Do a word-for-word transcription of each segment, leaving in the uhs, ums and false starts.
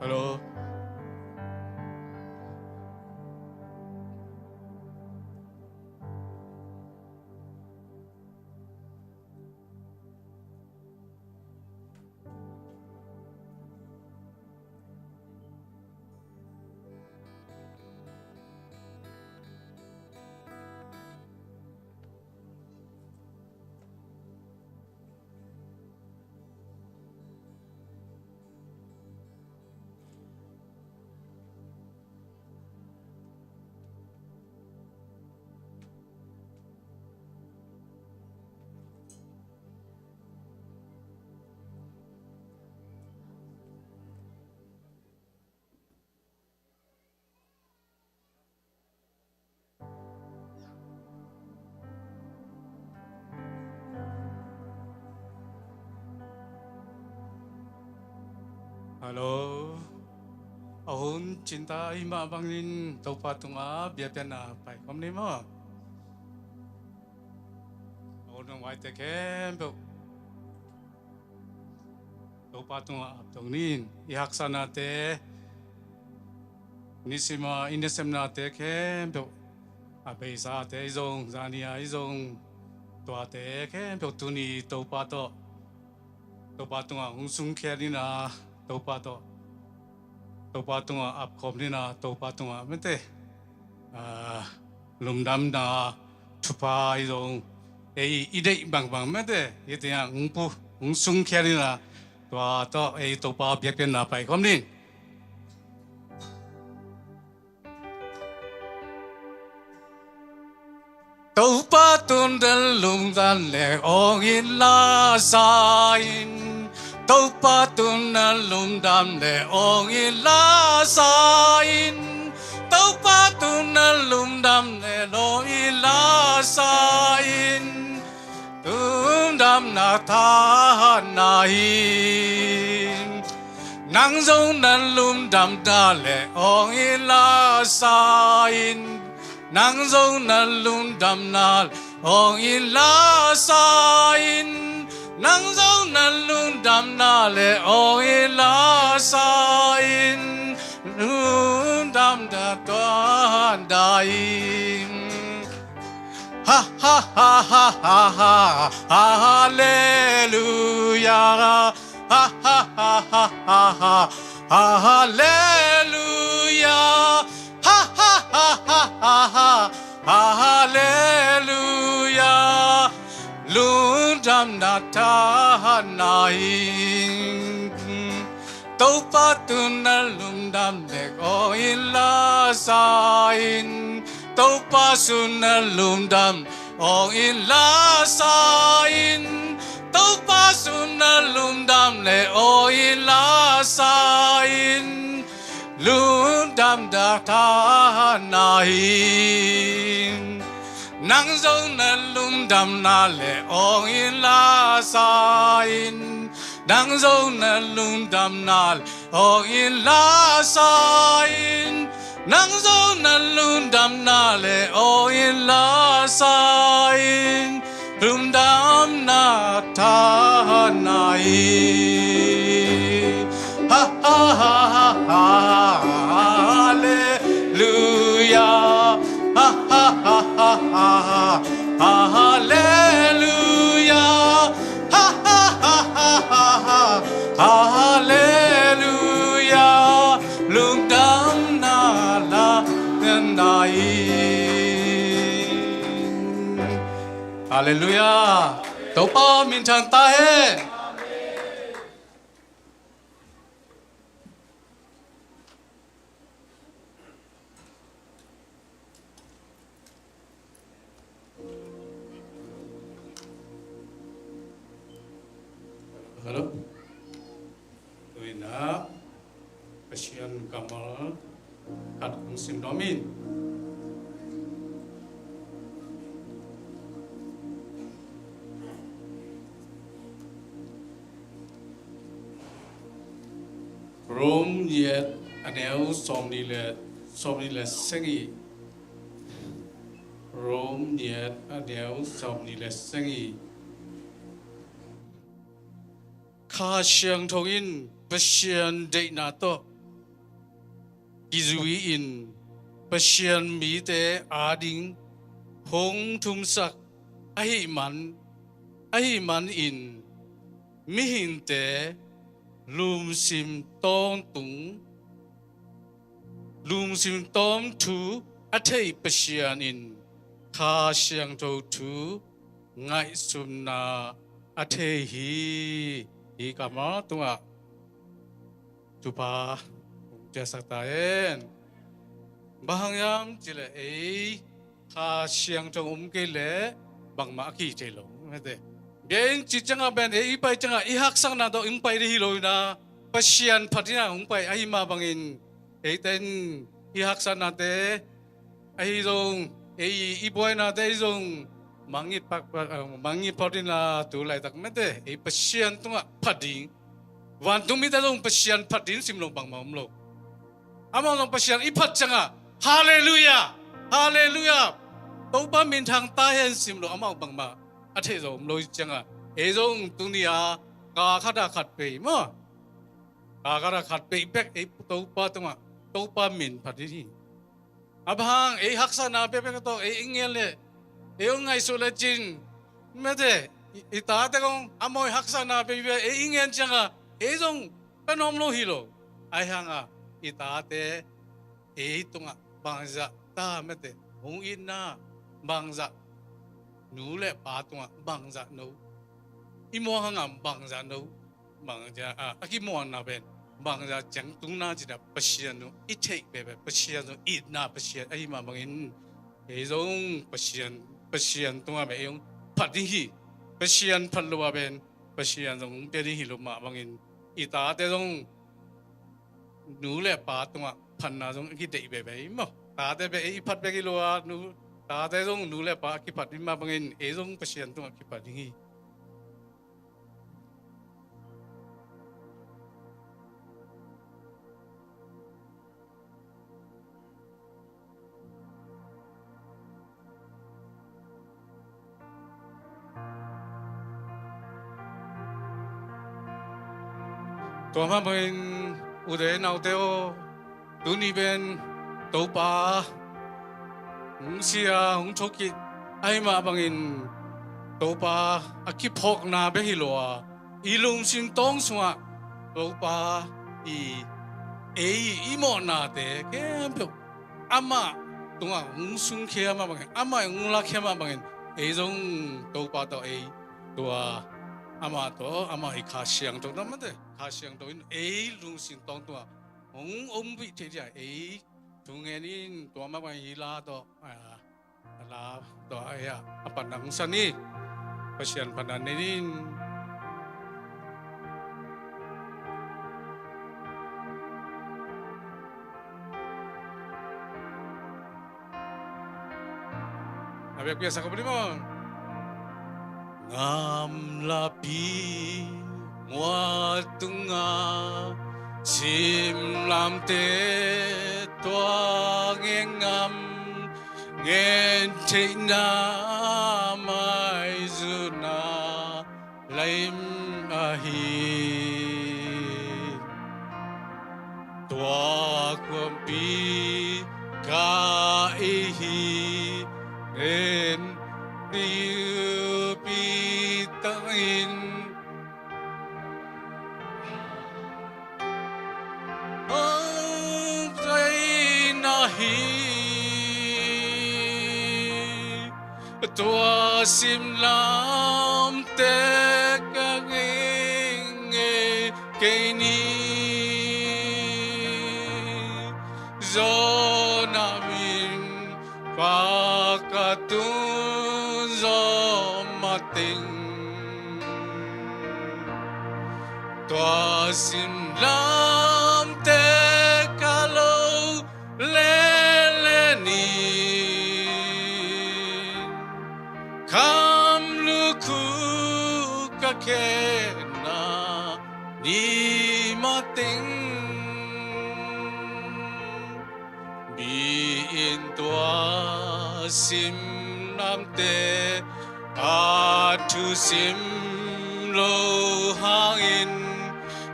Hello. Hello. A hun cinta ahih mah bangin Topa tungah biakpiakna pai khawm ni maw. A hun hong vaite khempeuh Topa tungah ap dong ni. I haksatnate, nisima i nasepnate khempeuh, a beisate ahi zong, zani-a ahi zong, tuate khempeuh tuni Topa tawh, Topa tungah hong sungkhia ni na, Topa tawh, Topa tungah ap khawm ni na, Topa tungah mete, ah, lungdamna thupha ahi zong, ei i deih bangbang mete, hih tengah hong pu, hong sungkhia ni na, tua tawh ei Topa biakpiakna pai khawm ni. Topa tungah lungdam le awng in la sa in. Topa tungah lungdam le awng in la sa in. Topa tungah lungdam le awng in la sa in. Lungdamna thahatna hi. Nang zong na lungdamna le awng in la sa in. Nang zong na lungdamna le awng in la sa in. Nang zong na lungdamna le awng in la sa in. Lungdamna thahatna hi. Ha ha ha ha ha ha, hallelujah. Ha ha ha ha ha ha, hallelujah. Ha ha ha ha ha ha, hallelujah. Lungdamna thahatna hi. Topa tungah lungdam le awng in la sa in. Topa tungah lungdam awng in la sa in. Topa tungah lungdam le awng in la sa in. Lungdamna thahatna hi. Nang zong na lungdamna le awng in la sa in. Nang zong na lungdamna le awng in la sa in. Nang zong na lungdamna le awng in la sa in. Lungdamna thahatna hi. Ha ha ha ha ha, hallelujah. Ha ha ha ha ha ha, hallelujah. Ha ha ha ha ha ha, hallelujah. Lungdamna la nai. Hallelujah. Topa minthang ta hen. Hello. Tuni-in ah Pasian kammal khat kong sim nuam ing. Rom giat, a neu sawmnih le, sawmnih le sagih. Rom giat, a neu sawmnih le sagih. Kha Siangtho in Pasian deihna tawh kizui-in Pasian mite ading hong thumsak ahih man, ahih manin mihingte lungsim tawntung, lungsim tawmthu a thei Pasian in Kha Siangtho thu ngaihsutna a thei hi. Hih kammal tungah thupha hong piaksak ta hen. Bang hang hiam cih leh ei Kha Siangtho om kei leh bangmah a kihih thei lo, mete. Bia in cih ciangah pen ei i pai ciangah i haksatna tawh hong pai ding hi lo in ah, Pasian phat in ah hong pai ahih mah bangin, eite in i haksatnate ahi zong, ei i buainate ahi zong mangngilh pak, ah, mangngilh phot in ah, tu laitak mete, ei Pasian tungah phat ding. Vantung mite zong Pasian phat ding sim lo bangmah om lo. Amau zong Pasian i phat ciangah, Halleluiah! Halleluiah! Topa minthang ta hen sim lo, amau bangmah a theih zo om lo ciangah, ei zong tuni-a kha khat ah khat pei maw. Kha khat ah khat pei bek ei Topa tungah, Topa min phat ding hi. A bang hang ei haksatna bekbek tawh ei i ngen leh, ei hong ngaihsut lecin, mete, i, i tate kong amau i haksatna bekbek ei i ngen ciangah ei zong pia nuam lo hi lo. Ahih hangah i tate ei tungah bangzah ta, mete, hong itna bangzah, nu le pa tungah bangzah no, i muang hangah bangzah no, bangzah, ah, a kimuanna pen bangzah ciang tungna cih dah Pasian zong i theih bekbek, Pasian zong itna Pasian ahih mah bangin, ei zong Pasian, Pasian tungah pen ei zong phat ding hi. Pasian phat lo ah pen Pasian zong pia ding hi lo mah bangin, i tate zong nu le pa tungah phatna zong a kideih bekbek hi maw. Tate pen ei i phat bek hi lo a, nu, tate zong nu le pa a kiphat ding mah bangin ei zong Pasian tungah kiphat ding hi. Tua mah bangin ute naute aw, tuni pen Topa hong si a hong thokik ahih mah bangin, Topa a kiphawkna bek hi lo a, i lungsim tawng sungah Topa i, ei i mawhnate khempeuh amah tungah hong sungkhia mah bangin, amah hong lakhia mah bangin, ei zong Topa tawh ei tua, amah tawh, amah i Kha Siangtho tawh, mate, Kha Siangtho in ei lungsim tawng tungah hong ompih thei dia ei thungen in. Tua mah bangin hih la tawh, a, a la tawh, a, a panna hong san hi. Pasian panna nei in. A biakpiaksak a buli maw. Ngamlapi mual tunga simlamte tua ngen ngam, ngen theihna maizuna laim ahi. Tua khuampi ka ihi nen tiupi tangin, hong zaina hi. Tua simlamte ka ngei ngei kei ni. Zona min pa ka tung zaw mateng. Tua simlamte ka lo lele ni. Kham lukhu ka khenna ni mateng. Mi in tua simlamte a thusim lo hangin,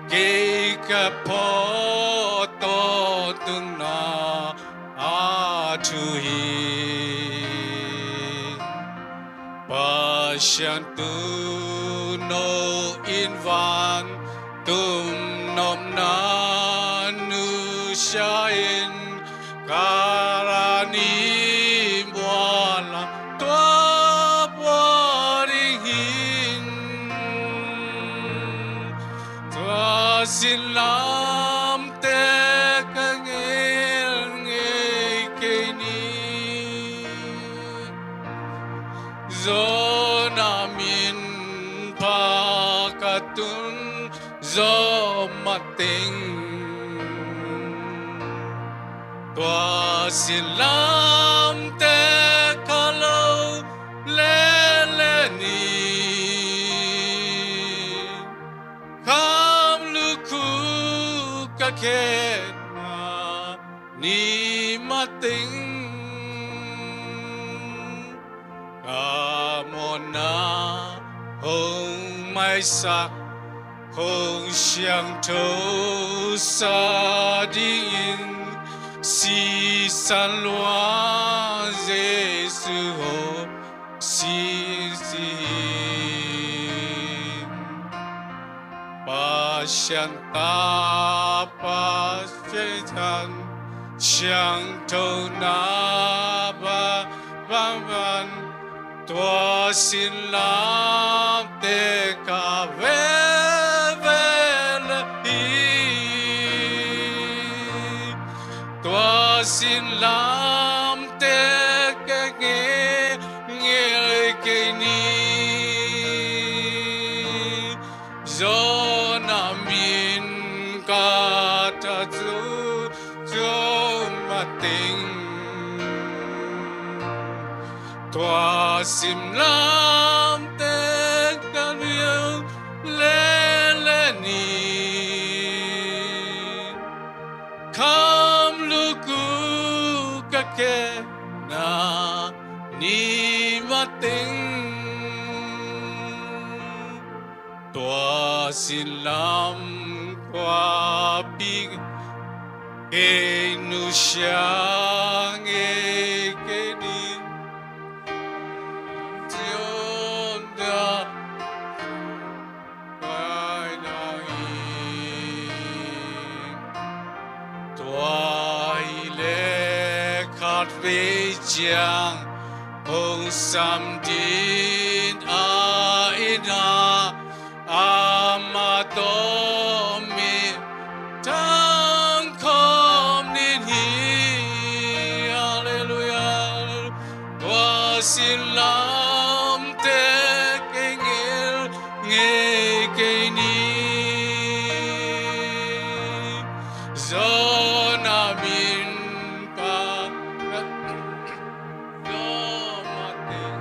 kei ka phawk tawn tungna a thu hi. Pasian tu no in van tum nopna nusia in, Kalvari mual lam tua pua ding hi. Tua sin lamte ka ngei ngei kei ni. Zo na min pha ka tun zo mateng. Tua sin lamte ka lo lele ni. Kham lukhu ka khenna ni mateng. Ka mawhna hong maisak, hong siangtho sa dingin sisan lua Jesu ho sisi. Pasian ta Pasian siangtho na ba ba ban tua sin lamte ka veve le hi. Tua sin lamte ka ngei ngei kei ni. Zo na min ka ta tu zo mateng. Tua sin lamte ka liu lele ni. Kham lukhu ka khenna ni mateng. Tua sin lam kua pi kei nusia ngei kei ni. Zion da kai na hi. Tua hi le khat vei ciang hong sam ding a inn ah amah tawh mi tang khawm ning hi. Halleluiah. Tua sin lamte kei ngei ngei kei ni. Zo na min pha ka tun zo mateng.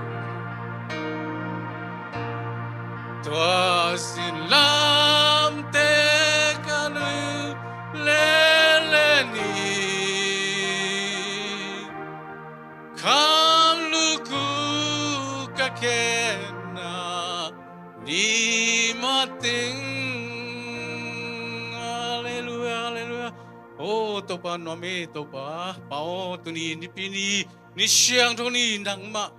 Tua sin lamte ka liu lele ni. Kham lukhu ka khenna ni mateng. Halleluiah, halleluiah. O Topa nuam e, Topa Pa aw, tuni Nipi ni, ni siangtho ni, nangmah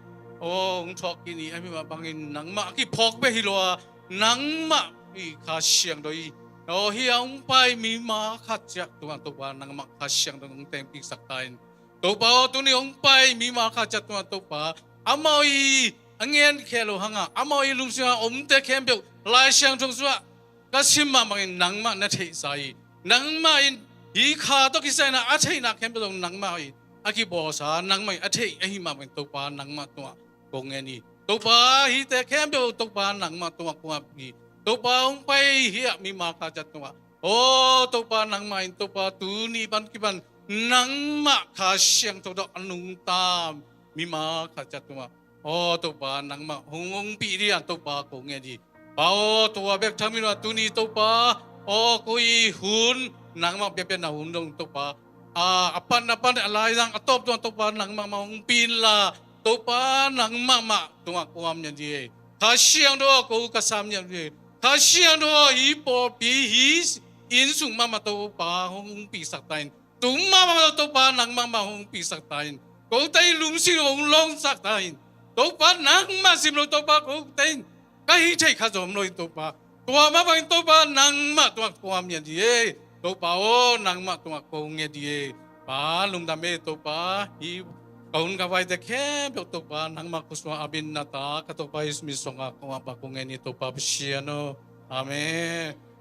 aw hong thuak kik ni, ahi mah bangin nangmah a kiphawk bek hi lo a, nangmah i Kha Siangtho i aw hi a hong pai mimal khat ciat tungah Topa nangmah Kha Siangtho hong tengpiksak ta in. Topa aw, tuni hong pai mimal khat ciat tungah Topa amau i a ngen khia lo hangah amau i lungsim a omte khempeuh Lai Siangtho sungah ka sim mah bangin nangmah na theihsa hi. Nangmah in hih kha tawh kisai in a theihna khempeuh zong nangmah in a kibawlsa, nangmah in a theih ahi mah bangin Topa nangmah tungah kong ngen hi. Topa hihte khempeuh Topa nangmah tungah kong ap hi. Topa hong pai hi a mimal khat ciat tungah, aw Topa nangmah in Topa tuni pan kipan nangmah Kha Siangtho tawh a nungta mimal khat ciat tungah, aw Topa nangmah hong ompih ding a Topa kong ngen hi. Pa aw, tua bek tham hi lo a, tuni Topa aw, ko i hun nangmah biakpiakna hun dong Topa, a, a pan a pan a laizang a tawp tungah Topa nangmah mah hong ompih inla, Topa nangmah mah tungah kong ap ngiat hi. Kha Siangtho aw, ko ka sam ngiat hi. Kha Siangtho aw, hih pawlpi hih inn sung mahmah Topa hong ompihsak ta in. Tung mahmah lo Topa, nangmah mah hong hopihsak ta in. Kote in lungsim lo hong lawngsak ta in. Topa, nangmah sim lo Topa, kote in ka hih theih khat zong om lo in Topa. Tua mah bangin Topa, nangmah tungah kong ngen hi e. Topa aw, nangmah tungah kong ngen hi e. Pa lungdam e Topa, hih ka hun ka vaite khempeuh Topa, nangmah khutsungah a bin na ta ka Topa Jesu min suangah kong ap a kong ngen hi Topa Pasian aw. Amen.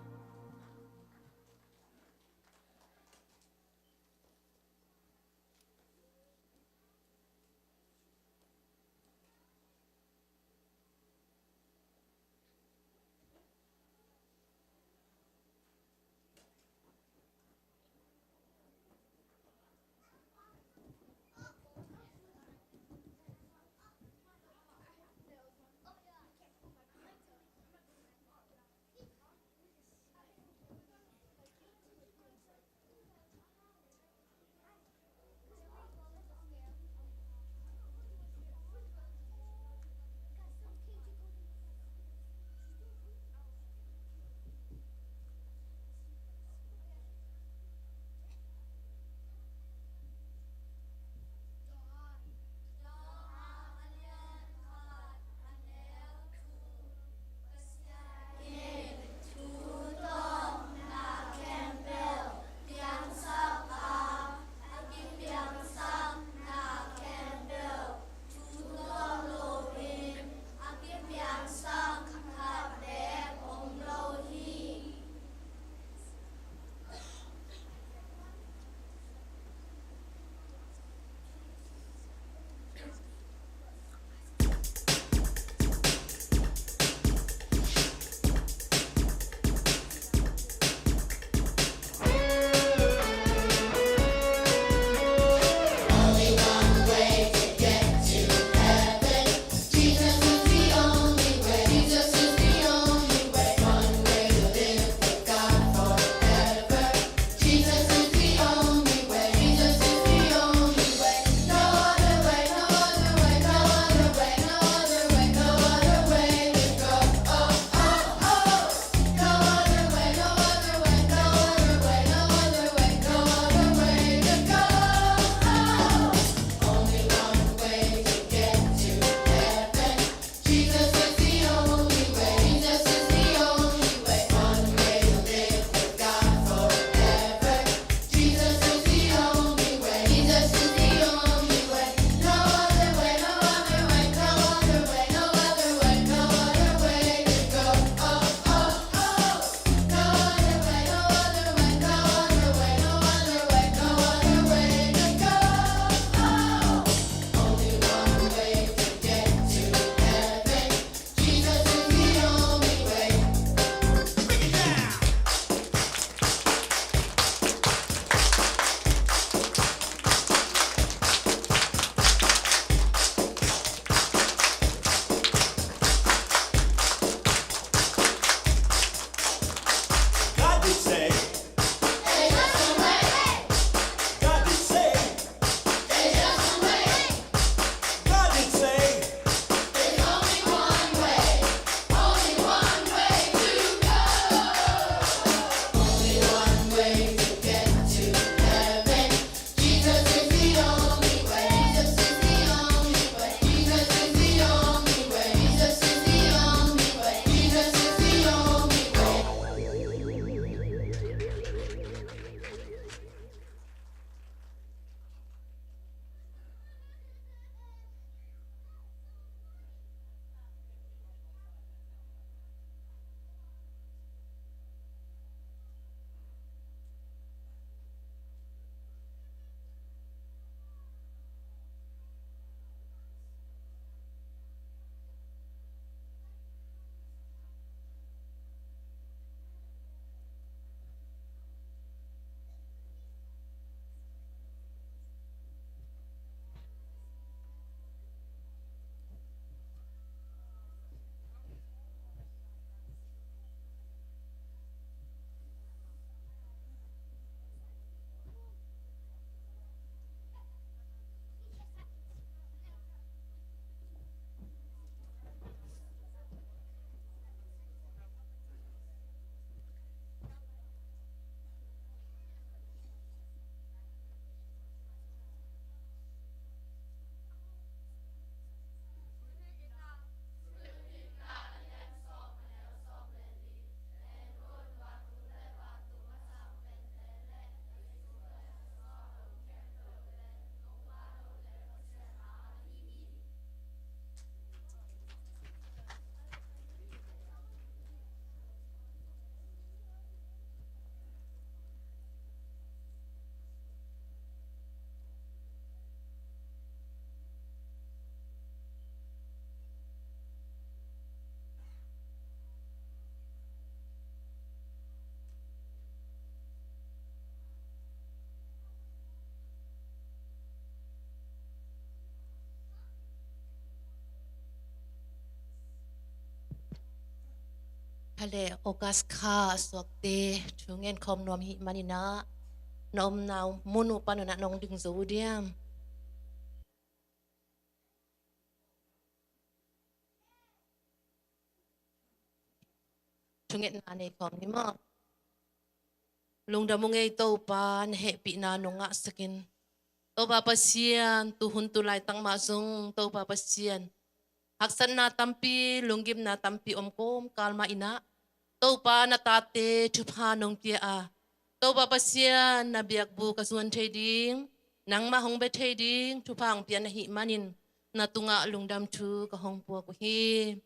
Kha le August kha a suakte thu ngen khawm nuam hih manin ah, na omna mun uh pan un ah nong ding zo uh diam? Thungetna nei khawm ni maw? Lungdam ung ei, Topa na hehpihna nong ngahsak in. Topa Pasian, tu hun tu laitak mah zong Topa Pasian, haksatna tampi, lunggimna tampi om kawmkal mah in ah, Topa na tate thupha nong pia a, Topa Pasian na biakbuk a zuan thei ding, nangmah hong bia thei ding thupha hong pia na hih manin, na tungah lungdam thu ka hong puak uh hi.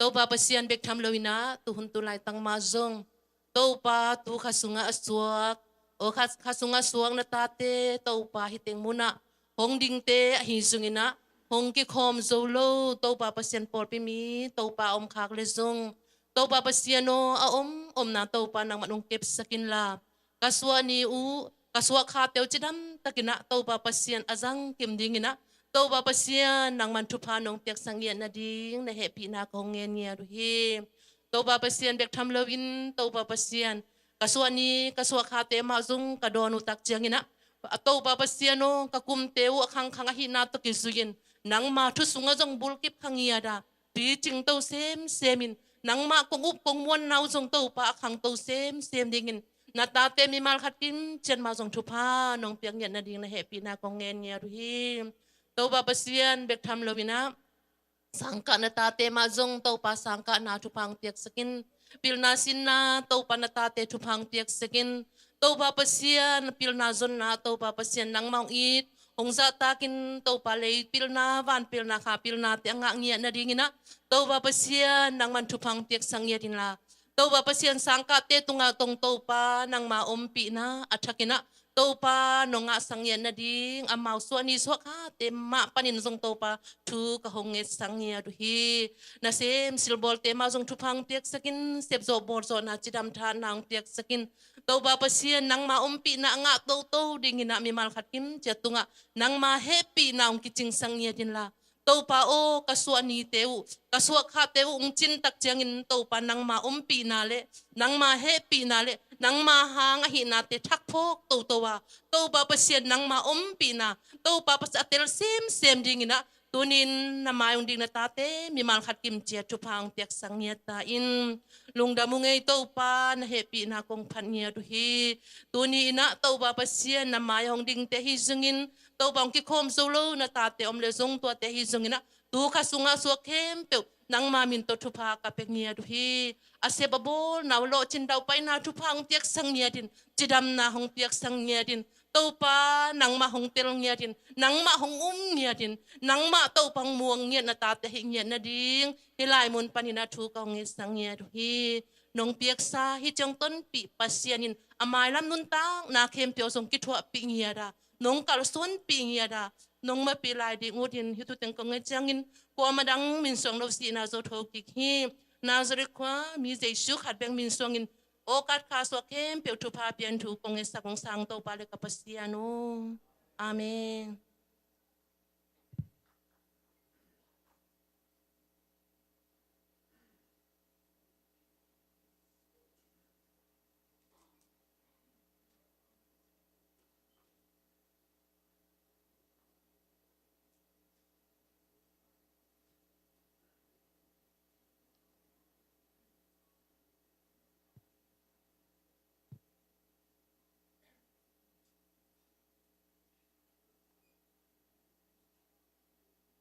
Topa Pasian bek tham lo in ah, tu hun tu laitak mah zong Topa tu kha sungah a suak, aw kha, kha sungah suak na tate Topa hih teng mun ah hong dingte ahi zongin ah, hong kikhawm zo lo Topa Pasian pawlpi mi Topa om khak le zong, Topa Pasian aw, a om omna Topa nangman hong kepsak inla, ka suah ni uh, ka suah khate uh cidam takin ah Topa Pasian a zang kim dingin ah, Topa Pasian nangman thupha nong piaksak ngiat nading na hehpihna ka hong ngen ngiat uh hi. Topa Pasian bek tham loin, Topa Pasian, ka suah ni ka suah khate mah zong ka dawn uh tak ciangin ah, a Topa Pasian aw, ka kumte uh a khangkhang ahihna tawh kizui-in, nangma thu sungah zong bulkip kha ngiat a, picing to semsem in, nangmah kong up kong muanna uh zong Topa a khangto semsem dingin, na tate mimal khat kim ciat mah zong thupha nong piak ngiat nading na hehpihna kong ngen ngiat uh hi. Topa Pasian bek tham loin ah, sangkah na tate mah zong Topa sangkahna thupha hong piaksak in. Pilna sinna Topa na tate thupha hong piaksak in. Topa Pasian pilna zonna Topa Pasian nangmah hong it, hong zahtakin Topa lei pilna, van pilna, kha pilnate a ngah ngiat nadingin ah, Topa Pasian nangman thupha hong piaksak ngiat inla, Topa Pasian sangkahte tungah tong Topa nangma ompihna a thakin ah, Topa nong ngahsak ngiat nading, amau suah ni suah khate mah panin zong Topa thu ka hong ngetsak ngiat uh hi. Nasem silbawlte mah zong thupha hong piaksak in, sepzawh bawlzawhna cidam thahatna hong piaksak in. Topa Pasian nangma ompihna a ngah toto dingin ah mimal khat kim ciat tungah nangma hehpihna hong kicingsak ngiat inla, Topa aw, ka suah nite uh, ka suah khate uh hong cin tak ciangin Topa nangma ompihna le nangma hehpihna le nangma hang ahihnate thak phawk toto a, Topa Pasian nangma ompihna, Topa Pasian a tel semsem dingin ah, tuni-in na mai hong ding na tate mimal khat kim ciat thupha hong piaksak ngiat ta in. Lungdam ung ei, Topa na hehpihna kong phat ngiat uh hi. Tuni-in ah Topa Pasian na mai hong dingte hi zongin, Topa hong kikhawm zo lo na tate om le zong tuate hi zongin ah, tu kha sungah suak khempeuh nangma min tawh thupha ka pia ngiat uh hi. A sep a bawlna uh, lawhcin daupaina thupha hong piaksak ngiat in, cidamna hong piaksak ngiat in, Topa nangmah hong tel ngiat in, nangmah hong um ngiat in, nangmah Topa hong muang ngiat na tate hi ngiat nading, hih lai mun panin ah thu ka hong ngetsak ngiat uh hi. Nong piaksa hih ciang tonpih Pasian in a mailam nuntakna khempeuh zong kithuahpih ngiat a, nong kalsuanpih ngiat a, nong mapih lai ding utin hih thu teng kong nget ciangin kuamah dang min suang lo sihna zo tho kik hi. Nazareth khua mi Jesu khat bek min suangin, August kha suak khempeuh thupha pian thu kong ngetsak ung, sang Topa le ka Pasian aw. Amen.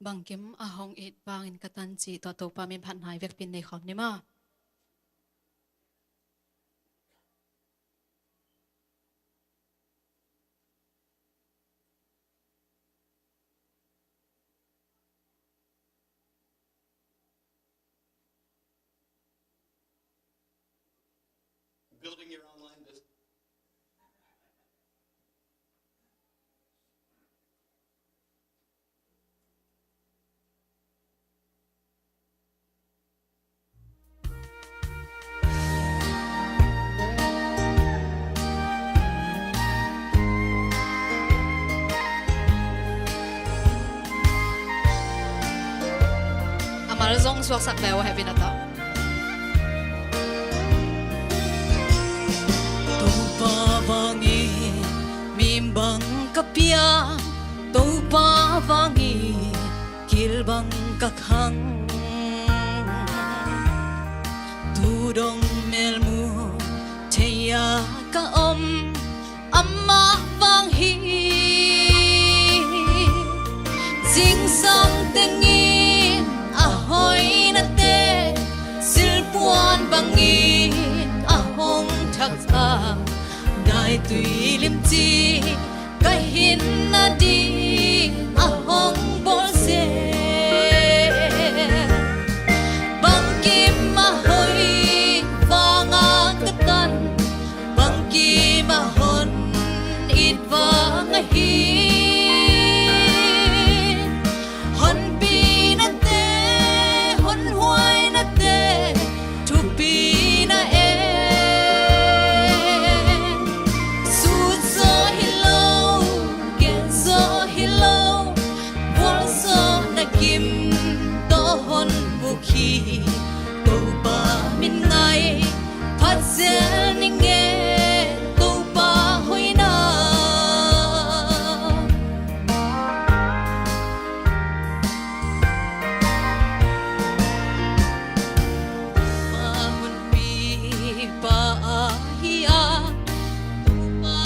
Bangkim a hong it bangin ka tan cih tua Topa min phatna i vekpi-in nei khawm ni maw. Building your online business. A mal zong suaksak leu, happy Natal. ka piang Topa vang hi, kilbang ka khang. Tu dong melmu thei-a ka om, amah vang hi. Zingsang tengin a hoinate, silpuan bangin a hong thaksak, daitui limci ka hinna ding a hong bawlsia. Bangkim a hoi vanga ka tan, bangkim a hon it vang ahi. Honpinate, honhuainate, thupina e. Sut zaw hi lo, gen zaw hi lo, vualzawhna kim tawh hon buk hi. Topa min ngai phat zel ning e, Topa hoihna. Topa honpipa ahi a, Topa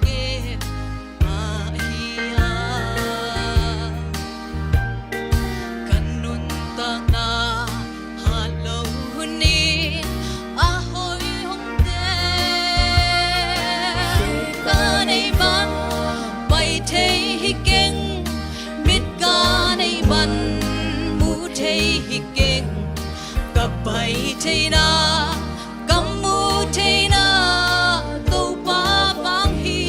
kempa ahi a, ka nuntakna hat lo hun in a hoi hong tel. Ka nei bang pai thei hi keng, mit ka nei bang mu thei hi keng, ka pai theihna, ka mu theihna Topa vang hi.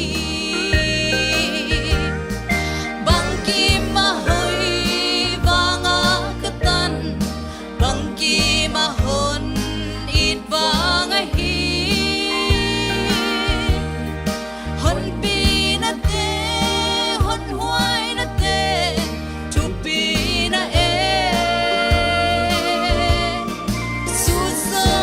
Bangkim a hoi vanga ka tan, bangkim a hon it vang ahi. Honpinate, honhuainate, thupina e. Sut zaw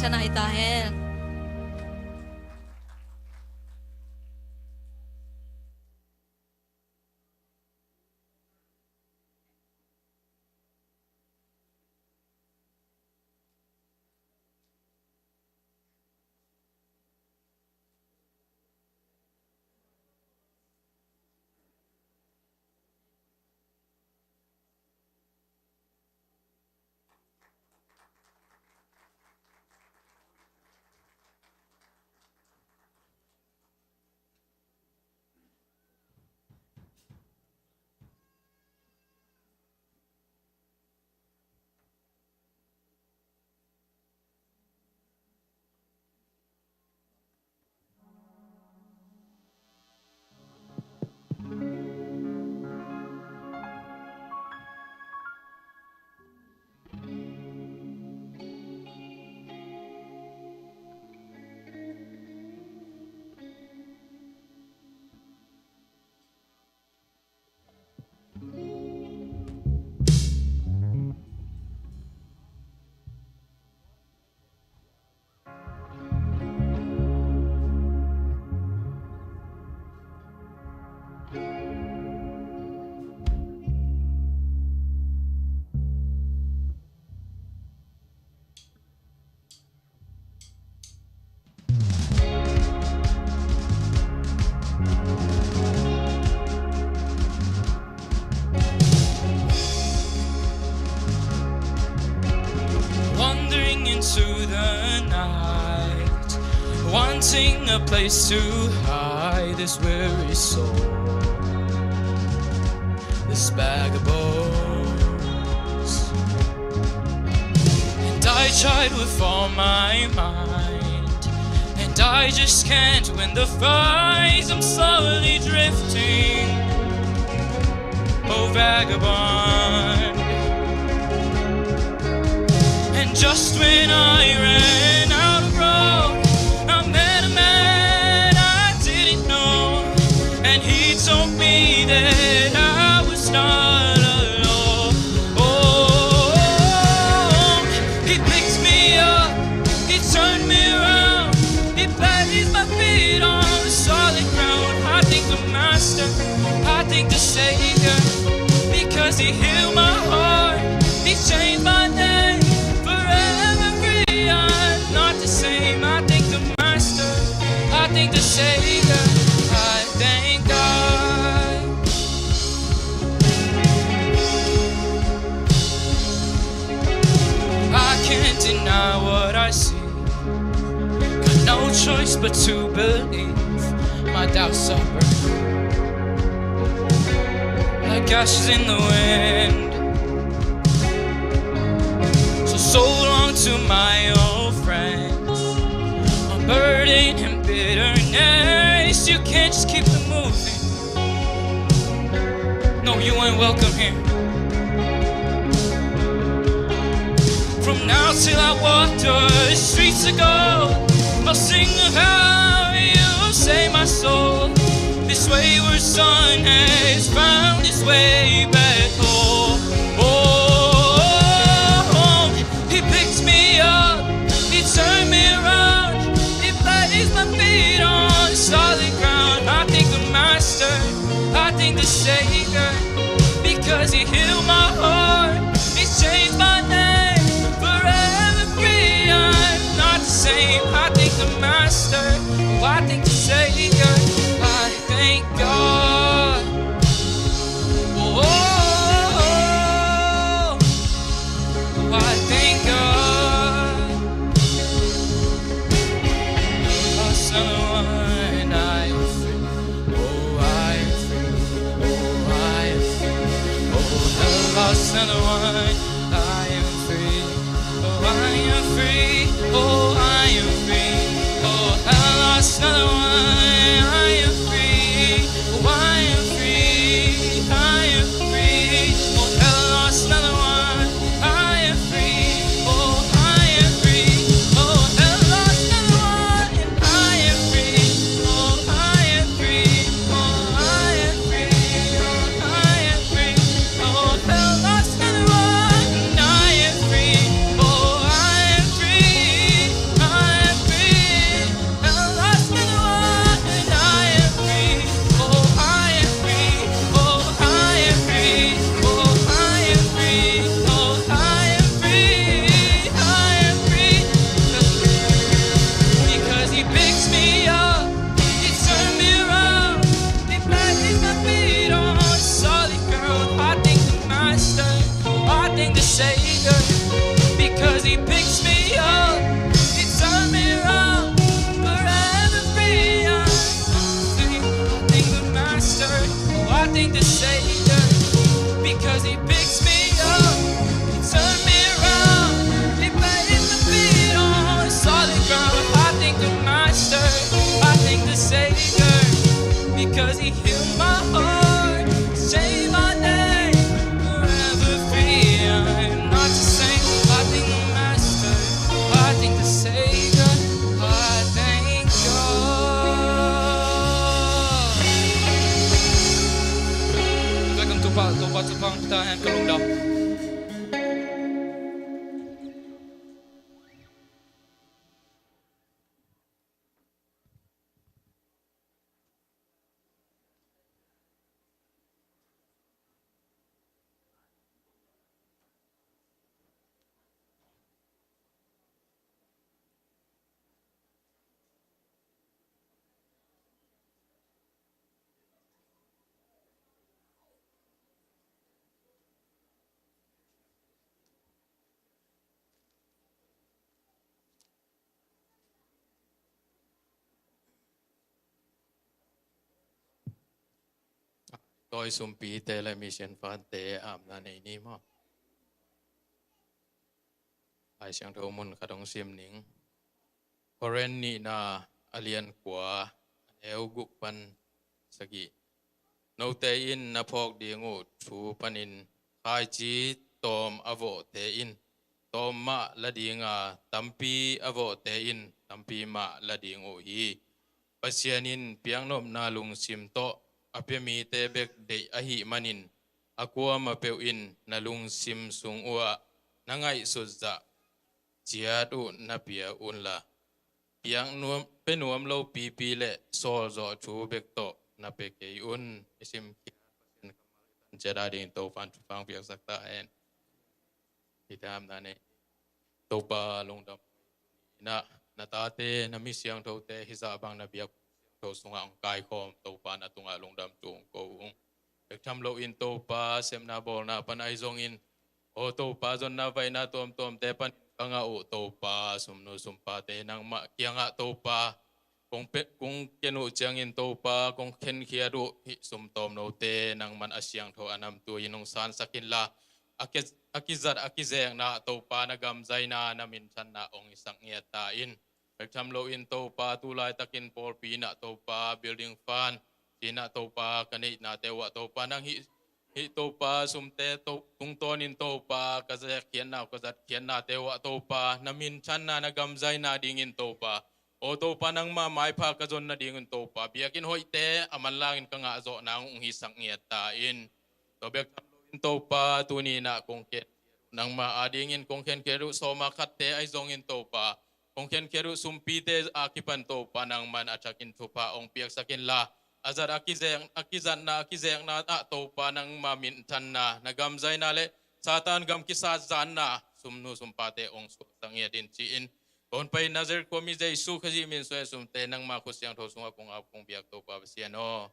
Thanai ta hen. Wandering into the night, wanting a place to hide this weary soul, this vagabond. And I tried with all my mind, and I just can't win the fight. I'm slowly drifting, oh vagabond. And just when I ran out of road, I met a man I didn't know, and he told me that I was not alone. Oh, he picked me up, he turned me around, he placed my feet on solid ground. I thank the Master, I thank the Savior, because he healed my heart, he changed my name. Forever free, I'm not the same. I thank the Master, I thank the Savior, I thank God. I can't deny what I see. Got no choice but to believe. My doubts are burning like ashes in the wind. So, so long to my old friends. A burden and bitterness, you can't just keep them moving. No, you ain't welcome here. From now till I walk the streets of gold, I'll sing of how you saved my soul. This wayward son has found his way back home. Oh, he picked me up, he turned me around, he placed my feet on solid ground. I thank the Master, I thank the Savior, because he healed my heart, he changed my name. Forever free, I'm not the same. I thank the Master, oh, I thank the Savior, I thank God. Oh, oh, oh, oh, I thank God. Lost another one, I am free. Oh, I am free. Oh, I am free. Oh, have lost another one, I am free. Oh, I am free. Oh, I am free. Oh, have lost another one, I am free. Oh, I am free. I am free. Oh, have lost another one, I am free. Oh, I am free. Oh, have lost another one, I am free. Oh, I am free. Oh, I am free. Oh, I am free. Oh, have lost another one, I am free. Oh, I am free. Savior, because he picks me up, he turns me around, forever free. I sing, I thank the Master, oh, I thank the Savior, because he picks me up, he turns me around, he places my feet on solid ground. I thank the Master, I thank the Savior, because he healed my heart, saved my name, forever free. I'm not the same. I thank the Master, I thank the Savior, I thank God. Ka kan tupa, tupa, tupa, ta hen ka lungdam. Tawi sumpite le mission fante amna nei ni maw? Lai Siangtho mun khat hong sim ning. Korin nihna a lian kua, a neu guk pan sagih. Note in na phawk ding uh thu panin, khaici tawm a vawhte in tawm mah la ding a, tampi a vawhte in tampi mah la ding uh hi. Pasian in piaknopna lungsim tawh a pia mite bek deih ahih manin, a kuamah peuh in na lungsim sung uhah na ngaihsut zah ciat uh na pia unla, piak nuam, pia nuam lo pipi le sawlzawh thu bek tawh na pia kei un. I simkhiat Pasian kammal i tan ciat a dingin Topa'n thupha hong piaksak ta hen. Hi ta amna nei. Topa lungdam. Na, na tate, na mi siangthote hizah bang na biak siangtho sungah hong kaikhawm Topa na tungah lungdam thu hong ko ung. Bek tham loin Topa sepna bawlna pan ahi zongin, aw Topa, zonna vaihna tuamtuamte pan ka ngah uh Topa, sumnu sumpate nangmah kiangah Topa kong pe, kong ken uh ciangin Topa kong khenkhiat uh hih sum tawmnote nangman a siangtho a namtui in hong sansak inla, a ke, a kizat a kizekna Topa na gamzaina na minthanna hong hisak ngiat ta in. Bek tham loin Topa tu laitakin pawlpi in ah Topa building fund ci-in ah Topa ka neihnate uh ah Topa nang hih, hih Topa sumte to, tungtawnin Topa ka zekkhiatna uh ka zatkhiatnate uh ah Topa na minthanna na gamzaina dingin Topa, aw Topa nangmah maipha ka zon nadingin Topa biakinn hoihte a manlangin ka ngah zawh nang hong hisak ngiat ta in. Tua bek tham loin Topa tuni in ah kong ken nangmah adingin kong khenkhiat uh sawma khatte ahi zongin Topa kong khenkhiat uh sumpite a kipan Topa nangman a thakin thupha hong piaksak inla, a zat a kizek, a kizatna a kizekna ah Topa nangma minthanna na gamzaina le Satan gam kisat zanna sumnu sumpate hong suaksak ngiat in ci-in, kong pai Nazareth khuami Jesu Khazih min suang sumte nangma khut siangtho sungah kong ap kong biak Topa Pasian aw.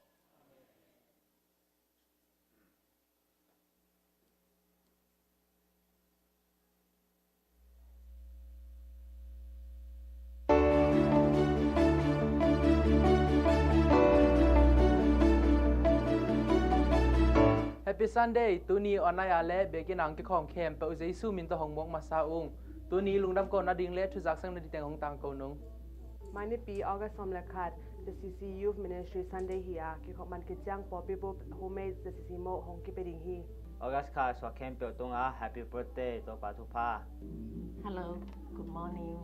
Happy Sunday. Tuni online a le biakinn a hong kikhawm khempeuh Jesu min tawh hong muak masa ung. Tuni lungdam ko nading le thuzak sang nading teng hong tangko nung. Mai Nipi August sawm le khat, ZCC Youth Ministry Sunday hi a, kikhop man khit ciang pawlpi bup homage ZCC moh hong kipia ding hi. August kha suak khempeuh tungah happy birthday, Topa thupha. Hello, good morning.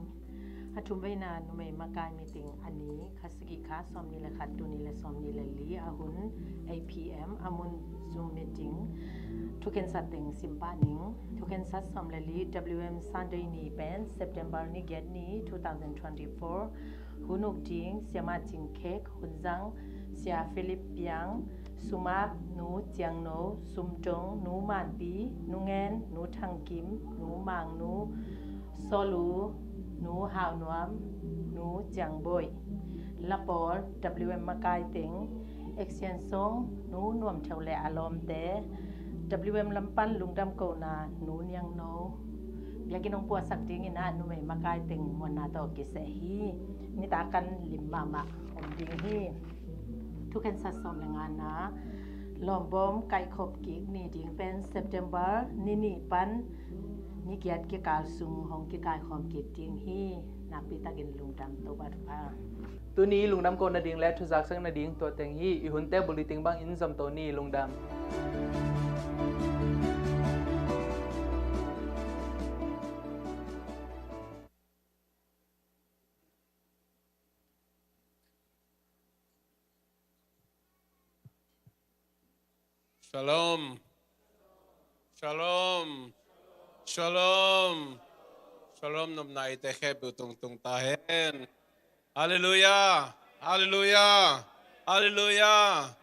A thumveina numei makai meeting a ni, kha sagih kha sawmnih le khat, tuni le sawmnih le li, a hun eight P M, a mun Zoom meeting. Thukhensat teng sim pah ning. Thukhensat sawm le li, W M Sunday ni pen September ni giat ni, two thousand twenty-four. Hun uk ding, Sia Ma Cing Khek, hun zang, Sia Philip Piang, sum ap, Nu Ciang No, sum dong, Nu Man Pi, Nu Ngen, Nu Thang Kim, Nu Mang Nu, sawl u, Nu Hau Nuam, Nu Ciang Boi. La pawl, W M makai teng, Action Song, Nu Nuam Theu le a lawmte, W M lam pan lungdam kohna Nu Niang No biakinn hong puahsak dingin ah numei makai teng muanna tawh kiseh hi. Nitak kan lim mahmah om ding hi. Thukhensat sawm le ngana, lawmbawm kaihkhop kik ni ding pen September ni nih pan ni giat kikal sung hong kikaikhawm kik ding hi. Nakpi takin lungdam, Topa thupha. Tuni lungdam ko nading le thuzaksak nading tua teng hi. I hunte bulh i ting bangin zom to ni. Lungdam. Shalom. Shalom. Shalom. Shalom. Nopna i te khempeuh tungtung ta hen. Halleluiah. Halleluiah. Halleluiah.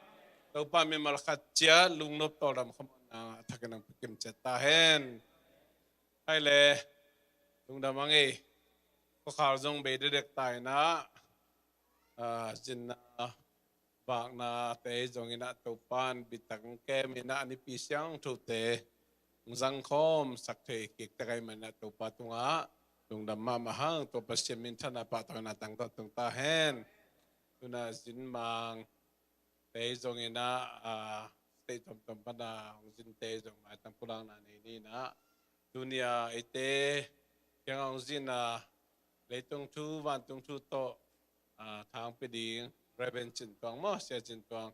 Topa mimal khat ciat lungnop tawldam khamna thakin ang pikim ciat ta hen. Hai le. Lungdam ang ei. Ko khal zong bei dedek ta inah. Ah, zinna vakna te zong inah Topan bitak kem inah nipi siang thute zangkhawm sak thei kik tek ai manah Topa tungah lungdam mahmah hang. Topa siam min thana pah tawh inah tang tawh tung ta hen. Tuna zin mang te zong inah, ah, state tomtom pana hong zin te zong maitang pulakna nei ni inah. Tunia eite kiang hong zin a leitung thu vantung thu tawh ah, thang pia ding Reverend Cin Tuang maw, Sia Cin Tuang,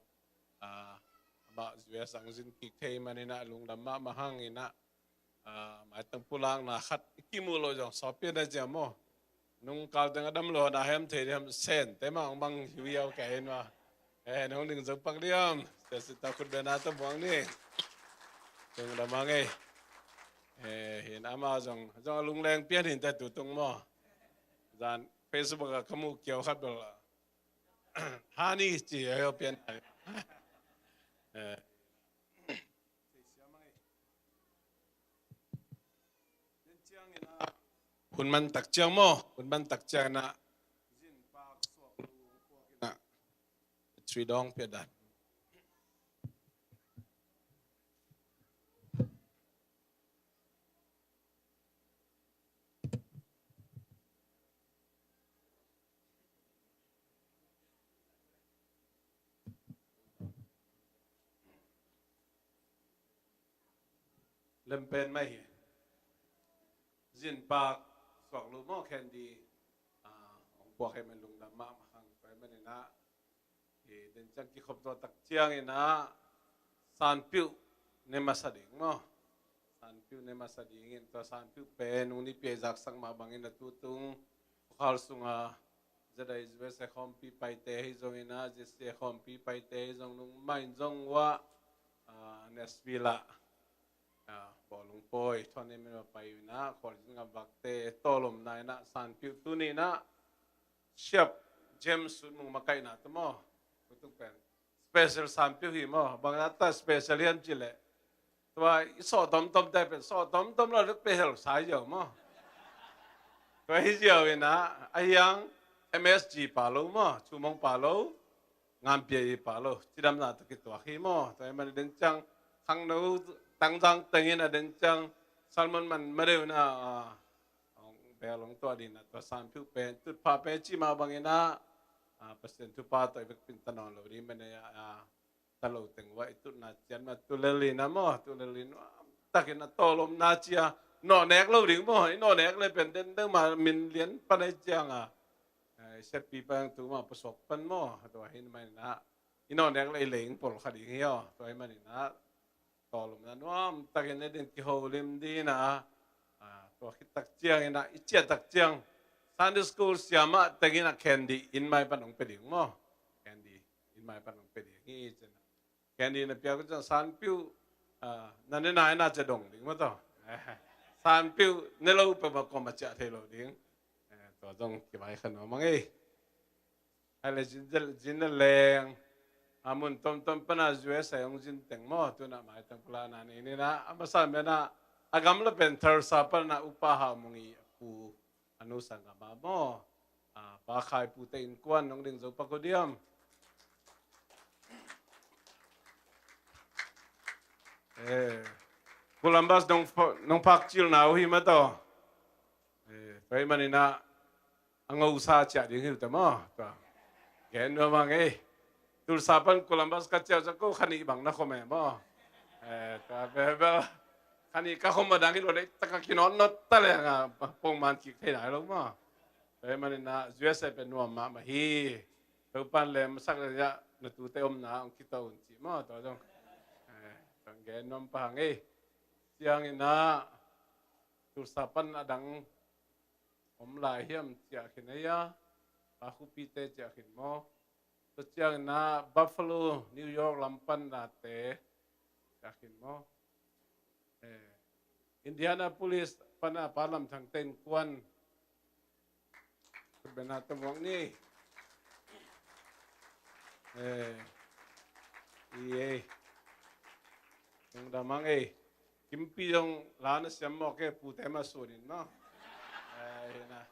ah, amah U S ang zin kik thei man inah lungdam mahmah hang inah, ah, maitang pulakna khat i kimu lo zong sawpia na zia maw. Nung kal teng a dam lo na hem thei diam sen te mah hong bang hiu hiau kei in maw. Eh, nong ding zong pak diam. Sia Cin Tuang khut bena ta buang ni. Lungdam hang ei. Eh, hin amah zong, zong a lungleng pian hin ta tutung maw. Zan Facebook ah ka muh kiau khat bel, hani ci a hio pian. Eh. Hun man tak ciang maw, hun man tak ciang na. Three dong pia dan. Lempen mai hi. Zin pak suak lu maw khen di. Ah, hong puak hi man lungdam mahmah hang pai man inah. Hi, den ciang kikhop zaw tak ciang inah sanpiuh ne masa ding maw. Sanpiuh ne masa ding in tua sanpiuh pen nung nipi a i zaksak mah bangin a tutung khuakhal sunga Z I U S a khawmpi paite hi zong inah Z C a khawmpi paite hi zong nung mah in zong uah, ah, Nashville ah, ah, bawlung pawi thuan em em a pai inah khualzin ngam vakte tawlomna inah sanpiuh tuni inah Siap James Sut Mung makaihna ta maw. Tutung pen special sanpiuh hi maw. Bang na ta special hiam ci leh tua i sawh tomtom te pen sawh tomtom lo dek pe hel sai ziau maw. Tua hi ziau inah a hiang M S G pa lo maw, Chumong pa lo, Ngampiai pa lo, cidamna tawh kituak hi maw. Tua hi man a den ciang khangno tangzang tengin a den ciang salmon man madeu na, ah, hong bel hong tuah ding na tua sanpiuh pen tutphah pen cih mah bangin ah, ah, Pasian thupha tawh i vekpin ta nawn lo ding man a, ah, ta lo teng uah i tutna ciat mah tulel in a maw, tulel in, ah, takin a tawlomna cia nawhnek lo ding maw, i nawhnek le pen den deuh mah min lian pan a i ciang a, eh, i seppi pan tu mah pasuak pan maw, tua hi man in ah i nawhnek le i leng pol kha ding hi aw. Tua hi man in ah tawlomna nuam takin ne ding kiholim ding a, ah, tua khit tak ciangin ah i ciah tak ciang Sunday school siamah tengin ah candy inn mai pan hong pia ding maw. Candy inn mai pan hong pia ding hi cin ah. Candy na piak ciang sanpiuh, ah, na ne nai na cia dong ding maw tawh. Sanpiuh ne lo peuhmah kawm a ciah thei lo ding. Eh, tua zong kivai kha nuam ang ei. Hai le zin, zin a leng a mun tomtom pana U S a hong zin teng maw, tuna maitang pulakna nei ni na, a masa mena a gamla pen Tulsa pana upa Hau Mung i a pu a nu sanggamah maw, a pa Khai pute innkuan nong ding zo pak uh diam. Eh, Columbus nong, nong phak cil na uh hi mah tawh. Eh, tua hi maninah a ngosa ciah ding hi uh ta maw. Tua gen nuam hang ei. Tulsa pan Columbus ka ciah uh ciang ko khanih bang na khom e maw. Eh, tua bebel khanih ka khom a dang hi lo dei taka kinotnot ta leng a pongman kik thei nai lo maw. Tua hi maninah U S A pen nuam mahmah hi. Topan lem sak le na tute omna hong kito un ci maw tua zong. Eh, tua gen nuam pah hang ei. Cianginah Tulsa pan a dang om lai hiam ciah khin ei a, Pa Khupite ciah khin maw. Tua cianginah Buffalo, New York lam pan nate ciah khin maw. Eh, Indianapolis pan a Pa Lam Thangte innkuan. Khutbetna tawh muak ni. Eh, i ei. Lungdam hang ei. Kimpi zong la na siam mawk e, pute mah sunin maw. Eh, hi na.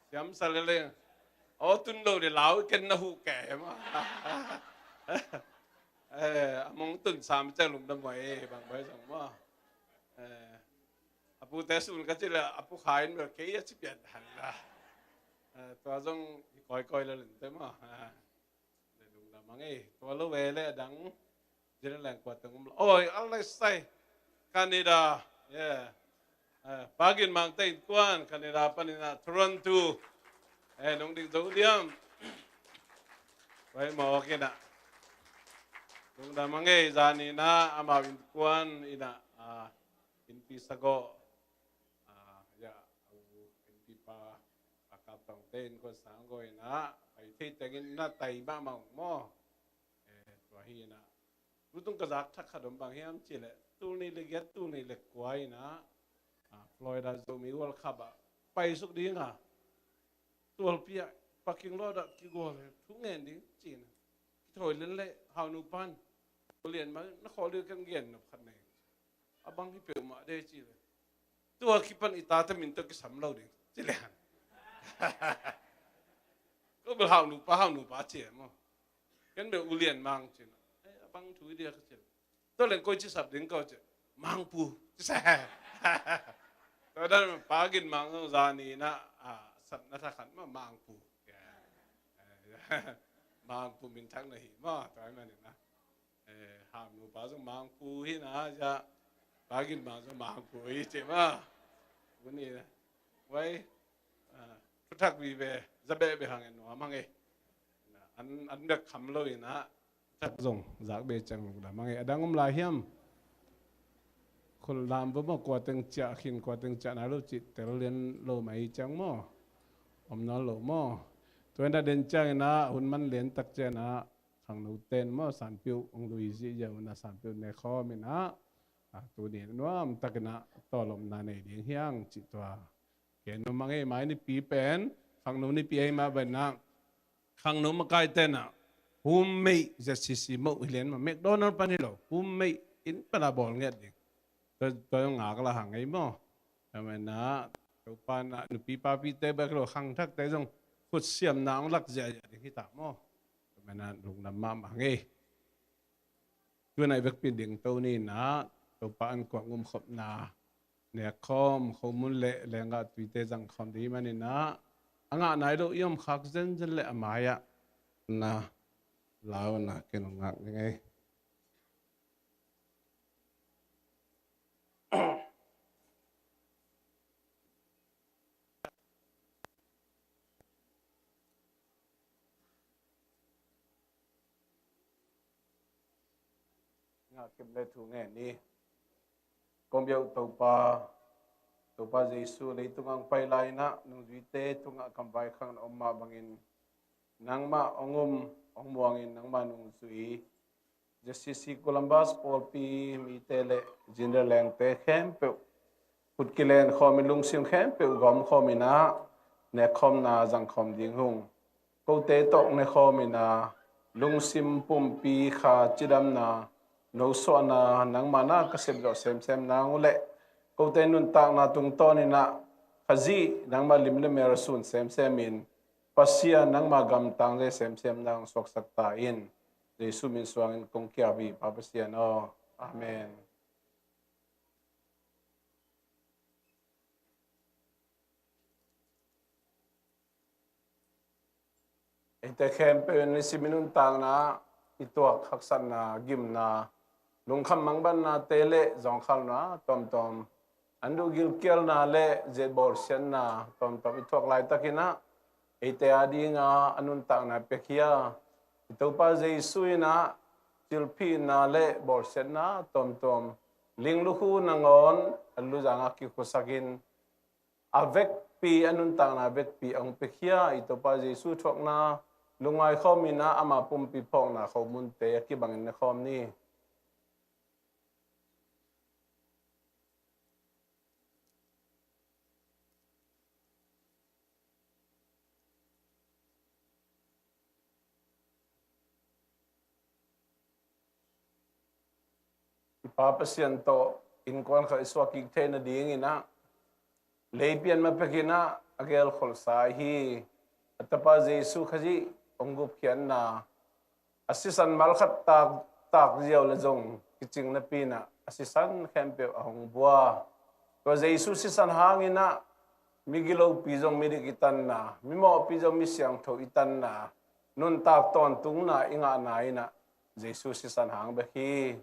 Siam sa leleng. Aw tun lo de lau ken na huh kei maw. Eh, a mong tun sam ciang lungdam huai e, bang bai zong maw. Eh, a pute sun ka ci le a pu kha in bel kei a ci pian han la. Eh, tua zong hi kawikawi le lente maw. Eh, le lungdam hang ei. Tua lo ve le a dang. Zin leng kua teng um la. Oi, a lai sai. Canada. Yeah. Eh, Pa Gin Mangte innkuan, Canada paninah Toronto. Eh, nong ding zo diam. Vai mawk inah. Lungdam hang ei zaninah amau innkuan inah, ah, innpi sagawh. Ah, ya, innpi pa, Pa Kap Tongte innkuan sang go inah. Pai thei tengin na tai mahmah ung maw. Eh, tua hi inah. Tutung ka zak thak khat om bang hiam cileh, tul nih le giat, tul nih le kua inah, ah, Florida Zomi World Cup ah paisuk ding a, tualpi ah parking lot ah kigual thu ngen ding ci inah. Kithawi len le hau nu pan, ko lian ma na khawl ding kan gen nop khat nei. A bang hi peuhmah de cileh. Tua kipan i tate min tawh kisam lo ding cileh. Ko bel hau nu pa, hau nu pa ci e maw. Ken bel ulian mang cin. Eh, a bang thu i dia ka cin. Tua leng koi ci sap ding ko cin. Mangpu. Ci sa. Tua dan Pa Gin Mang zong zani na, ah, sap na tha khan ma Mangpu. Mangpu min thak na hi ma. Tua hi maninah. Eh, hau nu pa zong Mangpu hi na, ja. Pa Gin Mang zong Mangpu hi ci ma. Uni na. Wai, ah, thuthak vive, za behbeh hang en nuam hang e. An, an bek kham lo inah, thuthak zong zak beh ciang lungdam hang e. A dang om lai hiam? Khul lam va maw, kua teng ciah khin, kua teng ciah nai lo cih tel lian lo mai ciang maw. Om nawn lo maw. Tua inah den cianginah hun man lian tak cianginah khangno ten maw, sanpiuh hong lui zihziah unah sanpiuh ne khawm inah, ah, tuni nuam takinah tawlomna nei ding hiang cih tua. Ken nuam hang ei mai nipi pen, khangno nipi ei mah banah, khangno makai tenah, hummeih Z C C moh hi lian mah, McDonald pan hi lo, hummeih inn panah bawl ngiat ding. Tua, tua ngak la hang ei maw. Tua manah, Topa inah, nupi papite bek lo, khangthakte zong, khutsiamna hong lak ziahziah ding hi ta maw. Tua manah, lungdam mahmah hang ei. Tunah i vekpi ding to ni inah, Topa an kuang umkhopna nek khawm, khomun le lenggah tuite zang khawm ding hi maninah, a ngah nai lo i om khak zenzen le a mai-ah na lau na ken ngak ding ei. Ngah kip le thu ngen ni. Kong biak uh Topa, Topa Jesu, leitung ang pai lai-inah nungzuite tungah kam vaikhak na om mah bangin, nangmah hong um, hong muangin nangmah nungzui Z C C Columbus pawlpi mite le zin le lengte khempeuh khut kilen khawmin, lungsim khempeuh gawm khawminah nekkhawmna zang khawm ding hung. Kote tawh ne khawm inah, lungsim pumpi kha cidamna, nosuahna, nangmah na ka sepzawh semsem nang uh leh, kote nuntakna tungtawninah Khazih nangmah lim le mel sun semsem in, Pasian nangmah gamtang ze semsem nang suaksak ta in. Jesu min suangin kong kiap hi, Pa Pasian aw. Amen. Eite khempeuh in nisim i nuntakna, i tuak haksatna, gimna, lungkham mangbatnate le zawngkhalna tuamtuam, an duh gilkialna le zia bawlsiatna tuamtuam i thuak laitakin ah, eite adinga a nuntakna piakhia i Topa Jesu in ah, thilpihna le bawlsiatna tuamtuam, ling lukhu nangawn a luzangah kikhusakin, a vekpi, a nuntakna vekpi a hong piakhia i Topa Jesu thuakna lungngai khawm in ah, ama pumpi phawkna khomunte a kibangin ne khawm ni. I Pa Pasian tawh innkuan khat i suak kik theih nadingin ah, leipian ma pekin ah a gelkholhsa hi. A Tapa Jesu Khazih hong gupkhiatna, a sisan malkhat tak, tak ziau le zong kicing napi in ah, a sisan khempeuh a hong bua. Tua Jesu sisan hangin ah, migilopi zong midik i tanna, mimawhpi zong misiangtho i tanna, nuntak tawntungna i ngahna in ah, Jesu sisan hang bek hi.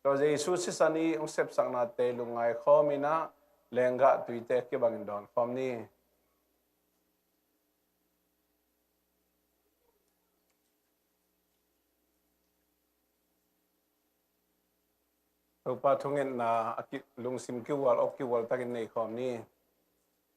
Tua Jesu sisan i hong sepsaknate lungngai khawm in ah, lenggah tuite kibangin dawn khawm ni. Topa thungetna a ki-, lungsim kiual, awk kiual takin nei khawm ni.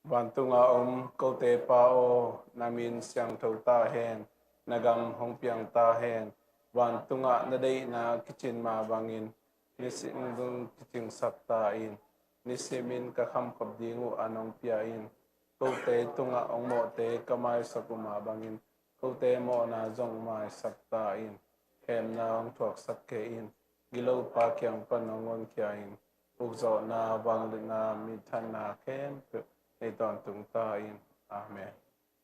Vantunga om kote Pa aw, na min siangtho ta hen, na gam hong piang ta hen. Vantungah na deihna kicin mah bangin, nisimin kicingsak ta in. Nisimin ka khamkhop ding uh an hong pia in. Kote tungah hong mawhte ka maisak uh mah bangin, kote mawhna zong maisak ta in. Hemna hong thuaksak kei in. Gilopa kiang pan hong honkhia in. Ukzawhna, vangliatna, minthanna khempeuh nei tawntung ta in. Amen.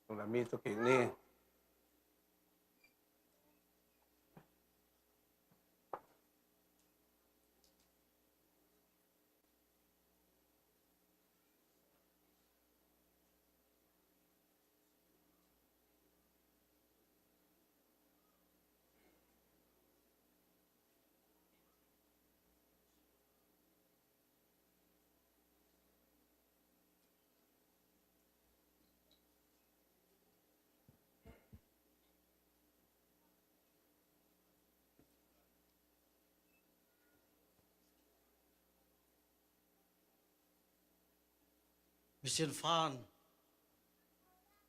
Tung le mi tu kik ni. Mission Fund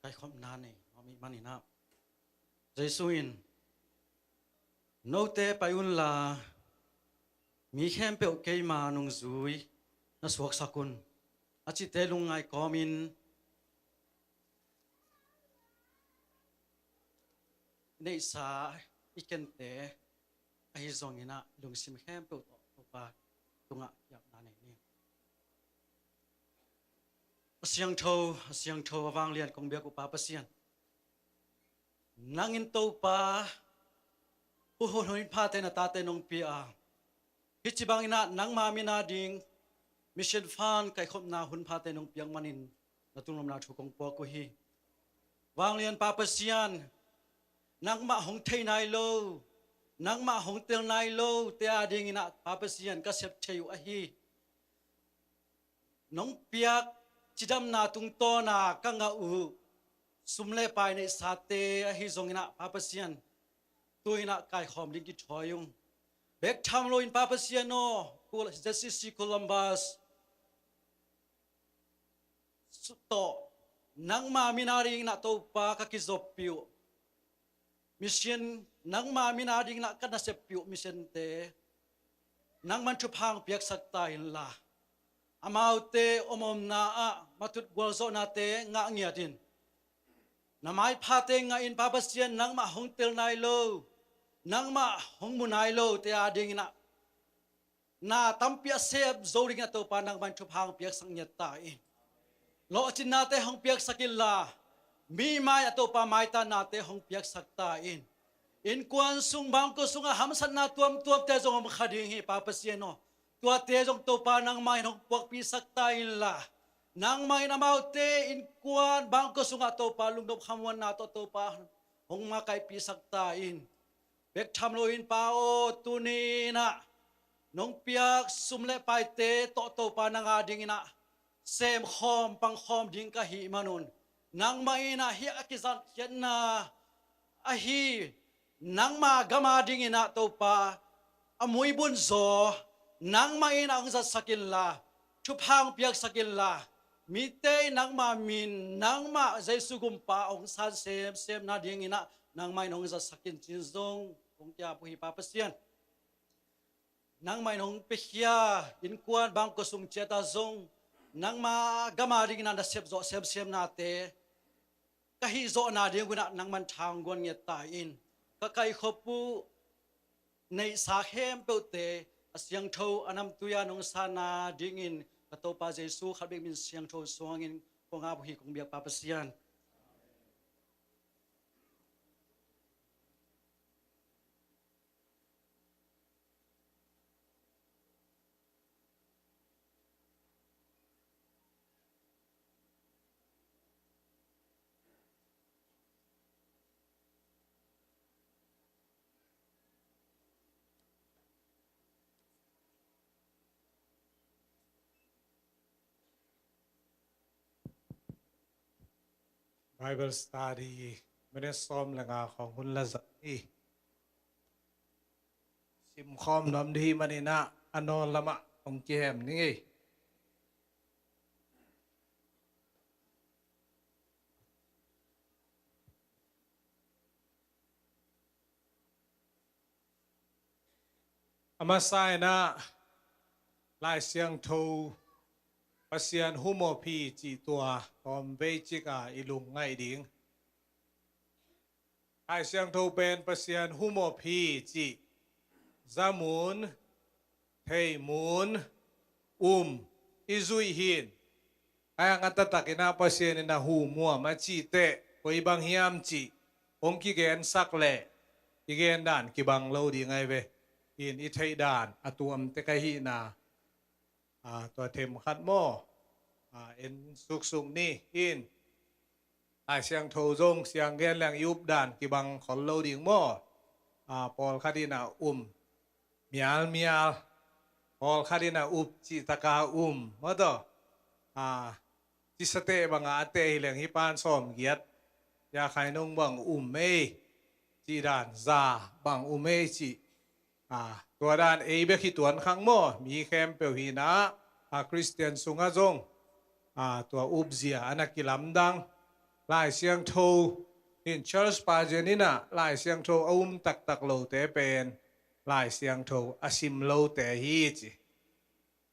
kaikhopna nei nuam ahih manin ah, Jesu in, "Note pai unla, mi khempeuh keima nungzui na suaksak un," a cihte lungngai kawmin, neihsa i kente ahi zongin ah, lungsim khempeuh tawh Topa tungah kiapna nei ni. A siangtho, a siangtho, a vanglian kong biak uh Pa Pasian, nang in Topa, hun, hun, hun phate na tate nong pia a, hih ci bangin ah nangma min a ding Mission Fund kaikhopna hun phate nong piak manin na tunglamna thu kong puak uh hi. Vanglian Pa Pasian, nangmah hong thei nai lo, nangmah hong tel nai lote a dingin ah Pa Pasian, ka sep thei uh ahi. Nong piak cidamna tungtawna ka ngah uh sum le pai neihsate ahi zongin ah Pa Pasian, tu-in ah kaikhawm ding kithawi ung. Bek tham loin Pa Pasian aw, Kul-, Z C C Columbus tawh nangma min a dingin ah Topa ka kizoppih uh mission, nangma min a dingin ah ka naseppih uh missionte nangman thupha hong piaksak ta inla, amaute omomna ah matut gualzawhnate ngah ngiatin, na maiphate ngahin Pa Pasian, nangmah hong tel nai lo, nangmah hong mu nai lote a dingin ah na tampi a sep zo dingin ah Topa nangman thupha hong piaksak ngiat ta in. Lawhcinnate hong piaksak inla, mi mai ah Topa maitannate hong piaksak ta in. Innkuan sung, bangkua sungah hamsatna tuamtuamte zong om kha ding hi Pa Pasian aw. Tuate zong Topa nangmah in hong puakpihsak ta inla, nangmah in amaute innkuan bangkua sungah Topa lungnop khamuanna tawh Topa hong makaihpihsak ta in. Bek tham loin Pa aw, tuni in ah nong piak sum le paite tawh Topa nang adingin ah semkhawm pangkhawm ding ka hih manun, nangmah in ah hih a kizantkhiatna ahi nangma gam adingin ah Topa a muibun zaw nangmah in ah hong zatsak inla, thupha hong piaksak inla, mite in nangma min, nangmah Jesu Gumpa hong san semsemna dingin ah nangmah in hong zatsak in, ci-in zong kong ki-ap uh hi Pa Pasian. Nangmah in hong piakhia innkuan bangkua sung ciat ah zong nangma gam adingin ah na sepzawh semsemnate ka hih zawhna ding un ah nangman tha hong guan ngiat ta in. Ka kaikhop uh neihsa khempeuhte a siangtho a namtui a nong sanna dingin ka Topa Jesu khat bek min siangtho suangin kong ap uh hi, kong biak Pa Pasian. Bible study minute sawm le nga khawng hun la zat hi. Simkhawm nuam dih hih manin ah a nawn lamah hong kihem ning ei. A masa in ah Lai Siangtho Pasian humop hi cih tua tawmvei cik a i lungngaih ding. Lai Siangtho pen Pasian humop hi cih zamun, theimun, um i zuih hi in. Ai ang a taktakin ah Pasian in a humuam a cih teh koi bang hiam cih hong kigensak leh i gen dan kibang lo ding ai ve. In i theih dan a tuamte ka hihna, a, tua themkhat maw, a, en suksuk ni. In Lai Siangtho zong siang gen leng i up dan kibang khol lo ding maw. A, pawlkhat in a um mialmial, pawlkhat in a up cih taka um maw taw. A, cisate banga a teh hi leng hih pan sawmgiat ya khai nong bang um ei cih dan, za bang um ei cih. A, tua dan ei bek hi tuan khang maw, mi khempeuh hi in ah, a, Khristian sungah zong, a, tua upzia a na kilamdang. Lai Siangtho in Charles Spurgeon in ah Lai Siangtho a um taktak lote pen Lai Siangtho a sim lote hi ci.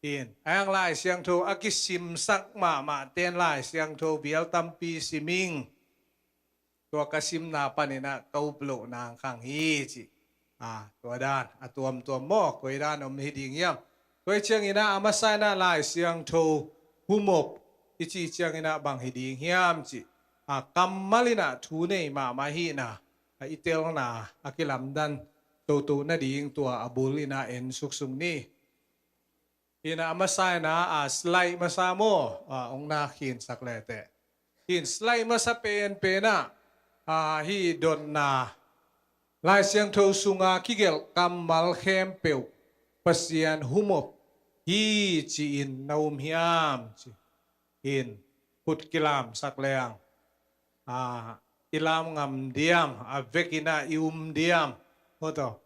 In ai ang Lai Siangtho a kisimsak mahmah ten Lai Siangtho bial tampi sim ing. Tua ka simna panin ah ka up loh nang khang hi ci. A, tua dan a tuamtuam maw, koi dan om hi ding hiam? Tua hi ciangin ah a masa in ah Lai Siangtho humop i cih ciangin ah bang hi ding hiam ci. A, kammal in ah thu nei mahmah hihna, a, i telna a kilamdan toto nading tua a bul in ah en suksuk ni. Hi in ah a masa in ah, a, slide masa maw, a, hong na khinsak le teh. Hi in slide masa penpen ah, a, hih dotna Lai Siangtho sunga kigelh kammal khempeuh Pasian humop hi ci-in na um hiam ci. In khut kilamsak leng, a, i lam ngam diam, a, vek in ah i um diam? Maw taw.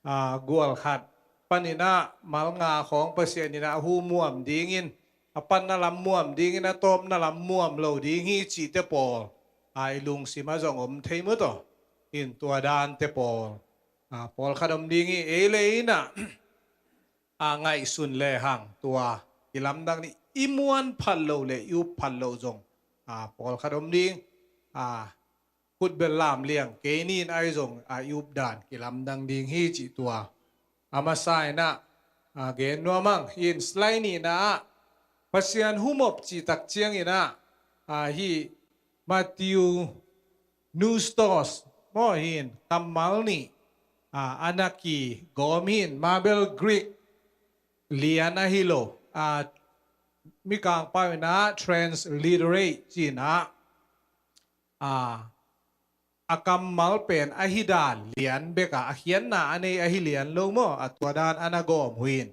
A, gual khat panin ah mal nga khawng Pasian in ah a humuam dingin, a panna lam muam dingin, a tawpna lam muam lo ding hi cihte pawl, a, i lungsim ah zong om thei maw taw. In tua dante pawl, a, pawlkhat om ding hi. Ei le ei in ah, a, ngaihsun lehang tua i lamdang ni. I muan phat loh le i up phat loh zong, a, pawlkhat om ding. A, khutbel lam liang kei ni in ai zong, a, i up dan kilamdang ding hi cih tua a masa in ah, a, gen nuam ang. In slide nihna ah Pasian humop cih tak ciangin ah, a, hih Matthew Nustos maw, hi in kammal nih, a, a na kigawm hi in, Mabel Greek lian ahi lo, a, Mikang pau in ah transliterate ci in ah, a, a kammal pen ahi dan lian bek a, a khiatna a nei ahi lian lo maw, a tua dan a na gawm uh hi.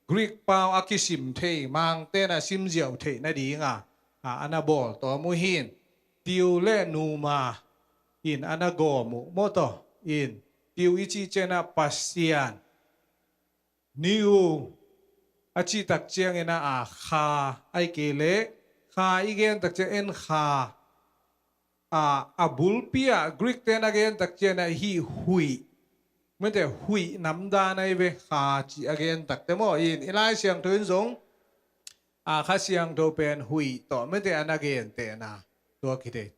Greek pau a kisim thei, Mangte'n a simziau theih nading a, a, a na bawl tawm uh hi. Theo le pneuma in a na gawm uh maw, tua in theo i cih ciangin a Pasian, pneu a cih tak ciangin a, a, kha, ahih kei leh kha i gen tak ciang en kha, a, a bulpi ah Greek-te'n a gen tak ciangin a hih huih, mite, huih namdan ahi ve, kha cih a gen tak teh maw. In i Lai Siangtho in zong, a, Kha Siangtho pen huih tawh, mite, a na gentehna tua kithei.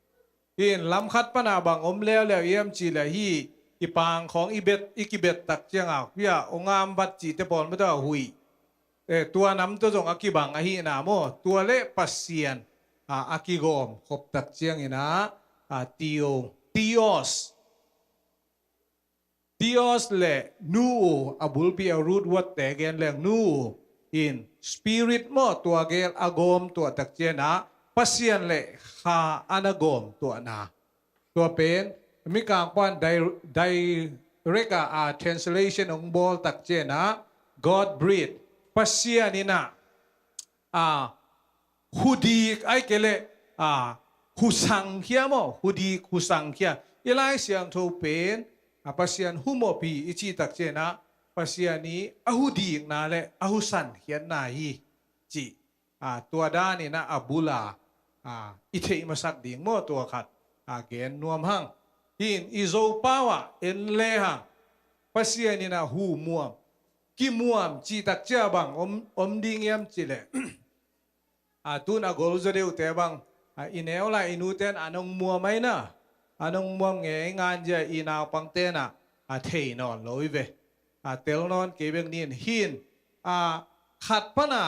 In lam khat pan a bang om leuleu hiam cih leh hih i pang khawng i bet, i kibet tak ciang a, hih a, ong am vat cihte pawl, mite, huih, eh, tua nam tawh zong a kibang ahihna maw, tua le Pasian, a, a kigawm khop tak ciangin a, a, theo, theos, theos le pneuo, a bulpi a root word-te gen leng pneuo in spirit maw, tua gel a gawm tuah tak ciangin a Pasian le kha a na gawm tuahna. Tua pen Mikang pan di-, direct a, a, translation ong bawl tak ciangin a God breathe, Pasian in a, a, hudik ahih kei leh, a, husangkhia maw, hudik husangkhia. I Lai Siangtho pen, a, Pasian humop hi i cih tak ciangin a Pasian i a hudikna le a husankhiatna hi cih, a, tua dan in a, a bul a, a, i theih masak ding maw, tua khat, a, gen nuam hang. In i Zopau ah en le hang, Pasian in a humuam, kimuam cih tak ciang bang om, om ding hiam cih leh, a, tun a gol zaw deuhte bang, a, i neu lai i nute'n a nong muam ahi na, a nong muam ngei ngan zia i naupangte'n a, a, thei nawn lo hi ve. A, tel nawn kei bek ni in, hin, a, khat pan a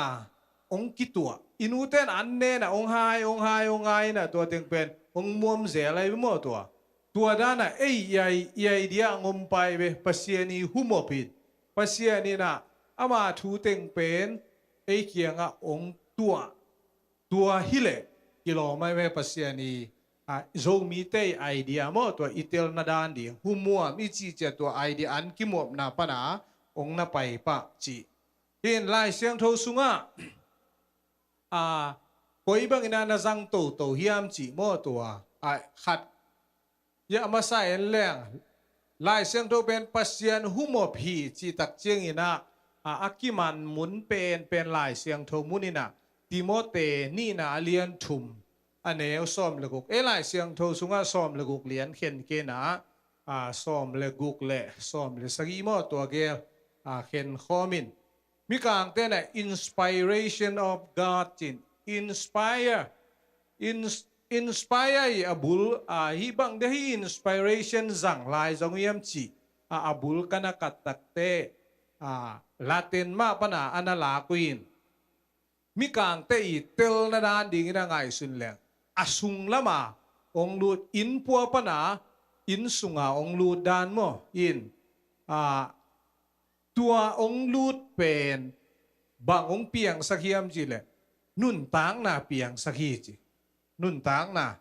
ong kituah, i nute'n an nen a ong hai, ong hai, ong hai na, tua teng pen ong muam zel ahi ve maw tua. Tua dan a ei, i ai, i ai dia ong om pai ve, Pasian i humop in, Pasian in a ama thu teng pen ei kiang a ong tuah. Tua hi leh kilawm ahi ve, Pasian i, a, Zomite i idea maw, tua i telna dan ding, humuam i cih ciang tua idea an kimuapna pan a ong na pai pah cih. Hin Lai Siangtho sung ah, a, koi bang in a na zang toto hiam cih maw, tua, a, khat, a masa en leng, Lai Siangtho pen Pasian humop hi cih tak ciangin a, a, a kiman mun pen, pen Lai Siangtho mun in a, Timote nihna a lian thum, a neu sawm le guk. Ei Lai Siangtho sung ah sawm le guk lian khen kei in a, a, sawm le guk le sawm le sagih maw, tua gel, a, khen khawm in. Mikangte'n a inspiration of God ci-in, inspire, ins-, inspire i a bul, a, hih bang dia hih inspiration zang lai zong hiam cih, a, a bul ka na kat tak teh, a, Latin mah pan a a na lak uh in, Mikangte i telna dan ding in a ngaihsun leng, a sung lam a ong lut, innpua pan a inn sung a ong lut dan maw, in, a, tua ong lut pen bang ong piangsak hiam cih leh nuntakna piangsak hi ci. Nuntakna.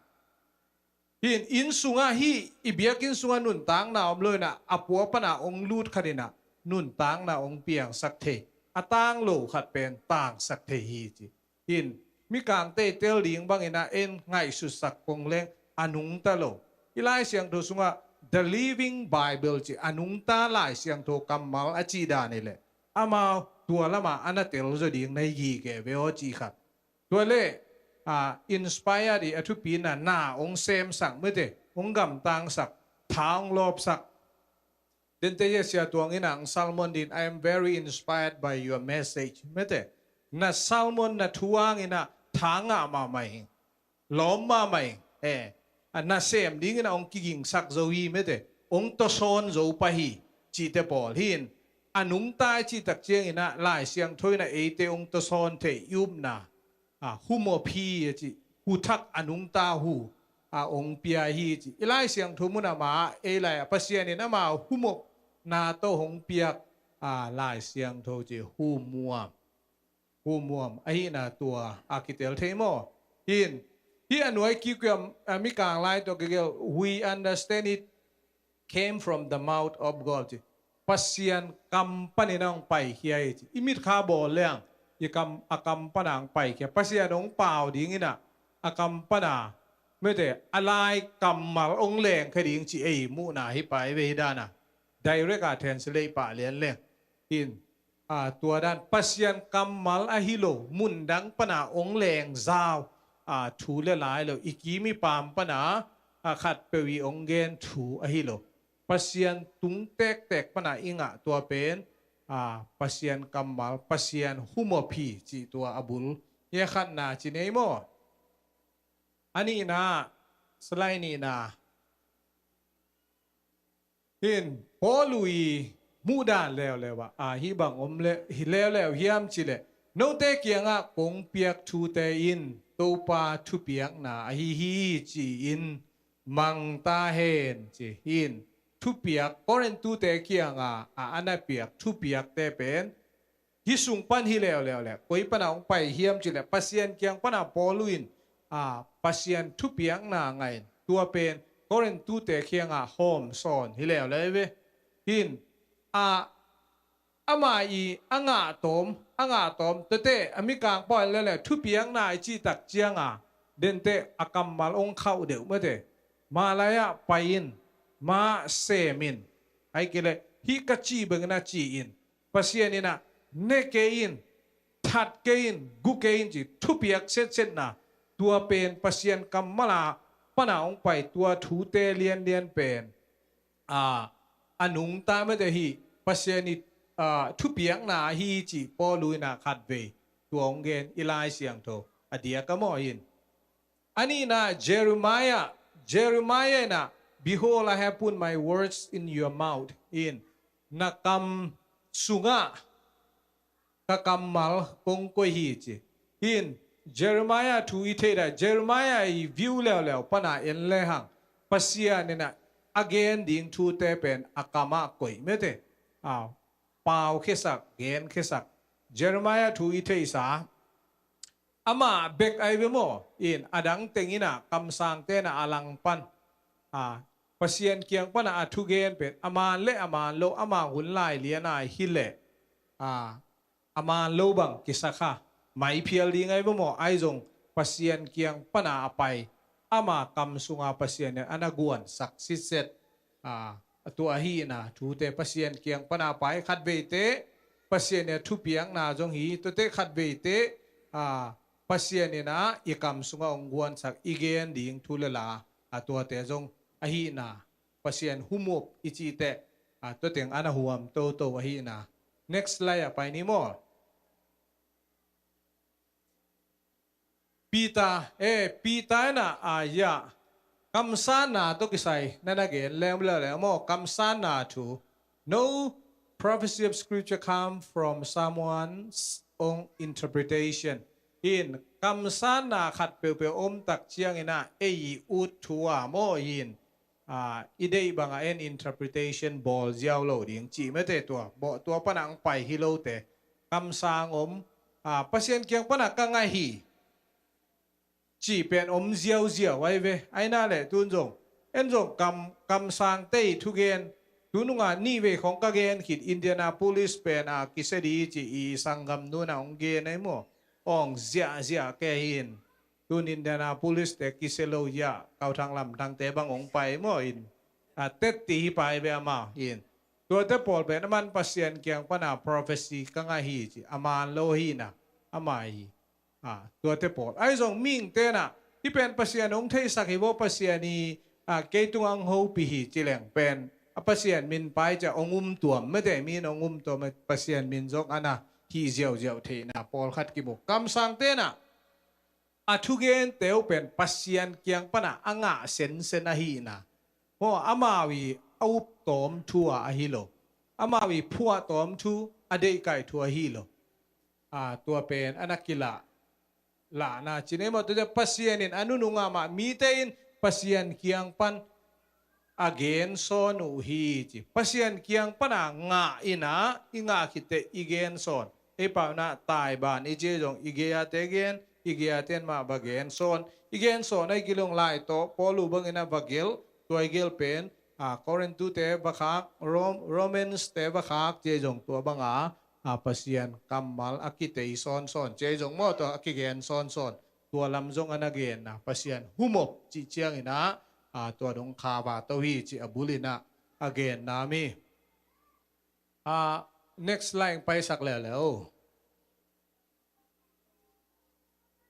Hin inn sung ah, hih i biakinn sung ah nuntakna om lo in a, a pua pan a ong lut khat in a nuntakna ong piangsak thei, a tang lo khat pen tangsak thei hi ci. Hin Mikangte i tel ding bang in a en ngaihsutsak kong leng a nungta lo. I Lai Siangtho sung ah The Living Bible ci, a nungta Lai Siangtho kammal a cih dan hi leh, amau tua lam a a na tel zaw ding na hi gige ve aw cih khat. Tua le, a, inspired i a thupi in a na ong semsak, mite, ong gamtangsak, tha ong lawpsak. Dente hi a, Sia Tuang in a, Salmon din, "I am very inspired by your message." Mite, na sermon, na thu hang in a tha ngah mahmah ing, lawm mahmah ing. Eh, a, nasem ding in a ong kigingsak zo hi, mite, ong tawsawn zo pah hi cihte pawl hi in, a nungta i cih tak ciangin a Lai Siangtho in a eite ong tawsawn thei, i upna, a, humop hi a ci, hu thak, a nungta hu, a, ong pia hi ci. I Lai Siangtho mun a mah ei lai a Pasian in ama humopna tawh hong piak, a, Lai Siangtho ci, humuam. Humuam ahihna tua a kitel thei maw? Hin, Hih a nuai kikwia a mikang lai tawh kigel, "We understand it came from the mouth of God," ci. Pasian kam panin a hong paikhia hi, ci. I mitkha bawl leng, i kam, a kam pana hong paikhia. Pasian hong pau dingin ah, a kam pana, mete, a lai kammal hong lengkhia ding ci ei muhna hi pai ve hi dan a. Direct a translate pah lian leng. In, a, tua dan Pasian kammal ahi lo, mundang pana hong lengzau, a, thu le lai lo, i kim i pam pana, a, khatpeuh i hong gen thu ahi lo. Pasian tung tektek pana i ngah tua pen, a, Pasian kammal, Pasian humop hi cih tua a bul. Hia khatna ci nei maw? A nihna, slide nihna. Hin, Paul i muhdan leuleu ah, a, hih bang om le, hi leuleu hiam cih leh, note kiangah kong piak thute in Topa thupiakna ahi hi ci-in mang ta hen ci. Hin, thupiak, Korintute kiangah, a, a na piak thupiakte pen, hih sung pan hi leuleu leh, koi pana hong pai hiam cih leh, Pasian kiang pana Paul in, a, Pasian thupiakna ngah in, tua pen Korintute kiangah hawm sawn hi leuleu ve. Hin, a, ama i, a ngah tawm, a ngah tawm, tuate, a mikang pau leuleu, thupiakna i cih tak cianga, dente a kammal hong khauh deuh mate. Malai ah pai in, ma sem in, ahih kei leh, hih ka cih bangin a ci in, Pasian in ah, ne kei in, that kei in, gu kei in ci, thupiak setsetna, tua pen Pasian kammal a pana hong pai tua thute lianlian pen, a, a nungta mete hi, Pasian i, a, thupiakna ahi ci, Paul in ah khatvei, tua hong gen i Lai Siangtho, a diak a maw hin. A nihna, Jeremiah, Jeremiah in ah, "Behold, I have put my words in your mouth," in, na kam sungah ka kammal kong koih hi ci. Hin, Jeremiah thu i theih dan, Jeremiah i view leuleu pana en lehang, Pasian in ah, a gen ding thute pen a kamah koih mete. A, pau khesak, gen khesak. Jeremiah thu i theihsa, amah bek ahi ve maw, in a dang teng in ah kamsangte in ah a langpan, a, Pasian kiang pana a thugen pen, a man le a man lo, ama hun lai lian a hi leh, a, a man lo bang kisa kha, mai phial ding ahi ve maw, ahi zong Pasian kiang pana a pai, ama kam sunga Pasian in a na guansak sitset, a, a tua ahihna thute Pasian kiang pana a pai, khatveite Pasian in a thupiakna zong hi, tuate khatveite, a, Pasian in ah i kam sungah hong guansak, i gen ding thu le la, a, tuate zong ahihna, Pasian humop i cih teh, a, tua teng a na huam toto ahihna. Next slide ah pai ni maw. Peter, eh, Peter in ah, a, ya, kamsanna tawh kisai na na gen leuleu maw, kamsanna thu. No prophecy of scripture come from someone's own interpretation. In, kamsanna khat peuhpeuh om tak ciangin ah, ei i ut thu a maw in, a, i deih bangah en interpretation bawl ziau lo ding cih mete tua, bawl tua panah hong pai hi lote. Kamsang om, a, Pasian kiang panah ka ngah hi cih pen om ziauziau ahi ve. Ahi na leh tun zong, en zong kam, kamsangte i thugen, tu nungah nihvei khong ka gen khit Indianapolis pen a kisia di cih i sanggam nunah hong gen ahi maw. Awng ziahziah kei hi in. Tun Indianapolis te kisia lo ziah, Kau Thang Lam Thangte bang hong pai maw in. A, tetti hi pai ve amau in. Tuate pawl pen aman Pasian kiang pana prophecy ka ngah hi ci. A man lo hi na, ama hi. A, tuate pawl. Ahi zong mihingte na, hih pen Pasian hong theisak hi vaw, Pasian i, a, kei tungah hong hopih hi ci leng pen, a, Pasian min pai ciah hong um tuam mete, min hong um tuam, Pasian min zong a na hih ziauziau theihna pawlkhat kimu. Kamsangte na, a thugente uh pen Pasian kiang pana a ngah sensen ahihna. Maw, amau i a up tawm thu a ahi lo. Amau i phuah tawm thu, a deihkaih thu ahi lo. A, tua pen a na kilah lahna ci nei maw, tuate Pasian in a nunungah mah mite in Pasian kiang pan a gensawn uh hi ci. Pasian kiang pana ngah in ah, i ngah khitteh i gensawn. Ei pau na taiban i cie zong i gei-ate gen, i giaten mah va gen sawn, i gen sawn a i kilawm lai tawh Paulu bangin a va gelh, tua i gelh pen, a, Korinthute va khak, Rom-, Romans te va khak, cia zong tua banga, a, Pasian kammal a kitei sawnsawn, cia zong maw tua a kigen sawnsawn, tua lam zong a na genna, Pasian humop cih ciangin ah, a, tua dong kha va to hi cih a bulin ah a genna mi. A, next line paisak leuleu.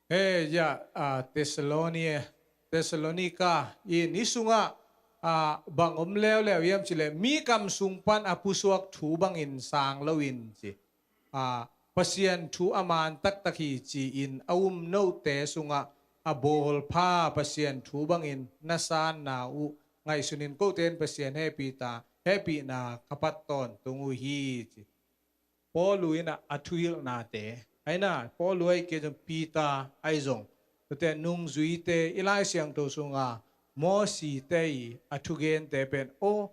He, ya, a, Thessalonia, Thessalonica in i sungah, a, bang om leuleu hiam cileh, mi kam sung pan a pusuak thu bangin sang loin ci. A, Pasian thu a man taktak hi ci-in a um note sungah a bawlpha Pasian thu bangin na sanna uh ngaihsunin kote in Pasian hehpih ta, hehpihna ka pat tawntung uh hi ci. Paulu in ah a thuhilhnate, aina, Paulu ahi kei zong Peter ahi zong, tuate nungzuite i Lai Siangtho sunga Mosite i a thugente pen, aw,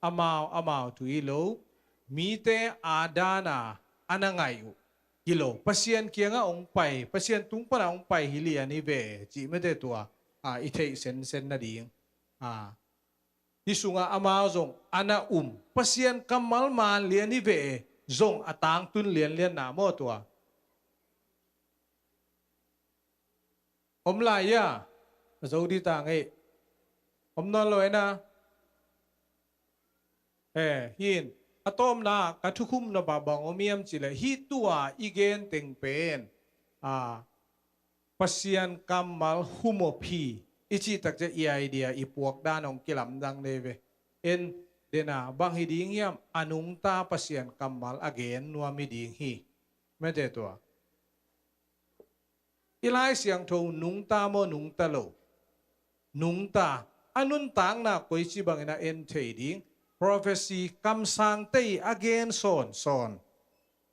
amau, amau thu hi lo, mite a dana a na ngaih uh hi lo, Pasian kiangah hong pai, Pasian tung pana hong pai hi lian hi ve, cih mete tua, a, i theih sensen nading. A, hi sungah amau zong a na um, Pasian kammal man lian hi ve, zong a tangtun lianlianna maw tua. Om lai ia, a zo di ta ngei. Om nawn lo ena. He, hin, a tawpna ka thukhupna bang bang om hiam cileh, hi tua i gen teng pen, a, Pasian kammal humop hi i cih takciang i idea i puak dan hong kilamdang nei ve. En dena bang hi ding hiam, a nungta Pasian kammal a gen nuam hi ding hi. Mete tua. I Lai Siangtho nungta maw nungta lo? Nungta. A nuntakna koici bangin a en thei ding? Prophecy, kamsangte i a gen sawnsawn,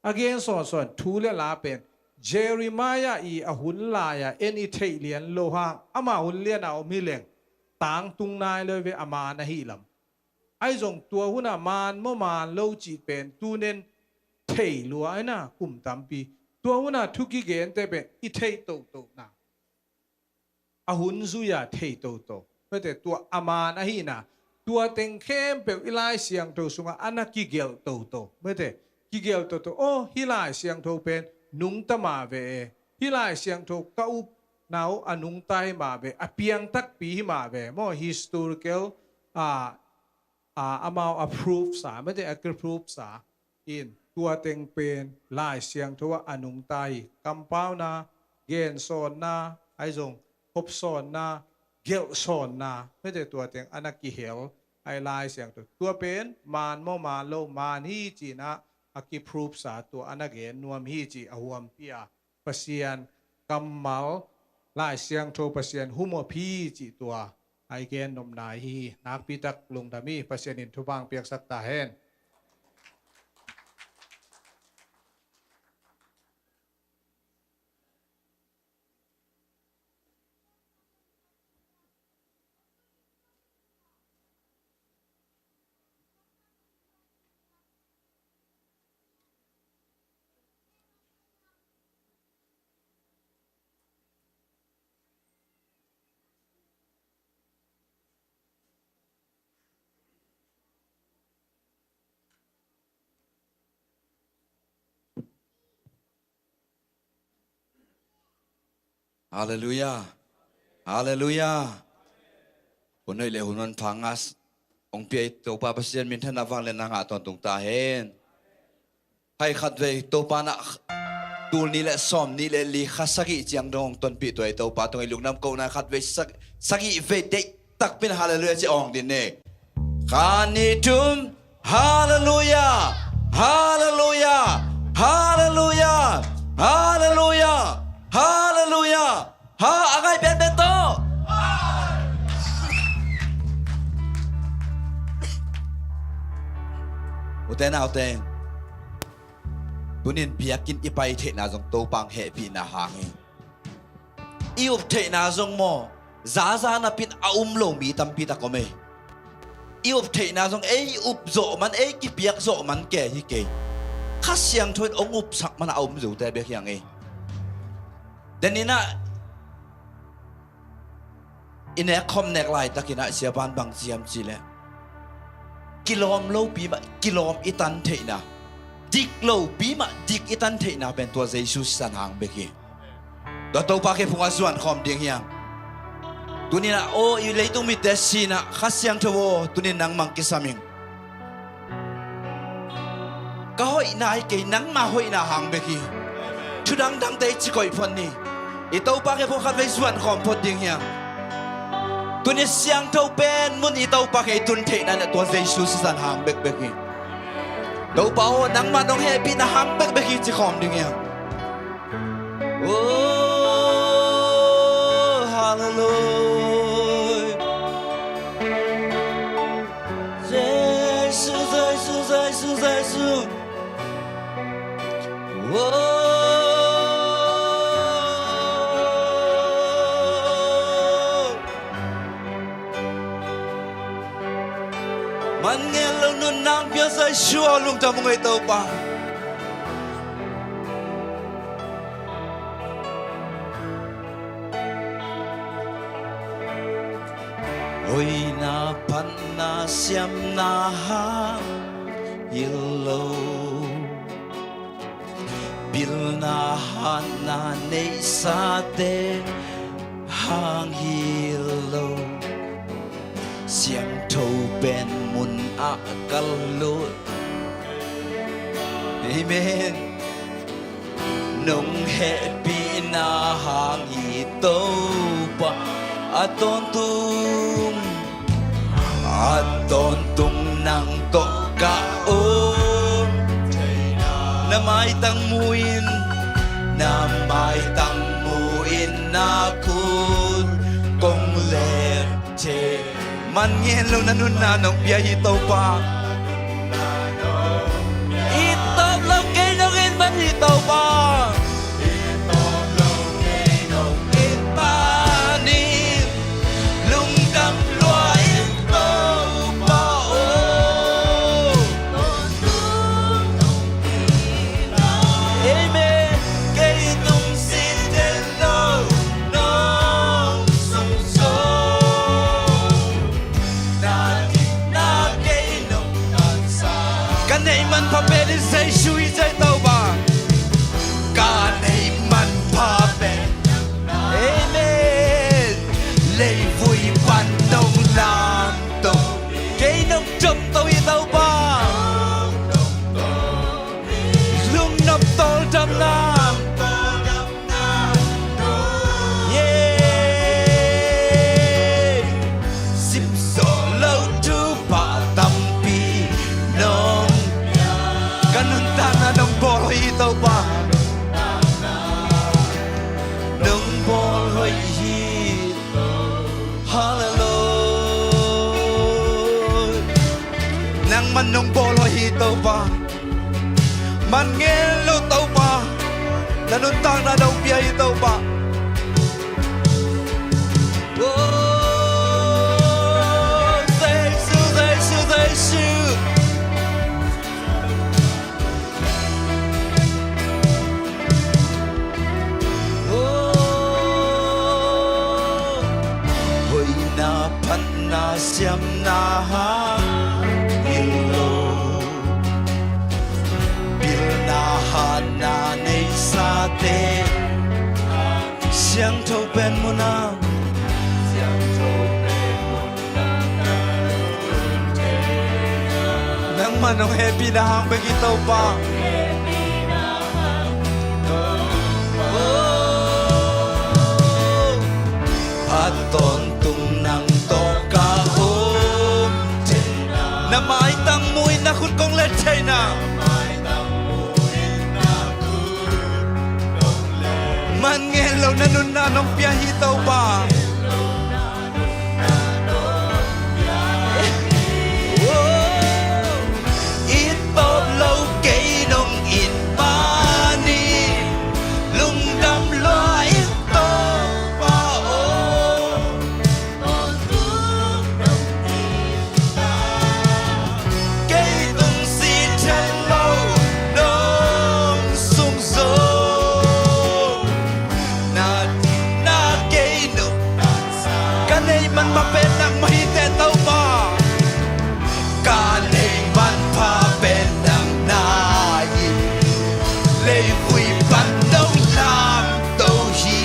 a gen sawnsawn thu le la pen Jeremiah i a hun lai-a en i theih lian lo hang, ama hun liana om hi leng tangtung nai lo ve, a man ahi lam. Ahi zong tua huna man maw man lo cih pen tunen thei lua aina kum tampi. Tua huna thu kigente pen i theih tohtohna, a hun zui-a thei toto. Mete tua a man ahina, tua teng khempeuh i Lai Siangtho sungah a na kigelh toto. Mete kigelh toto. Aw, hi Lai Siangtho pen nungta mah ve e. Hi Lai Siangtho ka upna uh a nungta hi mah ve, a piang takpi hi mah ve. Maw historical, a, a, amau a proof sa, mete a ki proof sa. In tua teng pen Lai Siangtho ah a nungta hi. Kampauna, gensawnna, ahi zong hopsawnna, gelhsawnna, mete tua teng a na kihel ahi Lai Siangtho. Tua pen man maw man lo, man hi cina a ki proof sa, tua a na gen nuam hi ci a huampi a. Pasian kammal, Lai Siangtho Pasian humop hi cih tua a i gen nopna hi hi. Nakpitak lungdam hi. Pasian in thupha piaksak ta hen. Halleluiah. Halleluiah. Hun hoih le hun manpha ngah hong pia i Topa Pasian minthanna vangliatna ngah tawntung ta hen. Hai khatvei Topa na tul nih le sawm nih le li kha sagih ciang dong hong tonpih tua i Topa tungah i lungdam kohna khatvei sag-, sagih vei deih takpi in halleluiah ci awng din ne. Kha nih thum, halleluiah, halleluiah, halleluiah, halleluiah, halleluiah. Ha, a ngai penpen tawh. Ute naute, tunin biakinn i pai theihna zong Topa hehpihna hang hi. I up theihna zong maw, zaza napin a um lo mi tampi tak om ei. I up theihna zong ei up zawh man, ei kipiak zawh man ke hi kei. Kha Siangtho in hong upsak man a um zote bek hi ang ei. Deninah i nekkhop nek laitakinah siapan bang ciam cileh, kilawm lopi mah kilawm i tan theihna, dik lopi mah dik i tan theihna pen tua Jesu sisan hang bek hi. Tua Topa kei phungah zuan khawm ding hiam? Tuninah aw i leitung mite sinah Kha Siangtho aw tunin nangmang kisam ing. Ka hoihna hi kei, nangma hoihna hang bek hi. Thudangdangte i ci koih phot ni. I Topa kei phungah khatvei zuan khawm phot ding hiam? Tuni siangtho pen mun i Topa kei tun theihna le tua Jesu sisan hang bekbek hi. Topa aw nangma nong hehpihna hang bekbek hi ci khawm ding hiam? Oh, hallelujah. Jesu, Jesu, Jesu, Jesu. Oh. Man ngen lo nunna hong pia Jesu aw lungdam ung ei Topa. Hoihna phatna siamna hang hi lo, pilna hatna neihsate hang hi lo, siangtho pen mun ah kal lut. Amen. Nong hehpihna hang hi Topa, a tawntung, a tawntung nang tawh ka um. Na maitang mu-in, na maitang mu-in na khut kong let thei. Man ngen lo na nunna nong pia hi Topa. I tawp lo kei nong it man hi Topa. Lungdam lua in Topa aw. Amen. Kei tung si thei lo nong sung zo. Na dikna kei nong mansa. Ka neih manpha pen in Jesu hi ei Topa. Ka neih manpha pen. Amen. Leivui pan nong lamto. Kei nong domto hi Topa. Lungnop tawldamna. Yeah. Simsawh lo thupha tampi nong. Ka nuntakna nong bawl hoih hi Topa. Nong bawl hoih hi. Hallelujah. Nangman nong bawl hoih hi Topa. Man ngen lo Topa. Na nuntakna nong pia hi Topa. Oh, Jesu, Jesu, Jesu. Oh, hoihna phatna siamna hang hi lo. Pilna hatna neihsate. Siangtho pen mun ah. Nangmah nong hehpihna hang bek hi Topa. Oh. A tawntung nang tawh ka um. Na maitang mu-in na khut kong let theihna. Man ngen lo na nunna nong pia hi Topa. Oh, i tawp lo kei nong it manin lungdam lua in Topa aw. Kei tung si thei lo nong sung zo. Na pen nangmah hi teh Topa. Ka neih manpha pen nang na hi. Leivui pan nong lamto hi.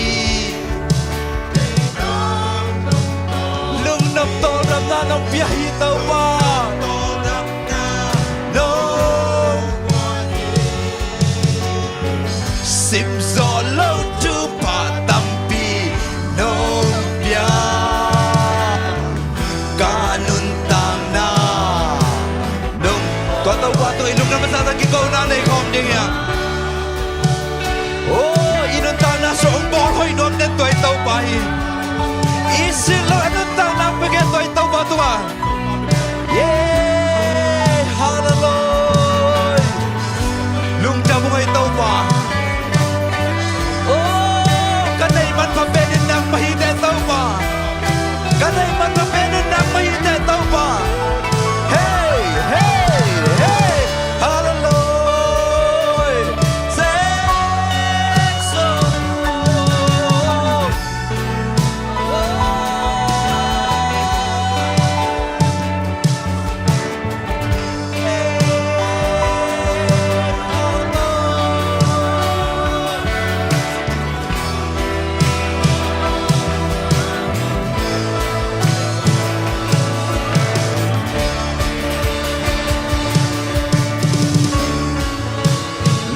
Lungnop tawldamna nong pia hi Topa. Nong simzawh lo thupha tampi nong pia. Ka nuntakna nong, tua Topa tung i lungdam a sa ta kikona nei khawm ding hiam? Oh, i nuntakna sung hong bawl hoih nuam den tua i Topa hi. I silh lo a nuntakna pia gen tua i Topa tungah. Yeah, hallelujah. Lungdam ung ei Topa. Oh, ka neih manpha pen in nangmah hi teh Topa. Ka neih manpha pen in nangmah hi teh Topa. Hey, hey, hey. Hallelujah. Sing song.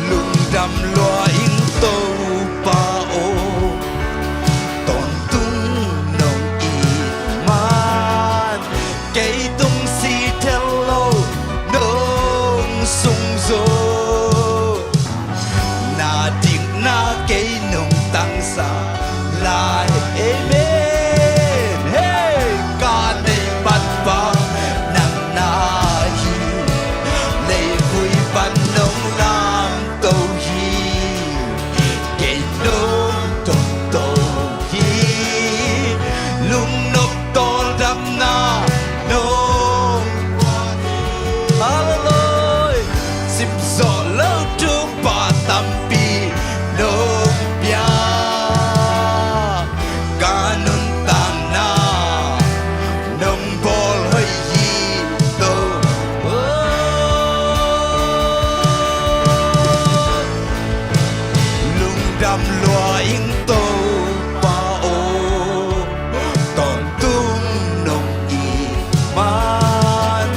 Lungdam lua ing Topa aw, tawntung nong it man. Kei tung si thei lo nong sung zo, na ding na kei nong tangsa lai. Amen. Hey, ka neih manpha nang na hi. Leivui pan nong lamto hi. Kei nong tongto hi. Lungnop tawldamna nong, hallelujah. Simzawh lo thupha tampi nong pia. Ka nuntakna nong bawl hoih hi Topa. Lungdam lua ing Topa aw, tawntung nong it man.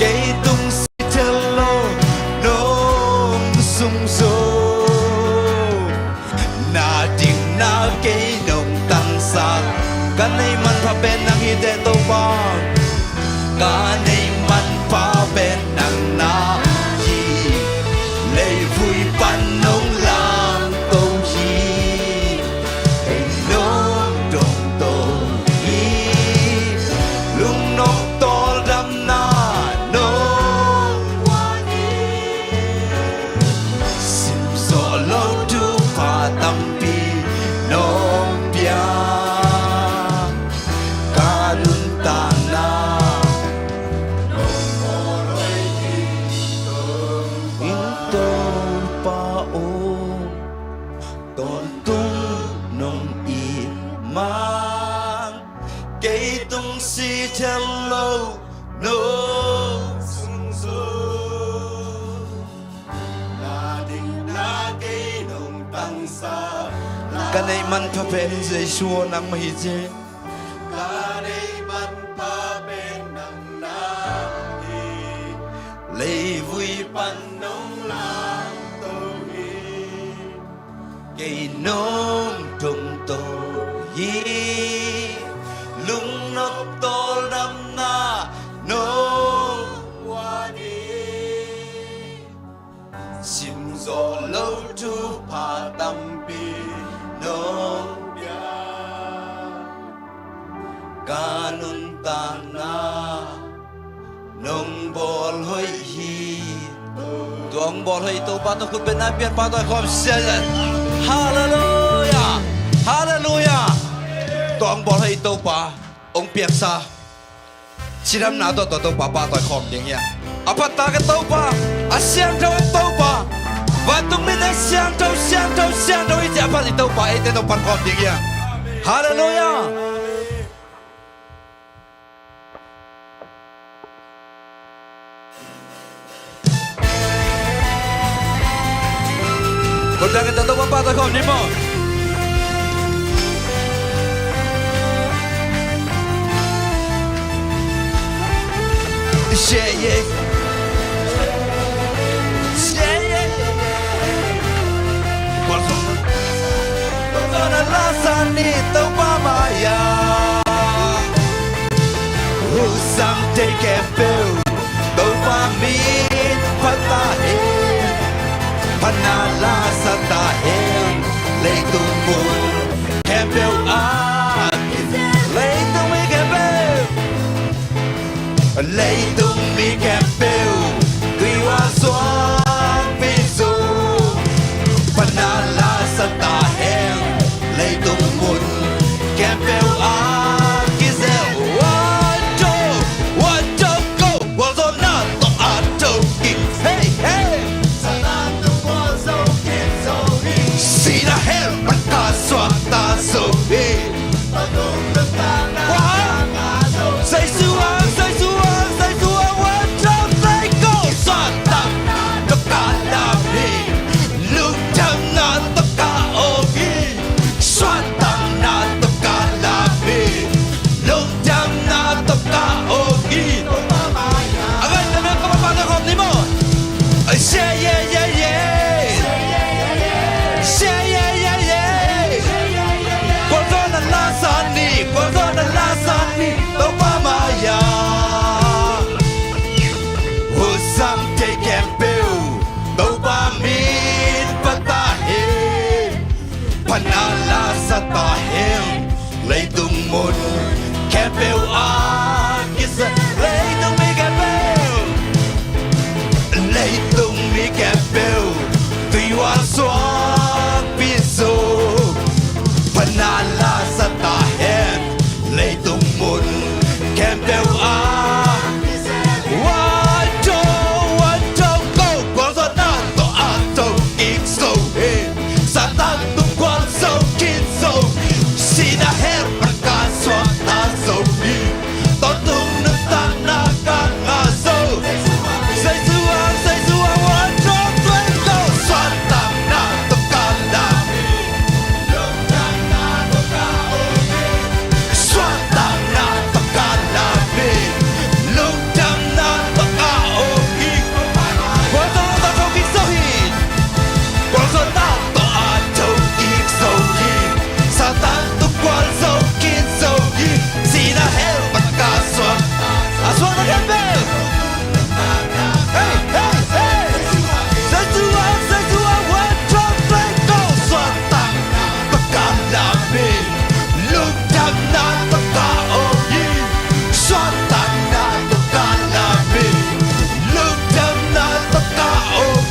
Kei tung si thei lo nong sung zo, na ding na kei nong tangsa. Ka neih manpha pen nang hi teh Topa. Ka neih manpha pen nang na hi. Leivui pan nong lamto hi. Kei nong tongto hi. Lungnop tawldamna nong wan hi. Simzawh lo thupha tampi nong pia. Ka nuntakna nong bawl hoih hi Topa aw, tawntung nong it man. Kei tung si thei lo nong sung zo, na ding na kei nong tangsa. Ka neih manpha pen Jesu aw nangmah hi ci. Ka neih manpha pen nang na hi. Leivui pan nong lamto hi. Kei nong tongto hi. Lungnop tawldamna nong wan hi. Simzawh lo thupha tampi nong pia. Ka nuntakna nong bawl hoih hi. Tua hong bawl hoih Topa tawh khut beng na pian pahtawi khawm sia. Halleluia. Halleluia. Tua hong bawl hoih Topa hong piangsa cidamna tawh tua Topa pahtawi khawm ding hi a. A phattak a Topa, a siangtho a Topa, vantung mite siangtho, siangtho, siangtho hi ci a phat i Topa eite tawh pan khawm ding hi a. Halleluia. Tua kita Topa pahtawi khawm ni maw. Share, yeah. Share, yeah. Gualzawhna la sa ni Topa mai-ah. Hun sang thei khempeuh Topa min phat ta hen. Phatna la sa ta hen. Leitung mun khempeuh ah, leitung mi khempeuh, leitung mi khempeuh, tuihual suangpi sung phatna la sa ta hen. Leitung mun khempeuh ah kizel. One, two, one, two, go. Gualzawhna tawh a tho kik. Hey, hey. Sihna hell pan ka suakta zo hi. Wah! Seisuang, seisuang, seisuang, one, two, three, go! Suahtakna tawh ka lam hi. Lungdamna tawh ka om hi. Suahtakna tawh ka lam hi. Lungdamna tawh ka om hi. A ngai na mel ka papa na khawm ni maw. Share, yeah, yeah, yeah. Share, yeah, yeah, yeah. Gualzawhna la sa ni, gualzawhna la sa ni Topa mai-ah. Hun sang thei khempeuh Topa min phat ta hen. Phatna la sa ta hen. Leitung mun khempeuh ah kizel. Leitung mi khempeuh, leitung mi khempeuh, tuihual suangpi sung phatna la sa ta hen. Leitung mun khempeuh ah. One, two, one, two, go. Gualzawhna tawh a tho kik zo hi. Satan tung gual zo khin zo. Sihna hell pan ka suakta zo hi. Tawntung nuntakna ka ngah zo. Seisuang, seisuang, one, two, three, go. Suahtakna tawh ka lam hi. Suahtakna tawh ka lam hi. Lungdamna tawh ka om hi. Gualzawhna tawh a tho kik zo hi. Gualzawhna tawh a tho kik zo hi. Satan tung gual zo khin zo hi. Sihna hell pan ka suak. A suakna khempeuh. Hey, hey, hey. Seisuang, seisuang, one, two, three, go. Suahtakna tawh ka lam hi. Lungdamna tawh ka om hi. Suahtakna tawh ka lam hi. Lungdamna tawh ka om.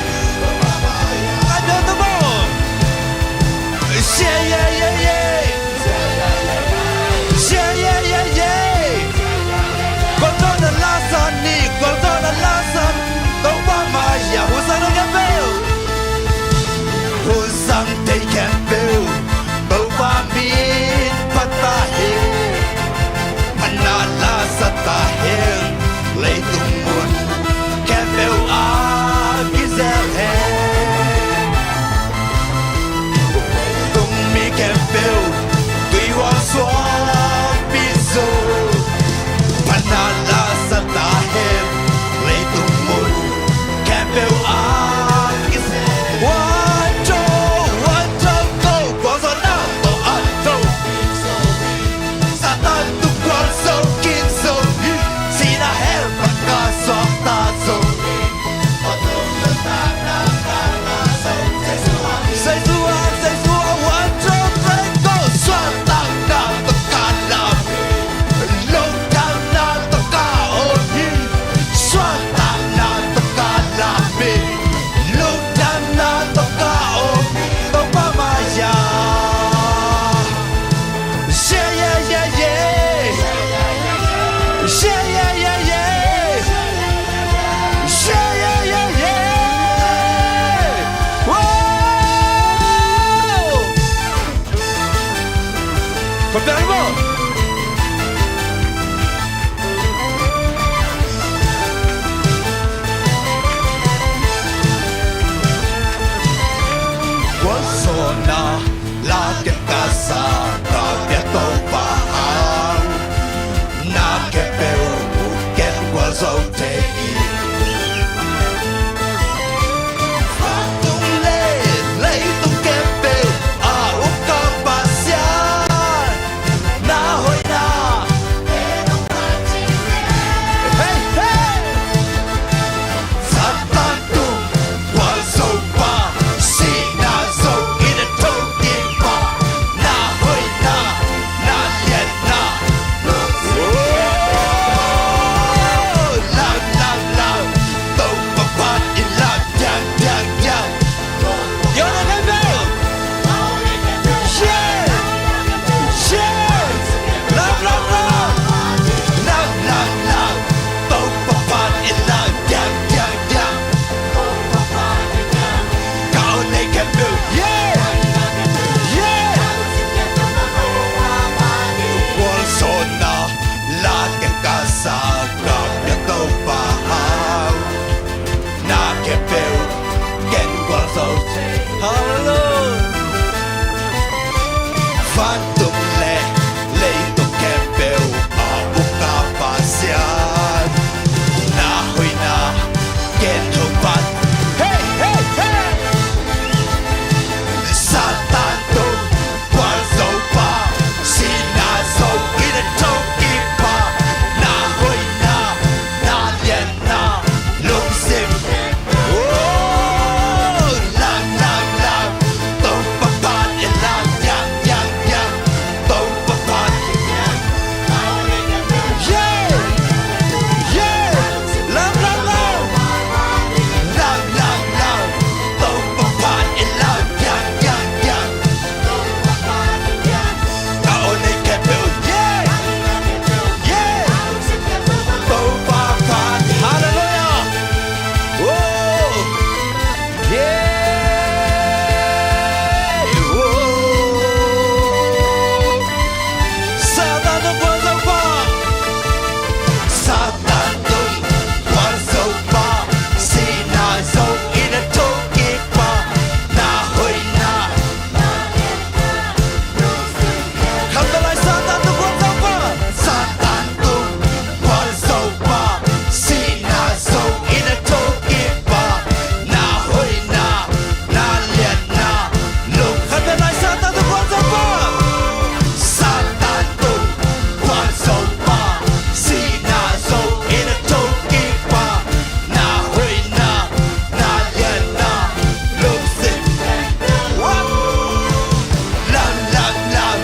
Ka dot maw. Yeah, yeah, yeah, yeah. Yeah, yeah, yeah, yeah. Gualzawhna la sa ni, gualzawhna la sa ni Topa mai-ah. Hun sang thei khempeuh, hun sang thei khempeuh, Topa min phat ta hen. Phatna la sa ta hen. Leitung mun khempeuh ah kizel hen. Leitung mi khempeuh, tuihual suangpi sung phatna la sa ta hen. Leitung mun khempeuh ah kizel. One, two, one, two, go. Gualzawhna tawh a tho. Satan tung gual zo khin zo hi. Sihna hell pan ka suakta zo hi. Seisuang, seisuang, one, two, three, go. Suahtakna tawh ka lam hi. Lungdamna tawh ka om hi. Suahtakna tawh ka lam hi. Lungdamna tawh ka om hi. Topa mai-ah. Yeah, yeah, yeah, yeah. Yeah, yeah, yeah, yeah. Yeah, yeah, yeah, yeah. Wow! Kau biar ibu. La ken ka sa ka pia Topa hang, na khempeuh uh ken gualzo thei hi. Vantung le leitung khempeuh a uk ka Pasian, na hoihna. Hei, hei! Satan tung gualzopa, sihna zo in a thokikpa, na hoihna, na lianna. Oh, lam, lam, lam. Topa pan in lam diang, diang, diang. Yes! Yes! Lam, lam, lam! Lam, lam, lam! Topa pan in lam diang, diang, diang. Ka aw nei khempeuh. Yeah! Yeah! Gualzawhna la ken ka sa ka pia Topa hang, na khempeuh ken gualzo. Hallelujah. Vantung le leitung khempeuh a uk ka Pasian, na hoihna ken thokpat. Hey, hey, hey! Satan tung gualzopa, sihna zo in a thokikpa, na hoihna, na lianna, lungsim. Oh, lam, lam, lam. Topa pan in lam diang, diang, diang. Topa pan in lam. Yeah! Yeah! Lam, lam, lam. Lam, lam, lam. Topa pan in lam diang, diang, diang. Ka aw nei khempeuh. Yeah! Yeah! Topa pan. Hallelujah! Oh! Yeah! Oh! Satan tung gualzopa. Satan tung gualzopa, sihna zo in a thokikpa, na hoihna. Khambe lai Satan tung gualzopa. Satan tung gualzopa, sihna zo in a thokikpa, na hoihna, na lianna, lungsim. Khambe lai Satan tung gualzopa. Satan tung gualzopa, sihna zo in a thokikpa, na hoihna, na lianna, lungsim. Lam, lam, lam.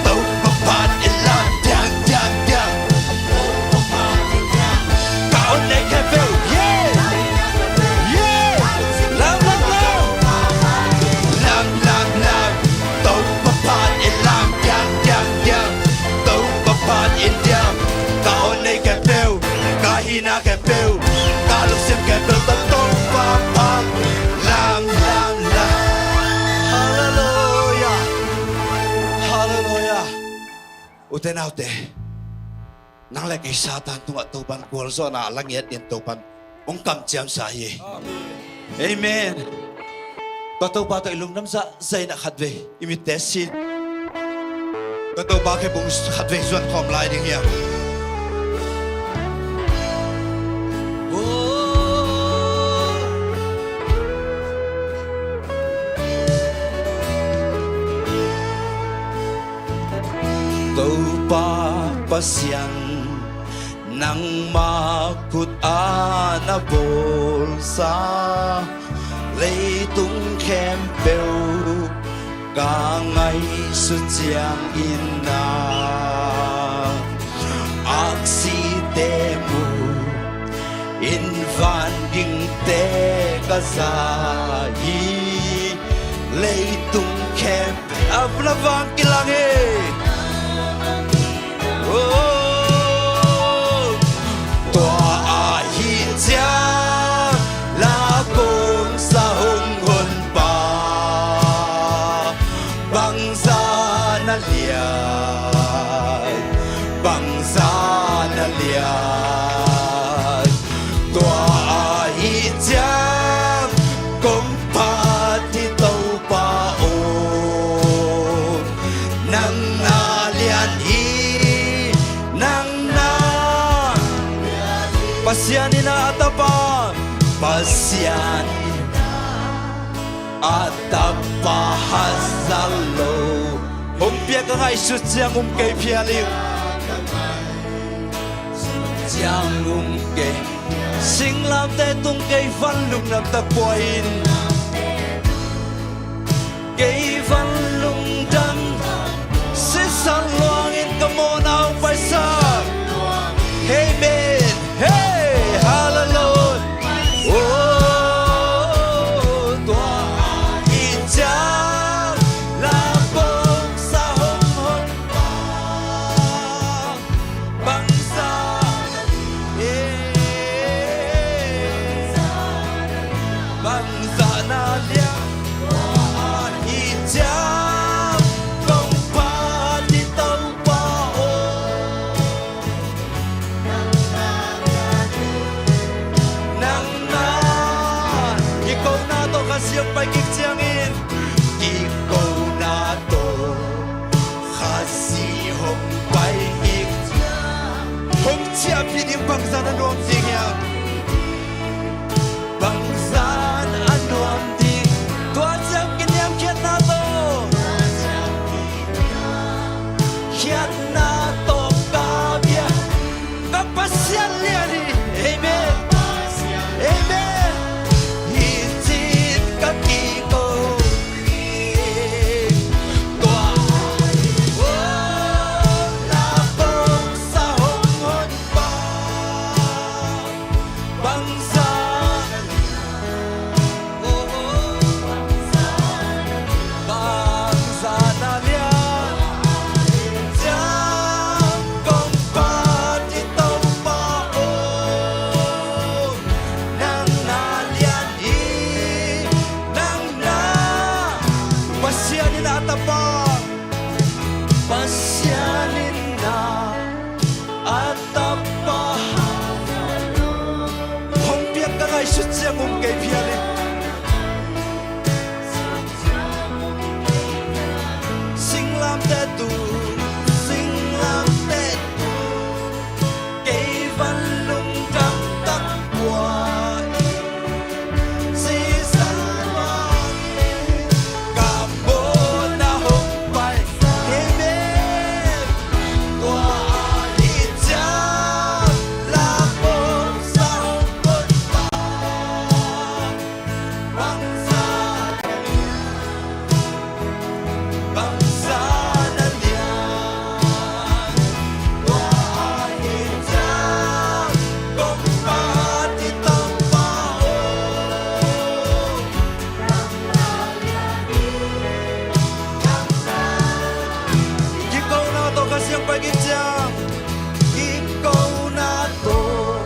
Topa pan in lam diang, diang, diang. Ka aw nei khempeuh. Yeah! Yeah! Lam, lam, lam. Lam, lam, lam. Topa pan in lam diang, diang, diang. Topa pan in diang. Ka aw nei khempeuh, ka hihna khempeuh, ka lungsim khempeuh tawh Topa pan lam, lam, lam. Hallelujah. Hallelujah. Ute naute, nang le kei Satan tungah Topan gualzawhna a la ngiat in Topan hong kamciamsa hi. Amen. Tua Topa tawh i lungdam zahzah in a khatvei i mitte sin. Tua Topa khe bung khatvei zuan khawm lai ding hiam? Topa Pasian, nangma khut a na bawlsa leitung khempeuh ka ngaihsut ciangin na aksite mu in van dingte ka za hi. Leitung khempeuh a vun a vang kilang hi. Oh, tua ahih ciang la kong sa hong honpa, bangzah na lian, bangzah na lian. Tua ahih ciang kong phat hi Topa aw. Nang na lian hi, nang na. Pasian in a tapa, Pasian in a tapa hazat lo. Hong piak ka ngaihsut ciang um kei phial ing. Ciang um kei. Singlamteh tung kei van lungdam tak pua in. Kei van lungdam sisan luangin ka mawhna hong paisak. Amen. Hey, hallelujah. Oh, tua hi ciang la pongsa hong hon pa. Bangza, eh, bangza na lian, tua hi ciang kong phat i Topa aw. Nang na, kikona tawh Khazih hong pai kik ciangin, kikona tawh Khazih hong pai kik ciang, hong ciahpih ding bangzah na nuam ding hiam? Bangzah na nuam ding? Tua ciang kiniamkhiatna tawh, khiatna tawh ka bia, ka Pasian lian hi. Amen. Amen. Hi cin ka kiko. Tua, oh, la pongsa hong hon pa. Bangzah, oh, bangzah na lian, ciang kong phat i Topa aw. Nang na lian hi, nang na. Pasian in a tapa, Pasian in a tapa hong piak ka ngaihsut ciang um kei phial ing. Singlamteh tung, singlamteh tung, kei van lungdam tak pua in. Sisan luangin ka mawhna hong pai. Amen. Tua hi ciang la pongsa hong hon pa. Bangzah, bangzah na lian, tua hi ciang kong phat i Topa aw. Kikona tawh Khazih hong pai kik ciang, kikona tawh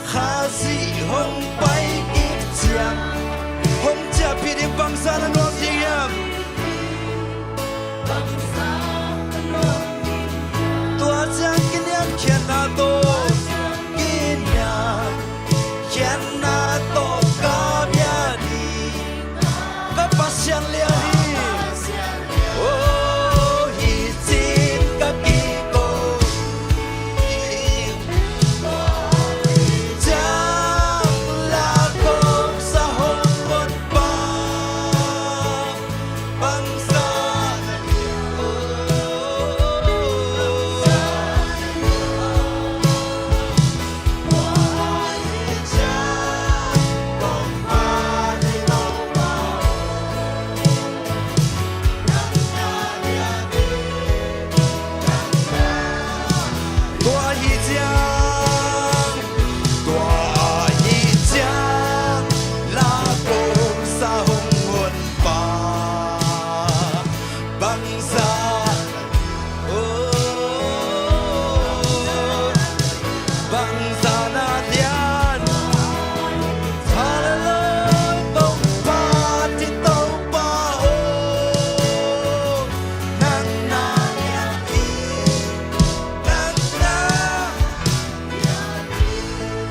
Khazih hong pai kik ciang, hong ciahpih ding bangzah na nuam ding hiam? Tua ciang kiniamkhiatna tawh, kiniamkhiatna tawh ka bia ding, ka Pasian lian hi. Oh, hi cin ka kiko. Ciang la kong sa hong pon pa. Bangzah, oh, tua hi ciang, tua hi ciang, la kong sa hong hon pa. Bangzah, oh, bangzah na lian. Hallelujah, kong phat i Topa aw. Nang na lian hi, nang na.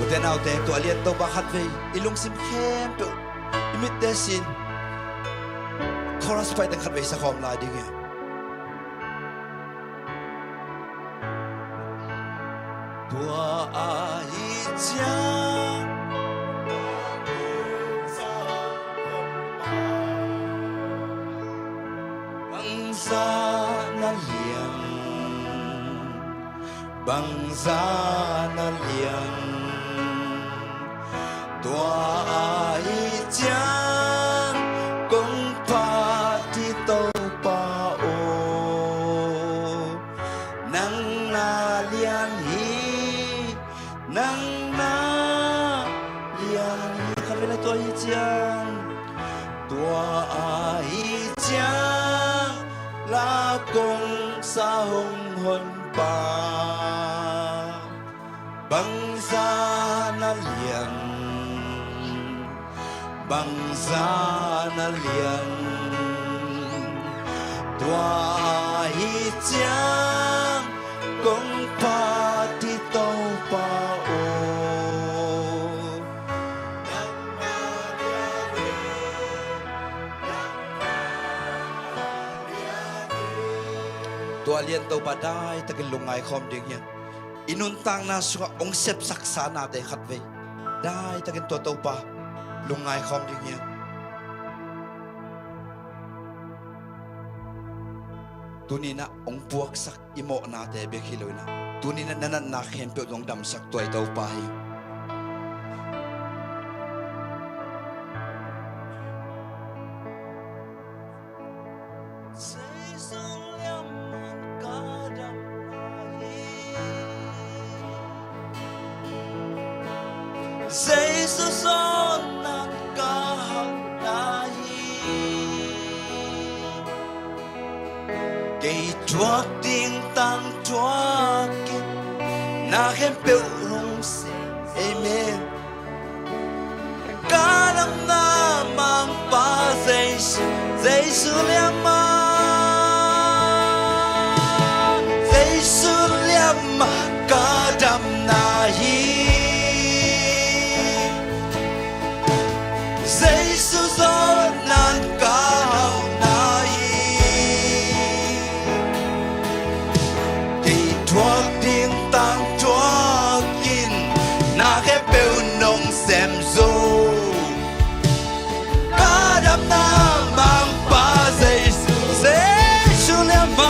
Ute naute, tua lian Topa khatvei i lungsim khempeuh, i mitte sin, chorus pai teng khatvei sa khawm lai ding hi. Tua ahih ciang bangzah na liang, bangzah na liang. Tua ahih ciang kong phat hi Topa aw, nang na liang hi, nang na liang hi. Khat vei lai, tua ahih ciang, tua ahih ciang la kong sa hong hon pa, bangzah na liang, bangzah na liang. Tua ahih ciang kong phat hi Topa aw. Tua lian Topa daitakin lungngai khawm ding hi hang. I nuntakna sungah hong sepsaksa nate khat vei, daitakin tua Topa lungngai khawm ding hi hang. Tuni-in ah hong puaksak i mawhnate bek hi lo-in ah, tuni-in ah na natna khempeuh zong damsak tua i Topa hi. Jesu liamman ka damna hi. Jesu zawhnan ka hauhna hi. Kei thuak ding tang thuak in, na khempeuh nong sem. Amen. Ka damna Mangpa Jesu, Jesu liamma, Jesu liamma ka damna hi. Jesu zawhnan ka hauhna hi. Kei thuak ding tang thuak in, na khempeuh nong sem zo. Ka damna Mangpa Jesu, Jesu liamman,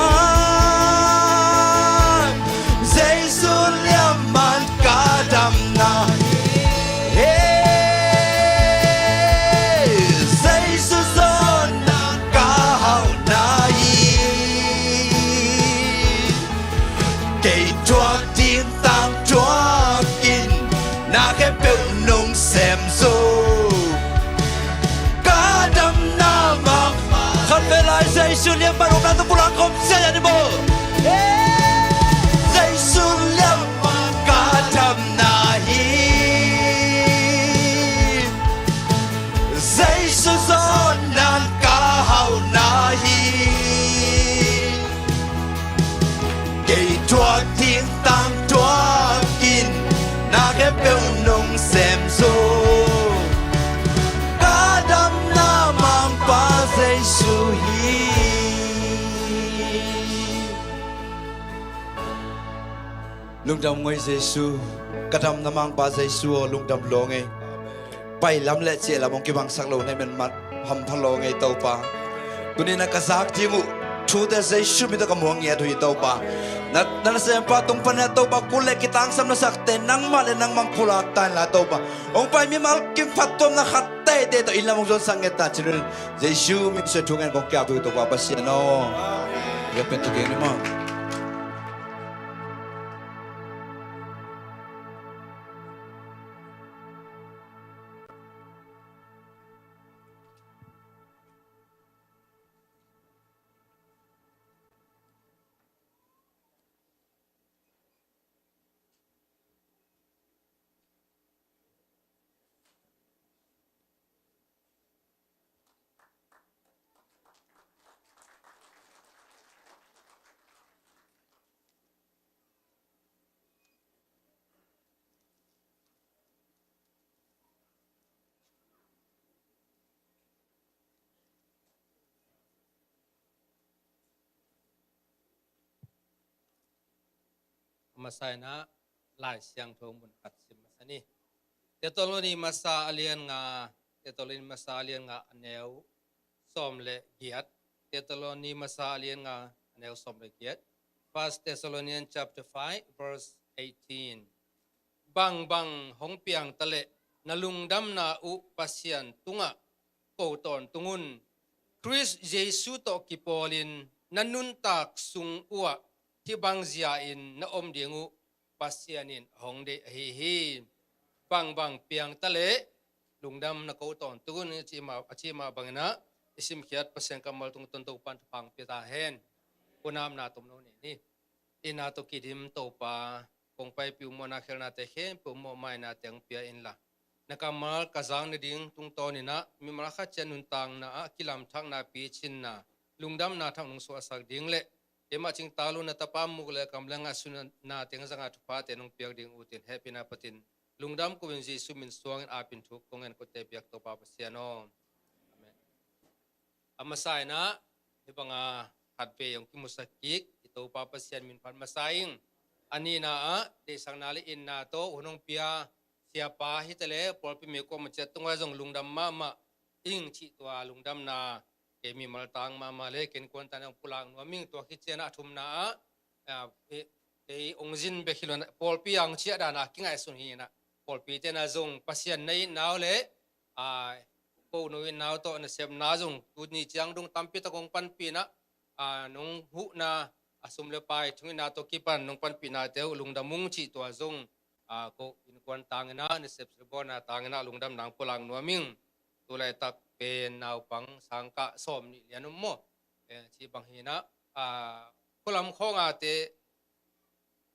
Jesu liamman ka damna hi. Jesu zawhnan ka hauhna hi. Kei thuak ding tang thuak in, na khempeuh nong sem zo. Ka damna Mangpa. Khat vei lai, Jesu liamman hong na tu pulak khawm sia ya ni bo. Jesu liamman ka damna hi. Jesu zawhnan ka hauhna hi. Kei thuak ding tang thuak in, na khempeuh nong sem zo. Ka damna Mangpa Jesu hi. Lungdam ngei Jesu, ka damna Mangpa Jesu aw, lungdam lua ngei. Pai lam le ciah lam hong kibangsak lo na hih man mah hampha lua ngei Topa. Tuni-in ah ka zak ding uh thute Jesu min tawh ka muang ngiat uh hi Topa. Na, na nasempa tung pan ah Topa kul le kitangsam na sakte nangmah le nangmah pulak ta in la Topa. Hong pai mimal kim phattuamna khat teitei tawh inn lam hong zuansak ngiat ta cih uh in Jesu min suang thu ngen kong kiap uh hi Topa Pasian aw. Ka pen tu keng ni maw. A masa in ah Lai Siangtho mun khat sim masa ni. Tesaloni masa a lian nga, Tesaloni masa a lian nga a neu sawm le giat. Tesaloni masa a lian nga a neu sawm le giat. First Thessalonians chapter five, verse eighteen. Bangbang hong piang ta leh na lungdamna uh Pasian tungah ko tawntung un. Khrist Jesu tawh kipawlin na nuntak sung uhah hih bang zia-in na om ding uh Pasian in hong deih ahi hi. Bangbang piang ta leh lungdam na ko tawntung un, a ci mah, a ci mah bangin ah i simkhiat Pasian kammal tungtawn Topa'n thupha pia ta hen. Hunamna tomno nei ni. Itna tawh kidim Topa, kong paipih uh mawhna khialhnate khempeuh mawh mainate hong pia inla, na kammal ka zak nading tungtawnin ah mimal khat ciat nuntakna ah kilamthakna, picinna, lungdamna thak nong suahsak ding le keimah cingtak lo na Tapa muk le kam le ngaihsutna teng zangah thuphate nong piak ding uh ci'n hehpihna patin lungdam ko-in Jesu min suangin apin thu kong ngen kote piak Topa Pasian aw. Amen. A masa in ah hih banga khatvei hong kimusak kik i Topa Pasian min phat masa ing. A nihna ah deihsakna le itna tawh hun hong pia siapa hi ta le pawlpi mi kuamah ciat tungah zong lungdam mahmah ing cih tua lungdamna kei mimal tang mahmah le kei innkuan tangin hong pulak nuam ing. Tua khit ciangin ah a thumna ah, ah, kei hong zin bek hi lo in ah pawlpi a hong ciah dan a kingaihsun hi in ah pawlpite'n ah zong Pasian na itna uh le, ah, ko no itna uh tawh nasepna zong tuni ciang dong tampi tak hong panpih in ah, ah, nong huhna, a sum le pai thungetna tawh kipan nong panpihnate uh lungdam ung cih tua zong, ah, ko innkuan tangin ah nasep sibawlna tangin ah lungdamna hong pulak nuam ing. Tu laitak pen naupang sangkah sawmnih lian om maw, eh, cih bang hi in ah, ah, khualam khawng ate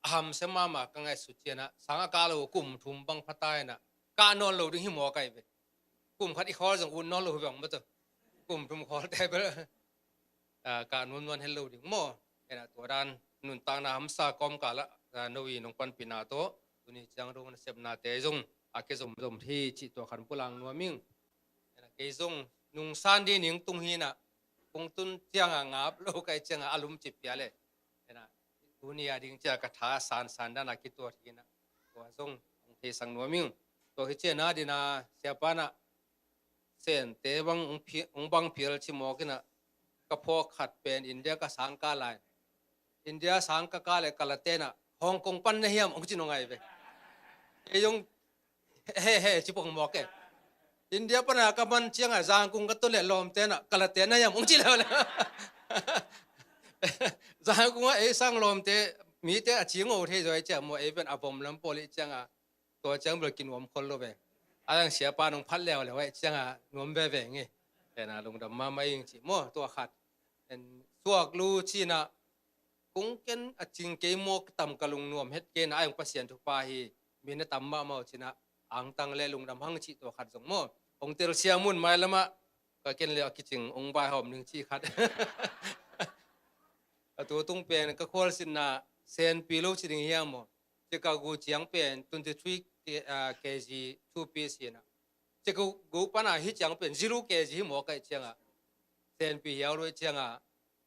a hamsa mahmah ka ngaihsut ciangin ah sang a kah lo kum thum bang pha ta in ah kah nawn lo ding hi mawk ahi ve. Kum khat i khawl zong ut nawn lo hi bang maw tawh. Kum thum khawlte bel, ah, kah nuamnuam het lo ding maw. Hi in ah tua dan nuntakna hamsa kawmkal ah, ah, no i nong panpihna tawh tuni ciang dong nasepnate zong a kizomzom hi cih tua khat pulak nuam ing. Hi in ah kei zong nungsan ding ning tung hi in ah kong tun ciangin ngap lo ka hih ciangin a lum ci pia le. Hi in ah tuni a ding ciang ka tha sansan dan a kituat hi in ah tua zong hong theisak nuam ing. Tua hi ciangin ah ding ah siapa in ah Sente bang hong phi-, hong bang phial ci mawk in ah ka phawk khat pen India ka sang kah lai. India sang ka kah le ka late'n ah Hong Kong pan na hiam hong ci nong ahi ve. Kei zong he he ci pong mawk e. India pan a ka man ciangin ah Zangkung ka tun le lawmte'n ah ka late'n na hiam hong ci leuleu. Zangkung ah ei sang lawmte mite a ci ngo thei zaw ei ciang maw ei pen a vom lam pawl ei ciangin ah tua ciang bel kinuam khol lo ve. A dang siapa nong phat leuleu ei ciangin ah nuam veve ing e. Hi in ah lungdam mahmah ing ci maw tua khat. En suak lu ci in ah kong ken a cing kei maw ka tam ka lungnuam het kei in ah a hong Pasian thupha hi. Mi na tam mahmah uh ci in ah angtang le lungdam hang cih tua khat zong maw. Hong telsiam un mailam ah ka ken le a kicing hong vaihawm ning cih khat. A tu tung pen ka khualzinna senpi lo ci ding hiam maw. Chicago ciang pen twenty three K-, ah, K G two piece hi in ah. Chicago pan a hih ciang pen zero K G hi mawk a hih ciangin ah senpi hiau lo hih ciangin ah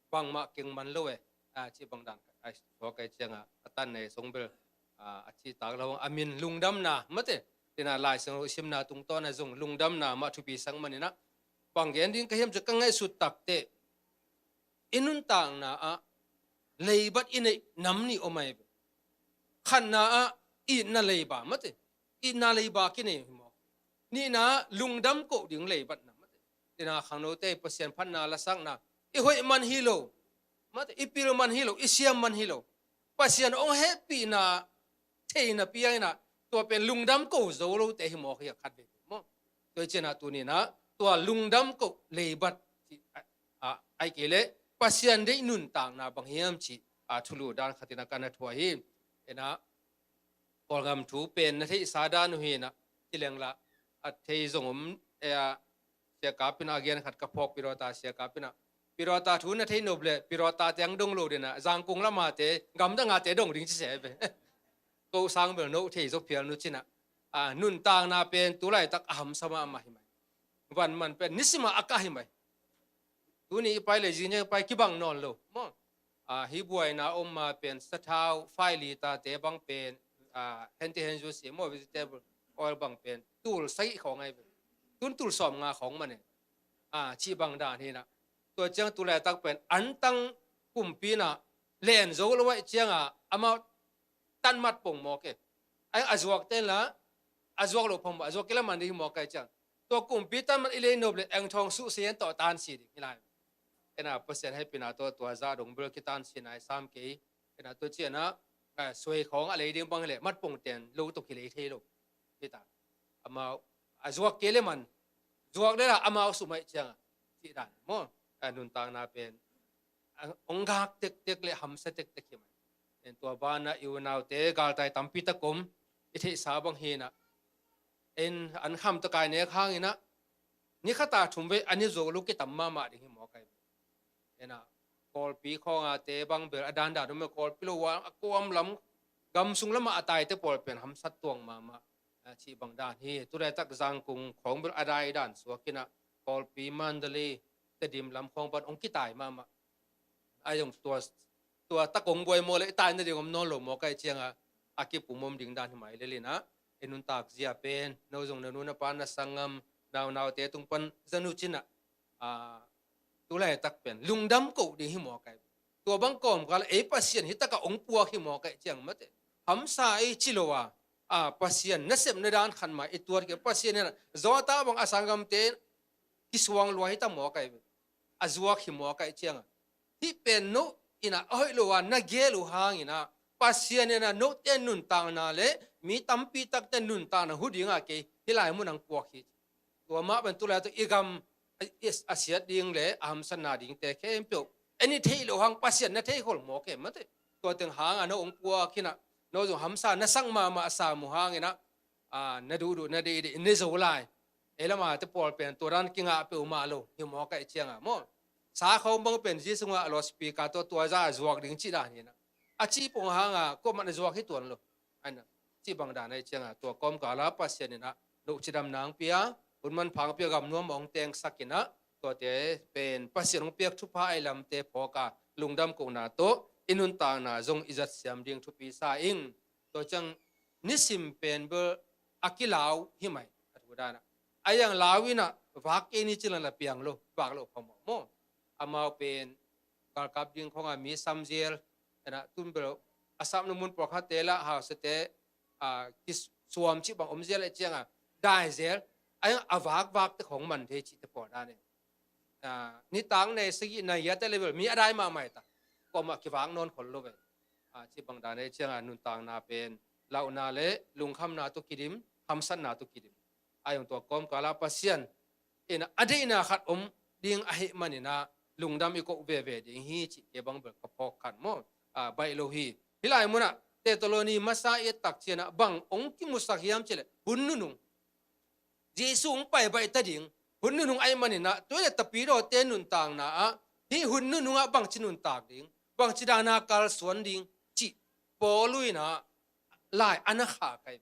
bangmah keng man lo e. Ah, cih bang dan a suak a hih ciangin ah a tan nei song bel, ah, a cih tak lo a min lungdamna mate. Hi in ah Lai Siangtho simna tungtawn ah zong lungdamna mah thupi sak man in ah bang gen ding ka hiam cih ka ngaihsut takteh i nuntakna ah leibat i neih nam nih om ahi ve. Khatna ah itna leiba mate. Itna leiba kinei hi maw. Nihna ah lungdam koh ding leibatna mate. Hi in ah khangnote Pasian phatna lasakna i hoih man hi lo. Mate i pil man hi lo, i siam man hi lo. Pasian hong hehpihna thei napi-in ah tua pen lungdam ko zo lote hi mawk hi a khat veve maw. Tua hi ciangin ah tuni-in ah tua lungdam ko leibat cih, a, a, ahih kei leh Pasian deih nuntakna bang hiam cih, a, thulu dan khatin ah ka na thuah hi. Hi in ah Kawlgam thu pen na theihsa dan uh hi in ah, ci leng lah a thei zong om, e, a, Sia Kap in ah a gen khat ka phawk, Pi Rota, Sia Kap in ah, Pi Rota thu na thei nop leh Pi Rota te hong dong lo ding ah, Zangkung lam a te, gamdang a te dong ding ci se ve. Ko sang bel no thei zo phial nu ci in ah, a, nuntakna pen tu laitak a hamsa mahmah hi mai. Van man pen nisim a a kah hi mai. Tuni i pai leh zing i pai kibang nawn lo maw. A, hih buaina om ma pen sathau five litre te bang pen ah, henti hen juice maw, vegetable oil bang pen tul sagih khawng ahi ve. Tun tul sawmnga khawng mah ne. Ah, cih bang dan hi na. Tua ciang tu laitak pen antang kumpi na len zo lo ahih cianga amau tanmat pong mawk e. Ai a zuak ten la a zuak lo pong mawk, a zuak kei la man ding hi mawk ahih ciang. Tua kumpi tanmat i lei nop le eng thawng suh se en tawh tan si ding hi lai. Ena Pasian hehpihna tawh tua zah dong bel kitan si nai sam kei. Ena tua ciana, ah, suai khawng a lei ding bang le mat pong ten lo tawh kilei thei lo. Hi ta. Amau a zuak kei le man, zuak le la amau sum ahih cianga. Cih dan maw. Ah, nuntakna pen a, hong gak tektek le hamsa tektek hi mai. En tua bana i unaute galtai tampi tak om, i theihsa bang hi na. En an kham takai nek hangin a, ni khata thum vei a ni zo lo kitam mahmah ding hi mawk ai. Ena Kawlpi khawngate bang bel a dandan om e, Kawlpi lo a kuam lam gam sung lamah a taite pawl pen hamsat tuang mahmah. Ah, cih bang dan hi. Tu laitak Zangkung khawng bel a dai dan suak in a, Kawlpi, Mandalay, Tedim lam khawng pan hong kitai mahmah. A zong tua, tua tak hong buai maw le i tai nading om nawn lo mawk ahih cianga a kipum om ding dan hi mai lel in a, i nuntak zia pen no zong na nu na pa na sanggam, naunaute tung pan zanu cin a, ah, tu laitak pen lungdam koh ding hi mawk ai. Tua bang kawmkal ei Pasian hi taka hong puak hi mawk ahih ciang mate. Hamsa ei ci lo a, ah, Pasian nasepna dan khat mah i tuat kei, Pasian in a zawta bang a sanggamte kisuang lua hi ta mawk ai. A zuak hi mawk ahih cianga. Hih pen no in a a hoih lo a na gel uh hangin a, Pasian in a note nuntakna le mi tampi takte nuntakna hu dinga kei hih lai mun ang puak hi. Tua mah pen tu laitak i gam a, a siat ding le a hamsatna dingte khempeuh en i theih loh hang Pasian na theikhol mawk e mate. Tua teng hanga no hong puak hi na, no zong hamsa na sak mahmah a sam uh hangin a, ah, na duhduh na deihdeih ne zo lai. Ei lamate pawl pen tua dan kingah peuhmah lo hi mawk ahih cianga maw. Sa khawng bang pen Jesu ngah a loudspeaker tawh tua za a zuak ding cih dan hi na. A cih pong hanga kuamah na zuak hi tuan lo. Aina, cih bang dan ahih cianga tua kawmkala Pasian in a no cidam nang pia, hun manpha hong pia, gam nuam hong tengsak in a, tuate pen Pasian hong piak thupha ahih lamte phawk a, lungdam kohna tawh i nuntakna zong i zat siam ding thupi sa ing. Tua ciang nisim pen bel a kilau hi mai a thu dan a. A yang lau in a vak kei ni ci la la piang lo, vak lo phamawh maw. Amau pen galkap ding khawnga mi sam zel, ena tun bel a sapna mun pawlkhatte la hausate, ah, kisuam cih bang om zel ahih cianga dai zel. A yang a vakvakte khawng man thei cihte pawl dan e. Ah, nitak nei sagih nai hiate level mi a dai mahmah ta. Kuamah kivak nawn khol lo ve. Ah, cih bang dan ahih cianga nuntakna pen lauhna le lungkhamna tawh kidim, hamsatna tawh kidim. A zong tua kawmkala Pasian in a deihna khat om ding ahih manin a lungdam i koh veve ding hi cih kei bang bel ka phawk khan maw. Ah, baih lo hi. Hih lai munah Thessaloni masa i et tak ciangah bang hong kimusak hiam cih leh hun nunung Jesu hong paibaih ta ding hun nunung ahih manin a, tua leh tapidawte nuntakna ah hih hun nunungah bangci nuntak ding, bangci dana kalsuan ding cih Paul in a lai a na khak hi.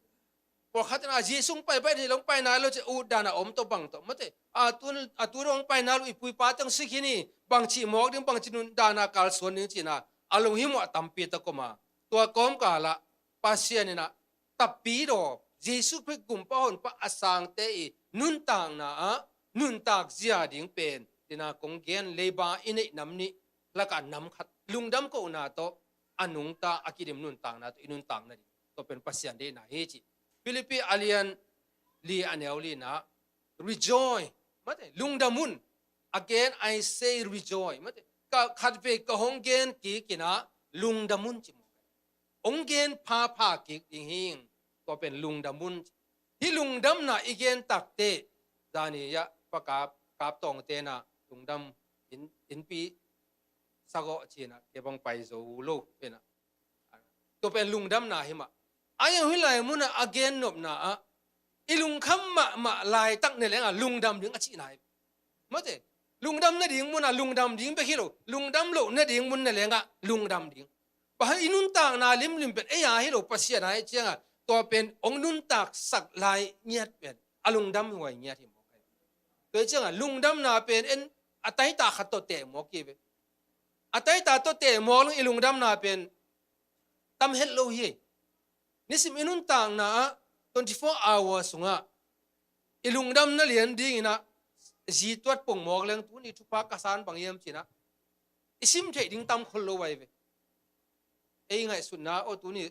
Pawlkhat in a Jesu hong paibaih ding, hong pai nai lo cih, ut dana om tawh bang tawh mate. A tu, a tu dong hong pai nai lo, i pu i pa teng sik hi ni, bangci mawk ding, bangci nun dana kalsuan ding cihna a lunghimawh tampi tak om a. Tua kawmkalah Pasian in a tapidaw Jesu Khrist gumpa honpa a sangte i nuntakna ah nuntak zia ding pen, tina kong gen, leiba i neih nam nih lakah nam khat lungdam kohna tawh a nungta a kidim nuntakna tawh i nuntakna ding. Tua pen Pasian deihna hi ci. Philippi a lian li a neu lina, rejoice, mate, lungdam un. Again I say rejoice, mate. Ka khatvei ka hong gen kik in a lungdam un ci maw. Hong gen phapha kik ding hi. Tua pen lungdam un. Hih lungdamna i gen takte, zani ah Pa Kap, Kap Tawngte na lungdam in, innpi sagawh cina kei bang pai zo lo pena. Tua pen lungdamna hi mah. A yang hih lai munah a gen nopna ah i lungkham mahmah laitak ne lengah lungdam ding a cihna hi. Mate, lungdam nading munah lungdam ding bek hi lo, lungdam loh nading mun ne lengah lungdam ding. Bang hang i nuntakna limlim pen ei a hi lo, Pasian a hi ciangah tua pen hong nuntaksak lai ngiat pen a lungdam huai ngiat hi mawk hi. Tua hi ciangah lungdamna pen en a taita khat tawh teh mawk hi ve. A taita tawh teh mawk leng i lungdamna pen tam het lo hi. Nisim i nuntakna ah twenty-four hour sungah i lungdamna lian dingin ah zi tuat pongmawk leng tuni thupha ka san bang hiam ci-in ah i sim theih ding tam khol lo ahi ve. Ei ngaihsutna aw tuni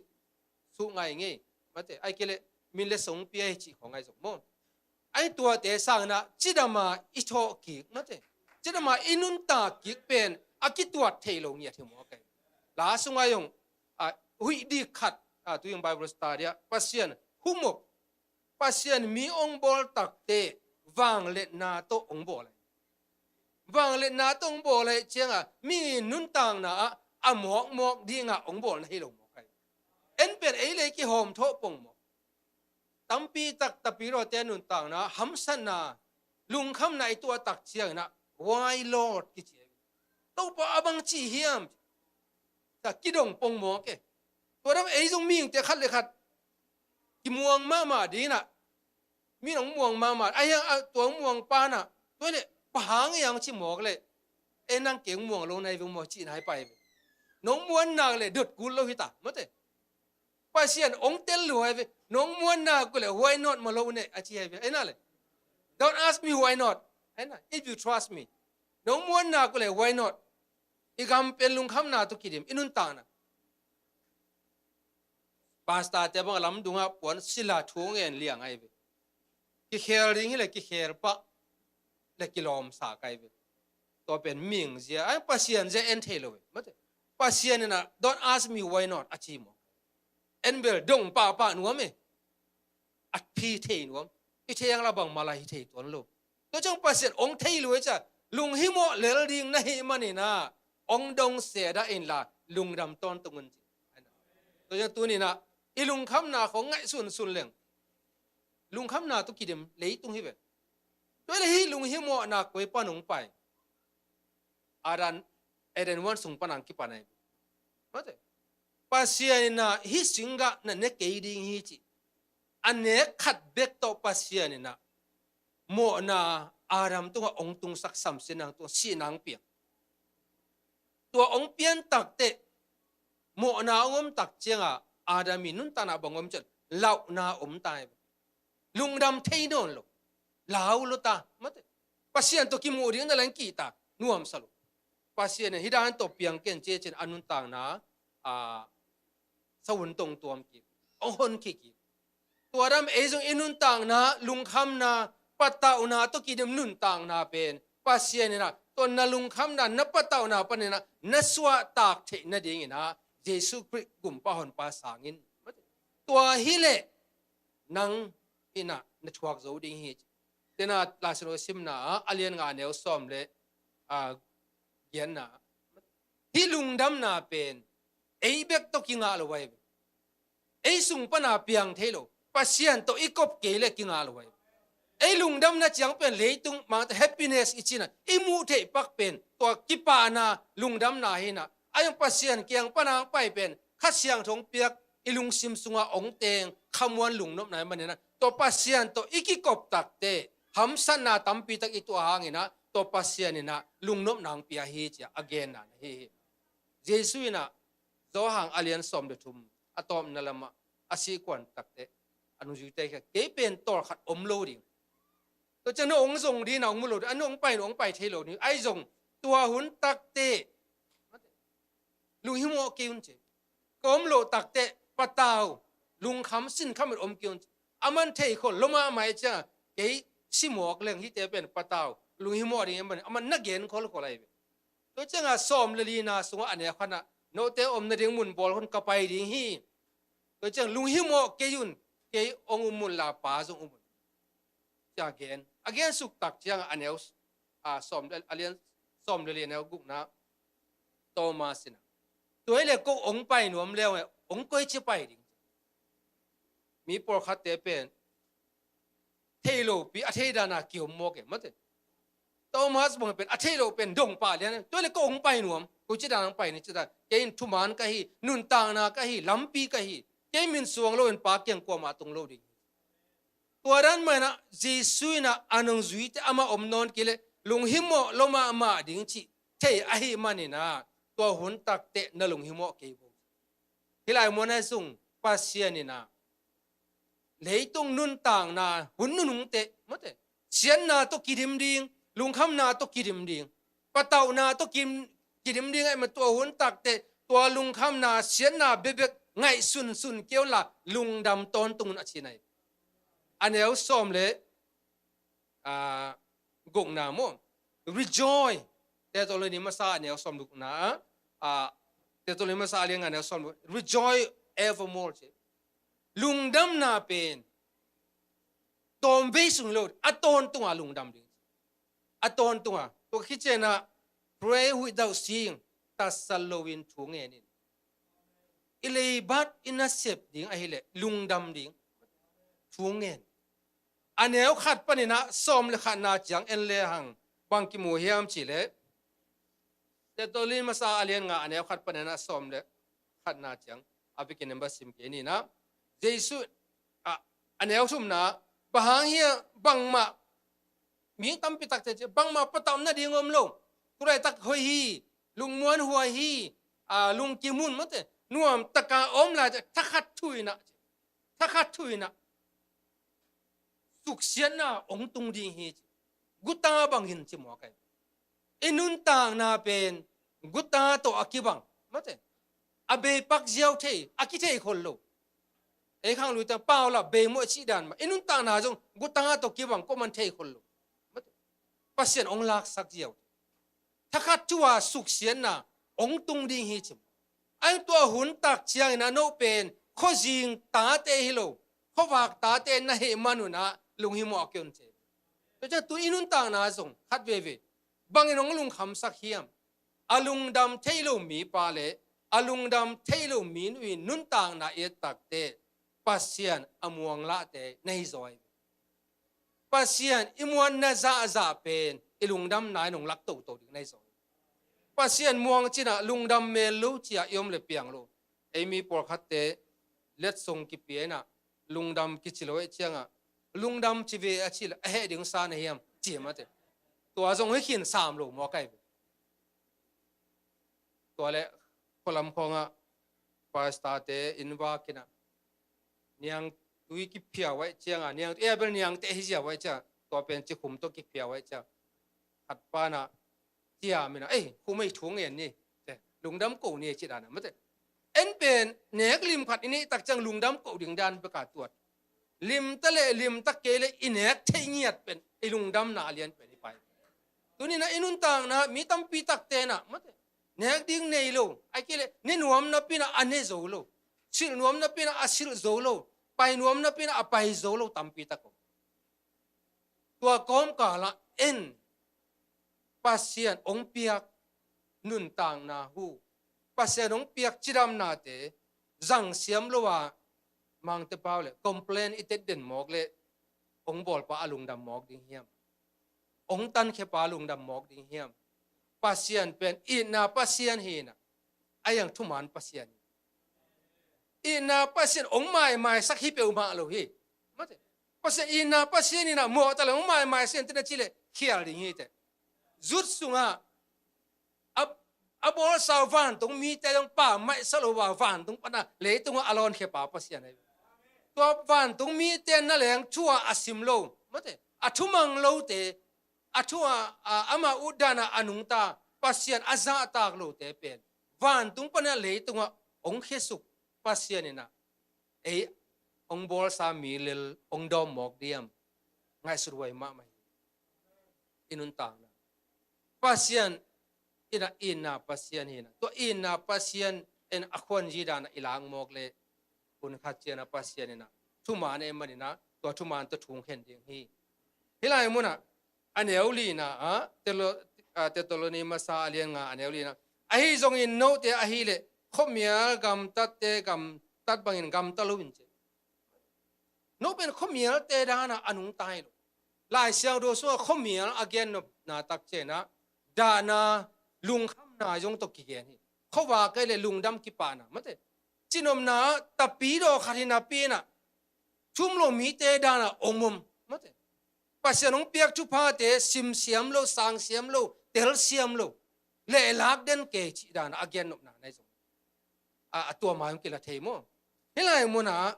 suh ngai ngei. Mate, ai kei leh min le song pia hi cih khawng ahi zong maw. Ai tuate sangin ah cidam a i thawh kik, mate, cidam a i nuntak kik pen a kituat thei lo ngiat hi maw kei. La sungah zong a, huih dik khat, a, tu zong Bible study ah Pasian humop, Pasian mi hong bawl takte vangliatna tawh hong bawl ahi. Vangliatna tawh hong bawl ahih ciangin mi nuntakna ah a mawkmawk dingin hong bawlna hi lo mawk ahi. En pen ei le ei kihawm thawh pongmawk. Tampi tak tapidaw te nuntakna hamsatna, lungkhamna i tuah tak ciangin ah, "Why Lord?" kici ahi. "Topa, a bang ci hiam?" Tua kidong pongmawk e. Tua dam ei zong mihingte khat le khat kimuang mahmah dingin ah, mi nong muang mahmah, a hiang a tua muang pa na, tua leh bang hang hiam ci mawk leh, "E, nang kei hong muang lo na hi ve maw," ci na hi pai ve. Nong muan nak leh dot kul lo hi ta, mate. Pasian hong tel lua hi ve. "Nong muan nak uh leh why not ma lo ne," a ci hi ve. Ei na leh, "Don't ask me why not." Ei na, "If you trust me." Nong muan nak uh leh why not. I gam pen lungkhamna tawh kidim, i nuntakna. Pastor te bang lamdungah puan sila thu ngen liang ahi ve. Kikhel ding hi leh kikhel pah le kilawmsa kai ve. Tua pen mihing zia, ai Pasian zia en thei lo ve. Mate. Pasian in ah, "Don't ask me why not," a ci maw. En bel dong pahpah nuam e. A phi thei nuam. I thei ang la bangmah la hi thei tuan lo. Tua ciang Pasian hong thei lua hi cia, lunghimawh lel ding na hih manin ah, hong dong se dah in la, lungdam tawntung un ci. Tua ciang tuni-in ah, i lungkhamna khawng ngaihsunsun leng, lungkhamna tawh kidim leitung hi ve. Tua leh hih lunghimawhna koi pan hong pai? Adam, Eden huan sung pan hong kipan ahi. Mate. Pasian in ah hih singgah na ne kei ding hi ci. A nek khat bek tawh Pasian in ah mawhna Adam tungah hong tungsak, samsiatna hong tungsak, sihna hong piak. Tua hong pian takteh, mawhna hong om tak ciangah Adam i nuntakna bang om ciang, lauhna om ta hi. Lungdam thei nawn lo. Lau lo ta, mate. Pasian tawh kimuh ding na leng kihta, nuamsa lo. Pasian in hih dan tawh piang ken ci-in a nuntakna, a, sa hun tong tuam kik, hong honkhia kik. Tua dam ei zong i nuntakna, lungkhamna, patauhna tawh kidim nuntakna pen Pasian in ah, tua na lungkhamna, na patauhna panin ah na suahtak theih nadingin ah Jesu Khrih Gumpa Honpa sang in. Tua hi leh nang in ah na thuak zo ding hi. Tua ciang Lai Siangtho simna ah, a lian nga, a neu sawm le, a, giatna. Hih lungdamna pen ei bek tawh kingah lo ahi ve. Ei sung pan a piang thei lo. Pasian tawh i kop kei leh kingah lo ahi ve. Ei lungdamna ciang pen leitung mah tawh happiness i ci-in ah i muh theih pak pen tua kipahna lungdamna hi-in ah, a, Pasian kiang pan a hong pai pen Kha Siangtho hong piak, i lungsim sungah hong teng khamuan lungnopna ahih manin ah, tua Pasian tawh i kikop takteh hamsatna tampi tak i tuah hangin ah, tua Pasian in ah lungnopna hong pia hi ci-a a genna na hi hi. Jesu in ah Johan a lian sawm le thum, a tawpna lamah a sih kuan takteh, a nungzuite kiangah, "Kei pen tawlkhat om lo ding. Tua ciang na hong zong ding, na hong mu lo ding, a na hong pai, na hong pai thei lo ding. Ahi zong tua hun takteh lunghimawh kei un," ci. "Ka om loh takteh patau, lungkham, sinkham in om kei un," ci. Aman thei khol lo mahmah ahih ciangah, kei si mawk leng hihte pen patau, lunghimawh ding ahih manin aman na gen kholkhol ahi ve. Tua ciangah sawm le lina sungah a neu khatna, "Note om nading mun bawl un, ka pai ding hi. Tua ciang lunghimawh kei un, kei hong um un la, Pa zong um un," ci-a gen. A gensuk tak ciangah a neu, a, sawm le, a lian sawm le li, a neu gukna, Thomas in ah, "Tua hi leh ko hong pai nuam leng, hong koici pai ding? Mi pawlkhatte pen thei lopi, a thei dan a kiom mawk e," mate. Thomas bang pen a theih loh pen dong pah lian. "Tua hi leh ko hong pai nuam, koici dan hong pai ni?" "Ci ta, kei in thuman ka hi, nuntakna ka hi, lampi ka hi. Kei min suang loin Pa kiang kuamah tung lo ding." Tua dan mah in ah Jesu in ah a nungzuite amah om nawn kei leh lunghimawh lo mahmah ding cih thei ahih manin ah, tua hun takteh na lunghimawh kei bo. Hih lai muanah zong Pasian in ah leitung nuntakna hun nunung teh, mate, siatna tawh kidim ding, lungkhamna tawh kidim ding, patauhna tawh kim, kidim ding ahih manin tua hun takteh tua lungkhamna, siatna bekbek ngaihsunsun kei unla lungdam tawntung un a ci hi. A neu sawm le ah, gukna maw? Rejoice. Thessaloni masa a neu sawm le gukna, ah, Thessaloni masa a lian nga a neu sawm le guk. Rejoice evermore ci. Lungdamna pen tawmvei sung hi lo, a tawntunga lungdam ding. A tawntunga. Tua khit ciangin ah, pray without ceasing. Tasat loin thu ngen in. I leibat i nasep ding ahih leh lungdam ding. Thu ngen. A neu khat panin ah sawm le khatna ciang en le hang, bang kimu hiam cih leh, Thessaloni masa a lian nga a neu khat panin ah sawm le khatna ciang, a bikin in va sim kei ni. Jesuh, ah, a neu thumna, bang hang hiam, bangmah, mi tampi takte ci, bangmah patauh nading om lo. Tulaitak hoih hi, lungmuanhuai hi, ah, lungkim un, mate, nuamtaka om lai, thakhat thu in ah, thakhat thu in ah suksiatna hong tung ding hi ci. Guta bangin ci mawk hi. I nuntakna pen guta tawh a kibang, mate, a beipak ziau thei, a kithei khol lo. Ei khang lui tang pau la bei mawh cih dan mah, i nuntakna zong guta tawh kibang, kuaman thei khol lo, mate. Pasian hong laksak ziau thei. Thakhat thu-a suksiatna hong tung ding hi ci. Ahi tua hun tak ciangin ah no pen khuazing tate hi lo, khuavak tate na hih man un ah lunghimawh kei un ci. Tua ciang tu i nuntakna zong khat veve bangin hong lungkhamsak hiam? A lungdam thei lo mipa le a lungdam thei lo minu in nuntakna i et takteh Pasian a muanglahte na hi zaw hi. Pasian i muanna zahzah pen i lungdamna in hong lak toto ding na hi zaw hi. Pasian muang cin ah lungdam mel lo ci-a i om le piang lo. Ei mi pawlkhatte letsong kipia in ah lungdam kici lo ahih ciangah, lungdam ci ve a cih leh a heh ding sa na hiam ci, mate. Tua zong hi khin sam lo mawk hi. Tua leh khualam khawngah pastorte inn vak in ah niangtui kiphiau ahih ciangah, niangtui, eh, bel niangteh hi ziau ahih ciangah, tua pen cikhum tawh kiphiau ahih ciangah, khat pa in ah ciam in ah, "Ei, khum ei, thu ngen ni, te, lungdam ko ni," ci dan ah, mate. En pen nek lim khat i neih tak ciang lungdam ko ding dan bek a tuat. Limta le limta kei le i nek theih ngiat pen i lungdamna a lian pen hi pai. Tuni in ah i nuntakna mi tampi takte in ah, mate, nek ding nei lo, ahih kei leh ne nuam napi in ah a ne zo lo, silh nuam napi in ah a silh zo lo, pai nuam napi in ah a pai zo lo tampi tak om. Tua kawmkalah en Pasian hong piak nuntakna hu, Pasian hong piak cidamnate zang siam lo a, Mangte pau le complain i tet den mawk leh hong bawlpa a lungdam mawk ding hiam? Hong tankhia pa a lungdam mawk ding hiam? Pasian pen itna Pasian hi in ah, a hiang thuman Pasian hi. Itna Pasian hong maimaisak hi peuhmah lo hi. Mate. Pasian itna Pasian in ah mawh ta le hong maimaisak in tena ci leh khial ding hi teh. Zut sungah a, a bawlsa uh vantung mite zong pammaih sa lo a, vantung pan a leitungah a lawnkhia pa Pasian ahi. Tua vantung mite na leng thu-a a sim lo, mate, a thumang lote, a thu-a, a, amah utdan a a nungta Pasian a zahtak lote pen vantung pan a leitungah hong khiasuk Pasian in ah ei hong bawlsa mi lel hong dawm mawk diam? Ngaihsut huai mahmah hi. I nuntakna Pasian in ah itna Pasian hi in ah, tua itna Pasian in a khuanzi dan ah i lak mawk leh hun khat ciang ah Pasian in ah thuman ei man in ah tua thuman tawh thung khen ding hi. Hih lai munah a neu lina ah, Thesalo-, ah, Thessaloni masa a lian nga a neu lina, ahi zongin note ahih leh khuamial gamtatte gamtat bangin gamta lo in ci. No pen khuamialte dan ah a nungta hi lo. Lai Siangtho sungah khuamial a gennopna tak ciang ah dahna, lungkhamna zong tawh kigen hi. Khuavak ahih leh lungdam kipahna, mate. Cihnopna ah tapidaw khat hi napi in ah thu um lo mite dan ah om om, mate. Pasian hong piak thuphate sim siam lo, sang siam lo, tel siam lo, lehlak den kei cih dan ah a gennopna na hi zong a, a tua mai hong kila thei maw? Hih lai munah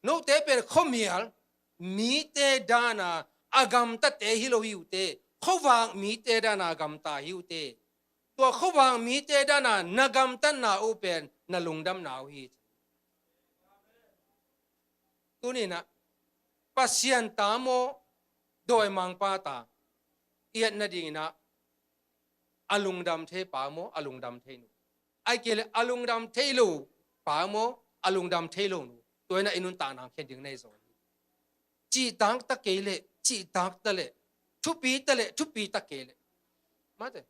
note pen khuamial mite dana a gamtate hi lo hi uh teh, khuavak mite dana a gamta hi uh teh. Tua khuavak mite dana na gamtatna uh pen na lungdamna uh hi. Tuninah Pasian ta maw, dawimangpa ta, i et nadinginah a lungdam thei pa maw, a lungdam thei nu, ahih kei leh a lungdam thei lo pa maw, a lungdam thei lo nu, tua inah i nuntakna khen ding nei zaw hi. Cihtak ta kei leh, cihtak ta leh, thupi ta leh, thupi ta kei leh, mate,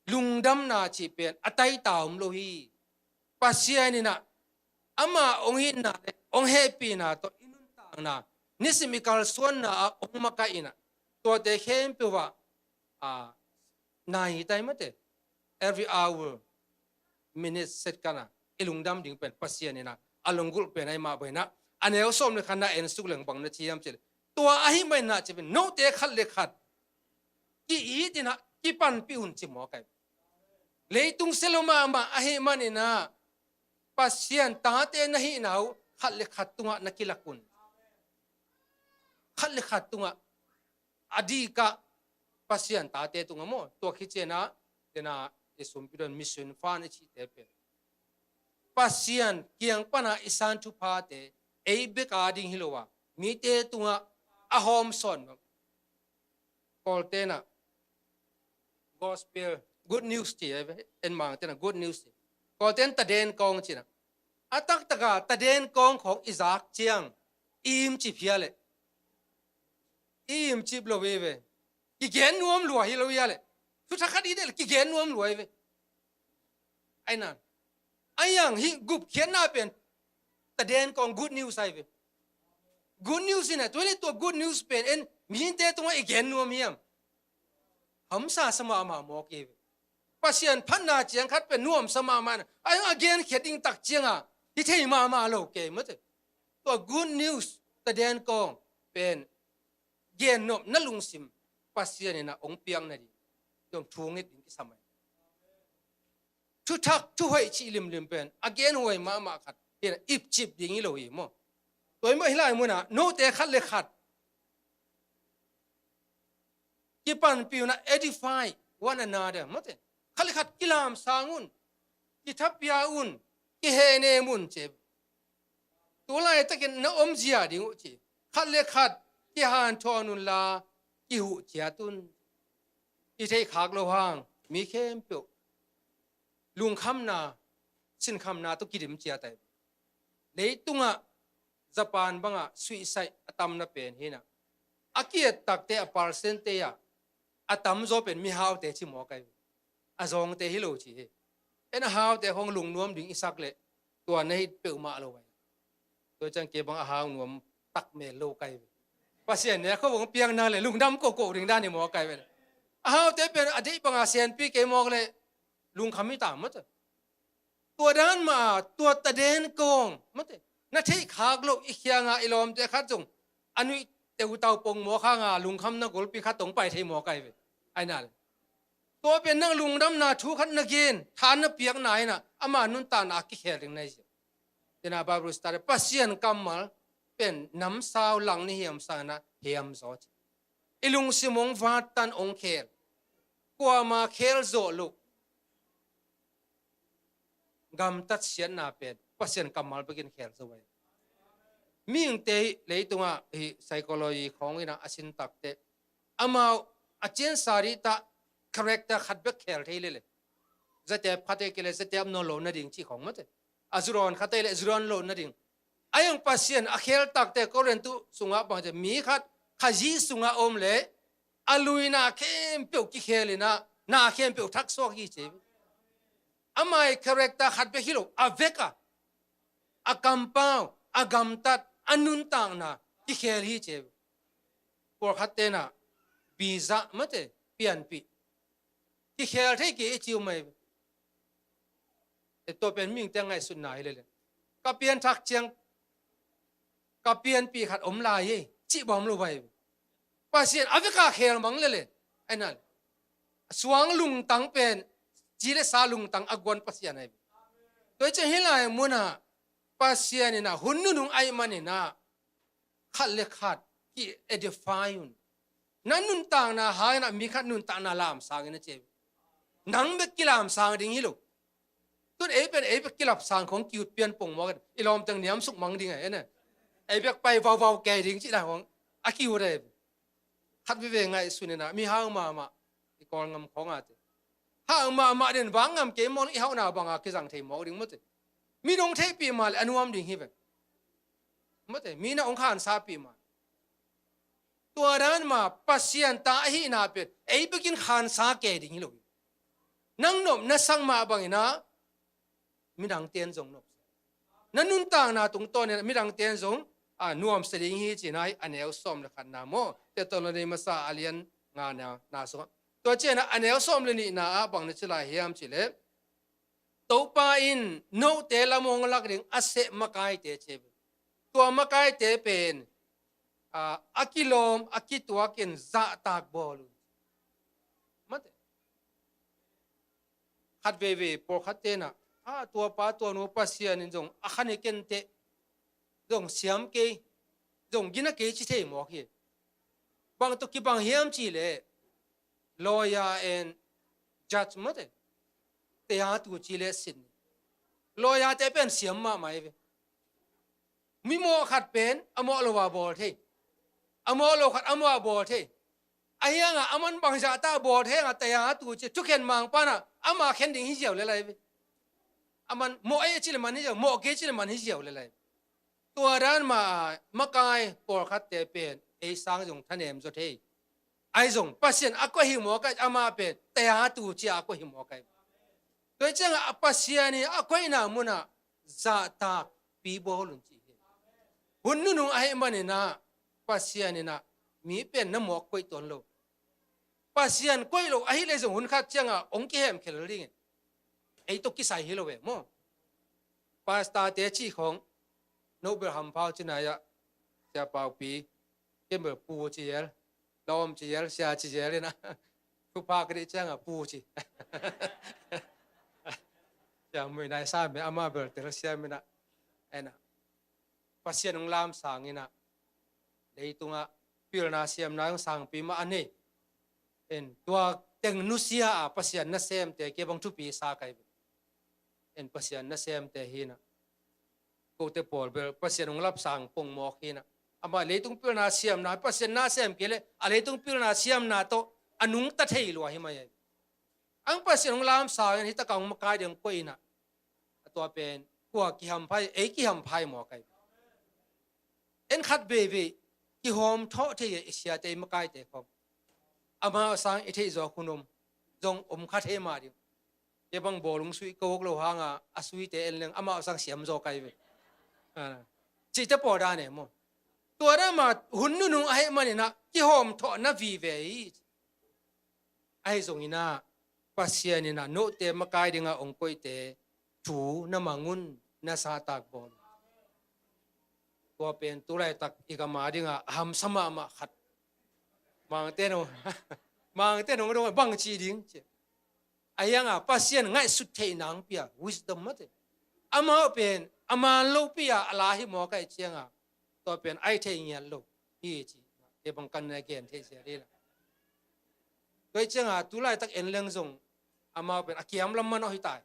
lungdamna cih pen a taita om lo hi. Pasian inah ama hong itna le hong hehpihna tawh i nuntakna, nisim i kalsuanna ah hong makaih inah, tuate khempeuh ah, a, nai tai mate, every hour, minute, second ah i lungdam ding pen Pasian inah a lunggulh pen ahi mah bang inah, a neu sawm le khatna en suk leng bang na ci hiam cih leh, tua ahi mah inah ci pen note khat le khat ki-it inah kipanpih un ci mawk ai. Leitung sia lo mahmah ahi maninah Pasian tate na hihna uh khat le khat tungah na kilak un. Khat le khat tungah a dikah Pasian tate tungah maw, tua khit cianah, tena i sumpi don mission fund i cihte pen Pasian kiang pana i san thuphate ei bek a ding hi lo a, mite tungah a hawmsawn bang. Kawltenah gospel, good news ci, en Mangtenah good news ci. Kawlten taden kawng cinah, a taktaka taden kawng khawng i zak ciang i imcip hia leh, i imcip lo hi ve. Kigen nuam lua hi lo hia leh, thuthak khat i deih leh kigen nuam lua hi ve. Aina, a yang hih gupkhiatna pen taden kawng good news ahi ve. Good news inah, tua le tua good news pen en mite tungah i gen nuam hiam? Hamsa sa mahmah mawk hi ve. Pasian phatna ciang khat pen nuamsa mahmah inah, a yang a genkhiat ding tak cianga hi thei mahmah lo kei mate. Tua good news taden kawng pen gennop na lungsim Pasian inah hong piakna ding, hong thungit ding kisam ahi. Thuthak thuhoih cih limlim pen a genhuai mahmah khat hi inah ipcip ding hi lo hi maw. Tua hi mah hih lai munah note khat le khat kipanpih unah, edify one another mate. Khat le khat kilamsang un, kithapia un, kihehnem un ci. Tu laitakin na omzia ding uh ci. Khat le khat kihanthawn unla kihuh ciat un. I theihkhak lo hang mi khempeuh lungkhamna, sinkhamna tawh kidim ciat ahi. Leitungah Japan bangah suicide a tamna pen hi inah, a ki-et takte a percentage ah a tamzaw pen mihaute ci mawk ahi. A zawngte hi lo ci hi. En a haute khawng lungnuam ding i sak leh tua na hi peuhmah lo ahi. Tua ciang kei bang a hau nuam tak mel lo ka hi ve. Pasian ne khawng piakna le lungdam kohkoh ding dan hi mawk ka hi ve. A haute pen a deih banga senpi kei mawk leh lungkham hi ta mawk. Tua dan mah a, tua taden kawng mate, na theihkhak loh i khianga i lawmte khat zong a nuih teutau pong mawk hanga lungkhamna golpi khat tong pai thei mawk ahi ve. Aina le tua pen nang lungdamna thu khat na gen, tha na piakna inah ama nuntakna a kikhel ding na hi zia. Tena Bible study, Pasian kammal pen namsau lang ni hiam sangna hiam zaw ci. I lungsim hong vattan hong khel. Kuama khel zawh loh gamtat siatna pen Pasian kammal bekin khel zo ahi. Mihingte hi leitungah hi psychology khawng inah a sin takte amau a cian sari ta character khat bek khel thei lele. Zatep khat ei kei le zatep nawn lo nading cih khawng mate. A zurawn khat ei le zurawn lo nading. A yang Pasian a khel takte Korintu sungah bangte mi khat Khazih sungah om le a luina khempeuh kikhel inah na khempeuh thaksuak hi ci. Amai character khat bek hi lo, a vek a, a kampau, a gamtat, a nuntakna kikhel hi ci. Pawlkhat tenah visa mate pianpih kikhel thei kei i ci uh mai. E tua pen mihingte ngaihsutna hi lele. Ka pianthak ciang ka pianpih khat om lai ei cih bawm lo vai. Pasian a veka khel mang lele. Aina le suang lungtang pen ci le sa lungtang a guan Pasian ahi. Tua i ciang hi lai munah Pasian in ah hun nunung ahih manin ah khat le khat ki-edify un. Na nuntakna hangin ah mi khat nuntakna lamsang in a ci hi. Nang bek kilamsang ding hi lo. Tun ei pen ei bek kilamsang khong ki-ut pian pongmawk in i lawmteng niamsuk mang ding a hi na. Ei bek pai vauvau kei ding cih dan khong a ki-ut a hi. Khat veve ngaihsun in ah mi hau mahmah i Kawlgam khong a te, hau mahmah den vang ngam kei mawk i hauhna banga kizang thei mawk ding maw te. Mi dong theihpih mah le a nuam ding hi ve. Maw te, mi na hong khansapih mah. Tua dan mah Pasian ta ahihna pen ei bekin khansa kei ding hi lo hi. Nang nop na sak mah bangin ah midangte in zong nop, na nuntakna tungtawn in midangte in zong a nuamsa ding hi ci-in ah a neu sawm le khatna maw, Thesalonika masa a lian ngana na sungah. Tua ciangin ah a neu sawm le nihna ah bang na ci lai hiam cih leh, Topa in note lam hong lak ding a seh makaite ci hi. Tua makaite pen a, a kilawm a kituak in zahtak bawl un. Maw te, khat veivei pawlkhatte in ah, a, tua pa tua nu Pasian in zong a khan hi ken teh, zong siam kei, zong gina kei ci thei mawk hi. Bang tawh kibang hiam cih leh lawyer and judge maw te, tei a tu ci le sin. Lawyer te pen siam mahmah hi ve. Mi mawh khat pen a mawh lo a bawl thei, a mawh lo khat a mawh a bawl thei. Ahi hangah aman bangzah ta bawl thei hangah tei a tu ci, thukhen mangpa in ah ama khen ding hi ziau le lai ve. Aman mawh ei ci le man hi ziau, mawh kei ci le man hi ziau le lai. Tua dan mah a makai pawlkhatte pen ei sang zong thanem zaw thei. Ahi zong Pasian a koih hi mawk a, amah pen tei a tu ci a koih hi mawk a. Tua hi ciangah a Pasian in a koihna munah zahtakpi bawl un ci hi. Hun nunung ahih manin ah Pasian in ah mi pen na mawk koih tuan lo. Pasian koih lo ahih leh zong hun khat ciangah hong kihemkhia lel ding hi. Ei tawh kisai hi lo ve maw. Pastorte cih khong, no bel hampha uh ci nai ah, Sia Paupi, ken bel pu ci zel, lawm ci zel, sia ci zel in ah, thupha ka deih ciangah pu ci. Sia Mui Nai Sam in amah bel telsiam in ah, en ah, Pasian hong lamsang in ah, leitungah pilna siamna hong sangpi mah a nei. En, tua teng nusia a Pasian nasemte kei bang thupi sa kai ve. En, Pasian nasemte hi in ah, kote pawl bel Pasian hong lapsang pongmawk hi in ah, amah leitung pilna siamna, Pasian nasem kei leh a leitung pilna siamna tawh a nungta thei lua hi mai hi. Ang Pasian hong lamsang in ah, hih takah hong makai ding koih in ah, a tua pen kua kihampha hi, ei kihampha hi mawk a hi. En, khat veivei kihawm thawh thei a, i siate, i makaite khawng. Amau sang i theih zawk hun om, zong om kha thei mah ding. Kei bang bawlung suih ka uk lo hanga a suite en leng amau sang siam zawk a hi ve. Ah, cihte pawl dan e maw. Tua dan mah hun nunung ahih manin ah kihawm thawh na vive hi. Ahi zongin ah Pasian in ah note makai dingah hong koihte thu na mang un, na zahtak bawl un. Tua pen tu laitak i gam a dingah a hamsa mahmah khat. Mangte no, mangte no dong bang ci ding ci. Ahi hangah Pasian ngaihsut theih nang pia, wisdom mate. Amau pen a man lopi a a la hi mawk a, i ciangah tua pen ai thei ngiat lo hi ci. Kei bang kan na gen thei sia dih la. Tua hi ciangah tu laitak en leng zong amau pen a kiam lam man aw hi tai.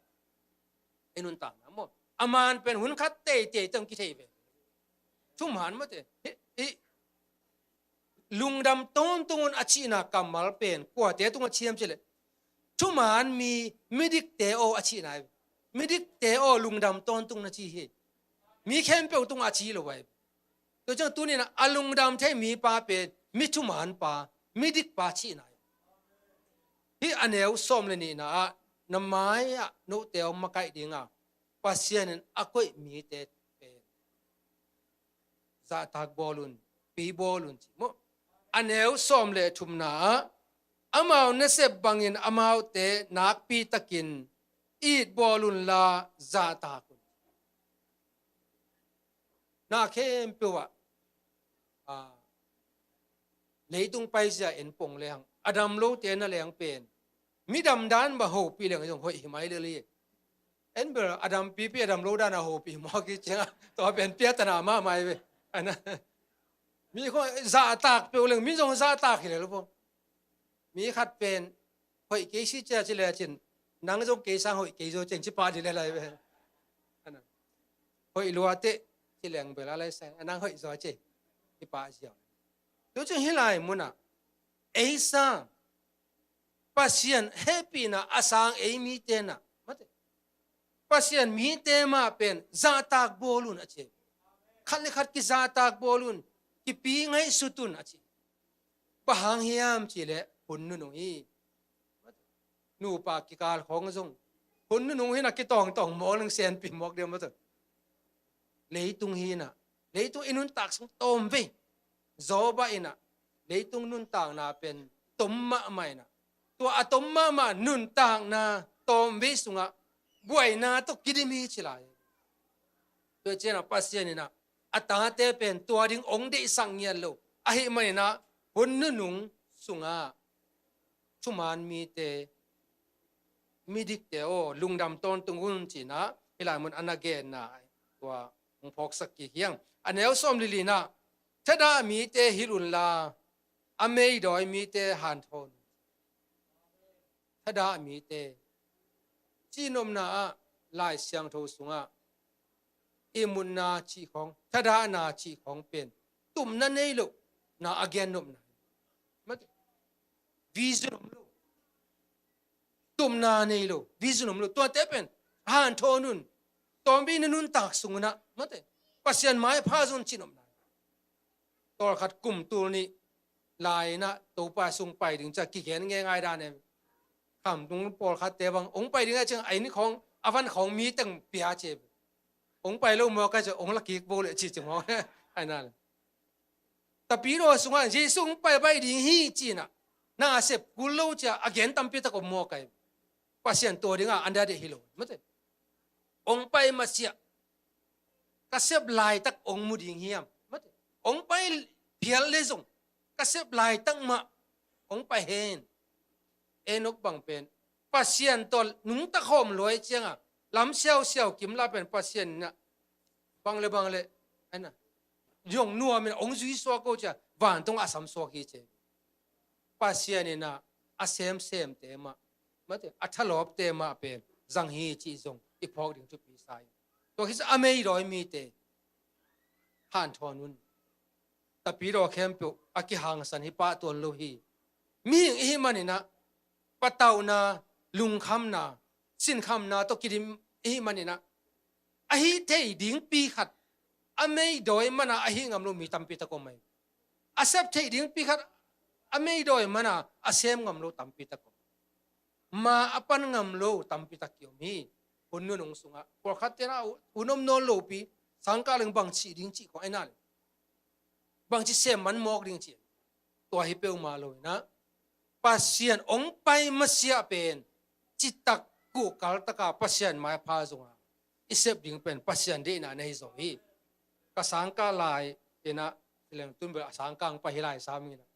I nuntakna maw, a man pen hun khat teitei teng kithei ve. Thuman mate, hi, hi, lungdam tawntung un a cihna kammal pen kuate tungah ci hiam cih leh, thuman mi, midikte aw a cihna hi. Midikte aw lungdam tawntung na ci hi. Mi khempeuh tungah a ci lo a hi. Tua ciang tuni-in a lungdam thei mipa pen mi thumanpa, midikpa cihna hi. Hih a neu sawm le nihna ah na mai-ah note hong makaih dinga Pasian in a koih mite pen zahtak bawl un, pi bawl un ci maw. A neu sawm le thumna ah amau nasep bangin amaute nakpi takin it bawl unla zahtak un. Na khempeuh ah, ah, leitung paizia en pong leng, a dam lote na leng pen, mi damdan bang hopih leng zong hoih hi mai lel hi. En bel a dam pipi a dam lo dan a hopih mawk hi ciangah tua pen piatana mahmah hi ve. Ana, mi khong zahtak peuh leng mi zong zahtak hi lel bawng. Mi khat pen hoih kei si cia ci lecin nang zong kei sang hoih kei zo ciang ci pah dih le lai ve. Ana, hoih lua teh ci leng bel a lai sang a nang hoih zaw ci hi pah ziau. Tu ciang hih lai munah ei sang Pasian hehpihna a sang ei mite nah, mate, Pasian mite mah pen zahtak bawl un a ci. Khat le khat kizahtak bawl un, kipi ngaihsut un a ci. Bang hang hiam cihleh hun nunung hi. Nupa kikal khong zong hun nunung hi nah, kitawngtawng mawk ning senpi mawk ding mate. Leitung hi nah, leitung i nuntak sung tawmvei Job in ah leitung nuntakna pen tom mahmah in ah, tua a tom mahmah nuntakna tawmvei sungah buaina tawh kidim hi ci lai. Tua ciangah Pasian in ah a tate pen tua ding hong deihsak ngiat lo ahih manin ah hun nunung sungah thuman mite, midikte aw, lungdam tawntung un ci-in ah hih lai mun a na genna tua hong phawksak kik hi hang. A neu sawmli li-na ah, thadah mite hilh unla a meidawi mite hanthawn un. Thadah mite, cihnopna ah Lai Siangtho sungah ihmutna cih khawng, thadahna cih khawng pen tupna nei lohna a gennopna hi. Mate, vision om lo, tupna nei lo, vision om lo, tuate pen hanthawn un. Tawmvei na nuntak sung un ah, mate, Pasian maipha zaw un cihnopna hi. Tawlkhat kum tul nih lai-in ah Topa sung pai ding ci-a kigen ngeingai dan em. Khamtung pawlkhatte bang hong pai ding a ciang a inn khawng, a van khawng mi teng pia ci. Hong pai lo mawk a ci, hong la kik bo leh ci ci mawk. Ai na le, tapidaw sungah Jesu hong pai pai ding hi ci-in ah na a sep kul lo ci-a a gen tampi tak om mawk ai. Pasian tua dingah an dah deh hi lo, mate. Hong pai masiah ka sep laitak hong mu ding hiam? Mate, hong pai phial le zong ka sep laitak mah hong pai hen. Enok bang pen Pasian tawh nungta khawm luai ciangah lam siausiau kim la pen Pasian in ah bang le bang le, ai na, zong nuam in ah hong zui suak ko ci-a vantungah a sam suak hi ci. Pasian in ah a semsemte mah, mate, a thalawpte mah pen zang hi cih zong i phawk ding thupi sa hi. Tua khit a meidawi mite hanthawn un. Tapidaw khempeuh a kihangsan hi pah tuan lo hi. Mihing i hih manin ah patauhna, lungkhamna, sinkhamna tawh kidim i hih manin ah a hih theih dingpi khat a meidawi man a a hih ngam lo mi tampi tak om ai. A sep theih dingpi khat a meidawi man a a sem ngam lo tampi tak om. Ma a pan ngam lo tampi tak kiom hi. Hun nunung sungah pawlkhatte in ah hun om nawn lopi, sangkah leng bang cih ding cih khawng ai na le, bangci sem man mawk ding ci. Tua hi peuhmah lo in ah Pasian hong pai masiah pen citak kuhkal taka Pasian maipha zongah i sep ding pen Pasian deihna na hi zaw hi. Ka sangkah lai in ah, hileng tun bel a sangkah hong pai hi lai sam in ah,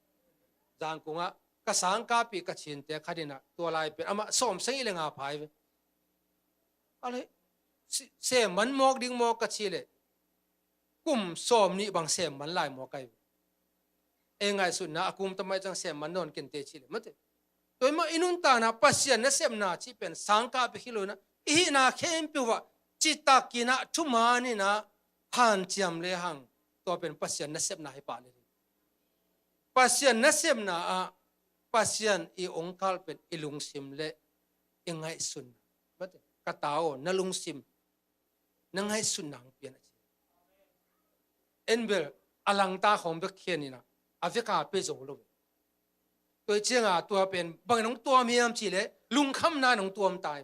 Zangkungah ka sangkahpih ka cinte khat in ah tua lai pen amah sawm seng i le nga pha hi ve. A le, si-, sem man mawk ding mawk ka ci leh kum sawm nih bang sem man lai mawk ai. Ei ngaihsutna a kum tamai ciang sem man nawn kente ci le, mate. Tua hi mah i nuntakna Pasian nasepna cih pen sangkahpih hi lo in ah i hihna khempeuh ah citak in ah thuman in ah hanciam le hang, tua pen Pasian nasepna hi pah le hi. Pasian nasepna ah Pasian i hong kalh pen i lungsim le i ngaihsutna, mate, ka ta aw, na lungsim na ngaihsutna hong pian a ci. En bel a langta khawng bek khian in ah a veka pe zo lo. Tua hi ciangah tua pen bangin hong tuam hiam cih leh lungkhamna in hong tuam ta hi.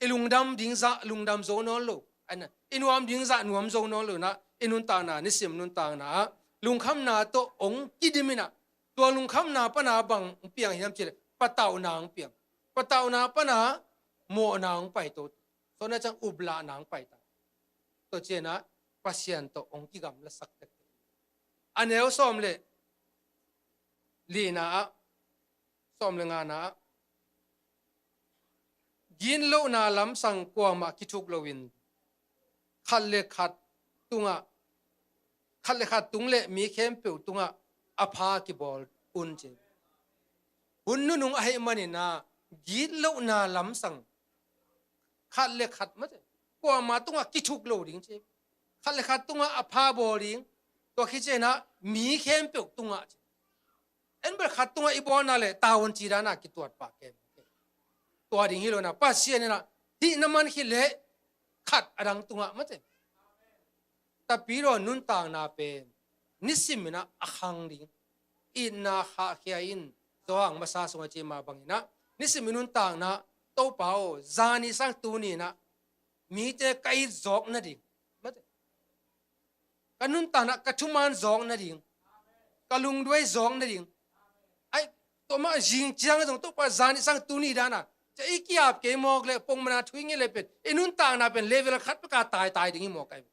I lungdam ding zah lungdam zo nawn lo, ai na, i nuam ding zah nuam zo nawn lo in ah i nuntakna, nisim nuntakna ah lungkhamna tawh hong kidim in ah, tua lungkhamna pan a bang hong piang hiam cih leh patauhna hong piang. Patauhna pan a mawhna hong pai to. Tua na ciang uplahna hong pai ta. Tua ciangah Pasian tawh hong kigamlasak tektek. A neu sawm le lina ah, sawm le ngana ah, Gitlohna lamsang kuamah kithuk loin khat le khat tungah, khat le khat tung le mi khempeuh tungah a pha kibawl un ci. Hun nunung ahih manin ah gitlohna lamsang khat le khat mate, kuamah tungah kithuk lo ding ci. Khat le khat tungah a pha bawl ding, tua khit ciangin ah mi khempeuh tungah ci. En bel khat tungah i bawlna le tavuan ci dan a kituat pah kei. Tua ding hi lo in ah Pasian in ah hih na man khit leh khat a dang tungah mate. Tapidaw nuntakna pen nisimin ah a khang ding, itna khahkhia in. Johan masa sungah ci mah bangin ah nisimin nuntakna, Topa aw, zani sang tuni in ah mite ka it zawk nading mate, ka nuntakna ka thuman zawk nading, ka lungduai zawk nading. Ai, tua mah zing ciang zong Topa zani sang tuni dan a, cia i ki-ap kei mawk le pongmana thu i nget le pen i nuntakna pen level khat pek a taitai ding hi mawk ai.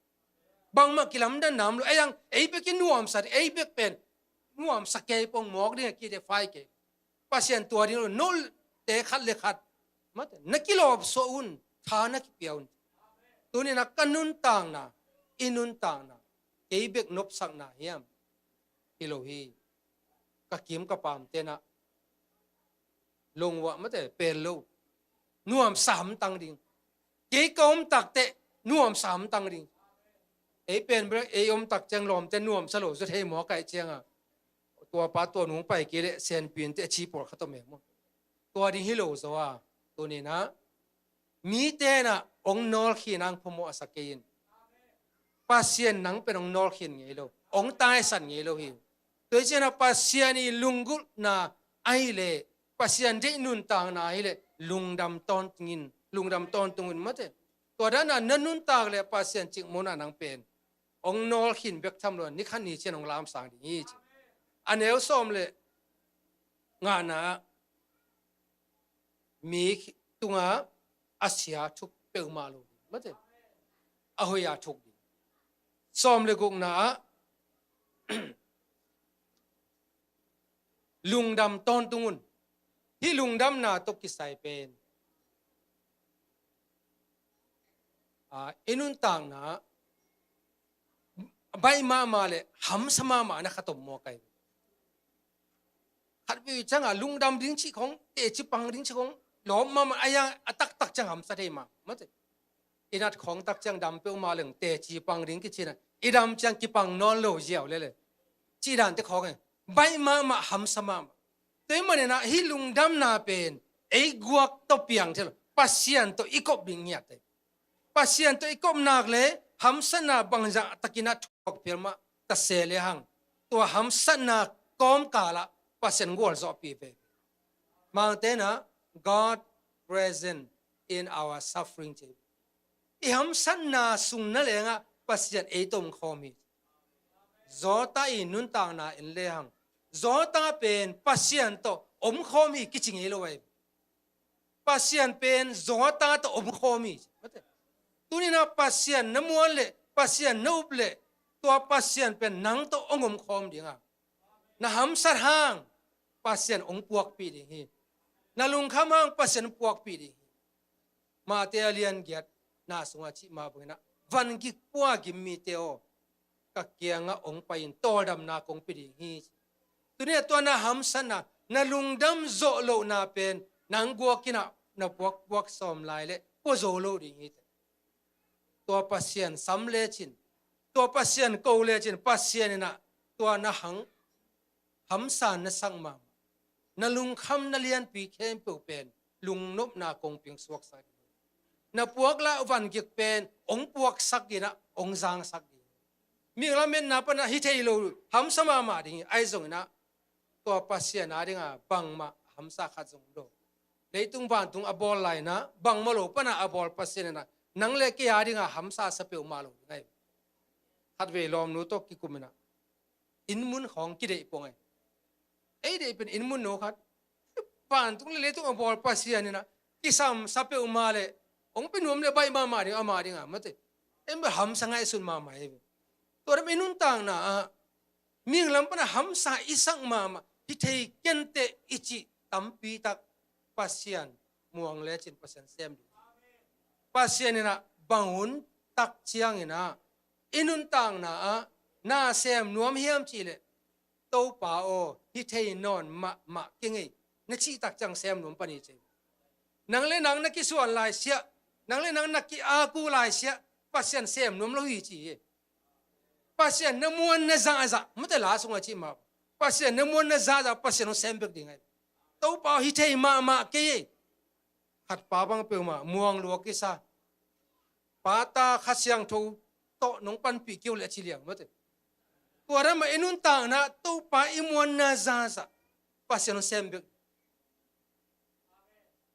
Bangmah kilamdan nam lo, ei ang ei bek i nuamsa ding, ei bek pen nuamsa kei pong mawk ding a ki de fai kei. Pasian tua ding lo, note khat le khat mate, na kilawpsuah un, tha na kipia un. Tuni in ah ka nuntakna, i nuntakna kei bek nopsakna hiam? Hi lo hi. Ka kim ka pamte in ah longwah mate, pel lo, nuamsa hamtang ding. Kei ka om takteh nuamsa hamtang ding. Ei pen bel ei om tak ciang lawmte nuamsa lo zaw thei maw, kaih ciang a tua pa tua nung pai kei leh senpinte a ci pawlkhat om e maw. Tua ding hi lo zaw a, tuni in ah mite in ah hong nawlkhin ang phamawh a sa kei in. Pasian nang pen hong nawlkhin ngei lo, hong taisan ngei lo hi. Tua hi ciang ah Pasian i lunggulhna ahih leh, Pasian deih nuntakna ahih leh lungdam tawntung in, lungdam tawntung in mate. Tua dan a na nuntak leh Pasian cikmawhna nang pen hong nawlkhin bek tham lo, ni khat ni ciang hong lamsang ding hi ci. A neu sawm le ngana ah mi tungah a sia thuk peuhmah lo ding mate, a hoih a thuk ding. Sawm le gukna ah lungdam tawntung un. Hih lungdamna tawh kisai pen a, i nuntakna baih mahmah le hamsa mahmah na khat om maw, kaih? Khat vei ciang a lungdam ding cih khong, teci pang ding cih khong lawm mahmah, a yang a taktak ciang hamsa thei mah mate. I nat khawng tak ciang dam peuhmah leng teci pang ding kici in ah i dam ciang kipang nawn lo ziau lel e. Cih dante khawng e, baih mahmah, hamsa mahmah. Tua ahih manin ah hih lungdamna pen ei guak tawh piang thei lo, Pasian tawh i kop ding ngiat e. Pasian tawh i kop nak leh hamsatna bangzah takin a thuak phial mah ta se lehang, tua hamsatna kawmkal ah Pasian gualzawhpih veve. Mangte in ah God present in our suffering ci. I hamsatna sung naleng ah Pasian ei tawh omkhawm hi. Zawlta i nuntakna en lehang, zawlta pen Pasian tawh omkhawm hi kici ngei lo ai. Pasian pen zawlta tawh omkhawm hi. Tuni in ah Pasian na muan leh, Pasian na up leh, tua Pasian pen nang tawh hong omkhawm ding a, na hamsat hang Pasian hong puakpih ding hi. Na lungkham hang Pasian hong puakpih ding hi. Mate a lian giatna sungah cih mah bangin ah, van gik pua gim mite aw, ka kiangah hong pai in, tawldamna kong pia ding hi. Tuni a tua na hamsatna, na lungdam zawh lohna pen nang guak in ah na puakpuak sawm lai leh pua zo lo ding hi. Tua Pasian sam lecin, tua Pasian ko lecin, Pasian in ah tua na hang hamsa na sak mahmah, na lungkham na lianpi khempeuh pen lungnopna kongping suaksak ding. Na puak lah van gik pen hong puaksak in ah hong zangsak ding. Mihing lametna pan ah hi thei lo, hamsa mahmah ding hi. Ahi zongin ah tua Pasian a ding a bangmah hamsa khat zong om lo. Leitung vantung a bawl lai in ah bangmah lo pan ah a bawl Pasian in ah nang le kei a ding a hamsa sa peuhmah lo ding ahi. Khatvei lawmnu tawh kikum in ah inn mun khawng kideih pong e. Ei deih pen inn mun no khat, vantung le leitung a bawl Pasian in ah kisam sa peuhmah leh hong pia nuam leh baih mahmah ding, amah ding a mate. En bel hamsa ngaihsun mahmah hi ve. Tua dam i nuntakna ah mihing lam pan ah hamsa i sak mahmah, hi thei kenteh i cih tampi tak Pasian muang lecin Pasian sem ding. Pasian in ah bang hun tak ciangin ah i nuntakna ah na sem nuam hiam cih leh, Topa aw, hi thei nawn mahmah kei ing ei, na cih tak ciang sem nuam pan hi ci. Nang le nang na kisuan laisiah, nang le nang na kiaku laisiah, Pasian sem nuam lo hi ci hi. Pasian na muan na zahzah, mate, la sungah cih mah, Pasian na muan na zahzah Pasian hong sem bek ding ahi. Topa aw, hi thei mahmah kei ei. Khatpa bang peuhmah muang lua kisa, pata Kha Siangtho tawh nong panpih kei uh leh a ci liang, mate. Tua dan mah i nuntakna Topa i muanna zahzah Pasian hong sem bek.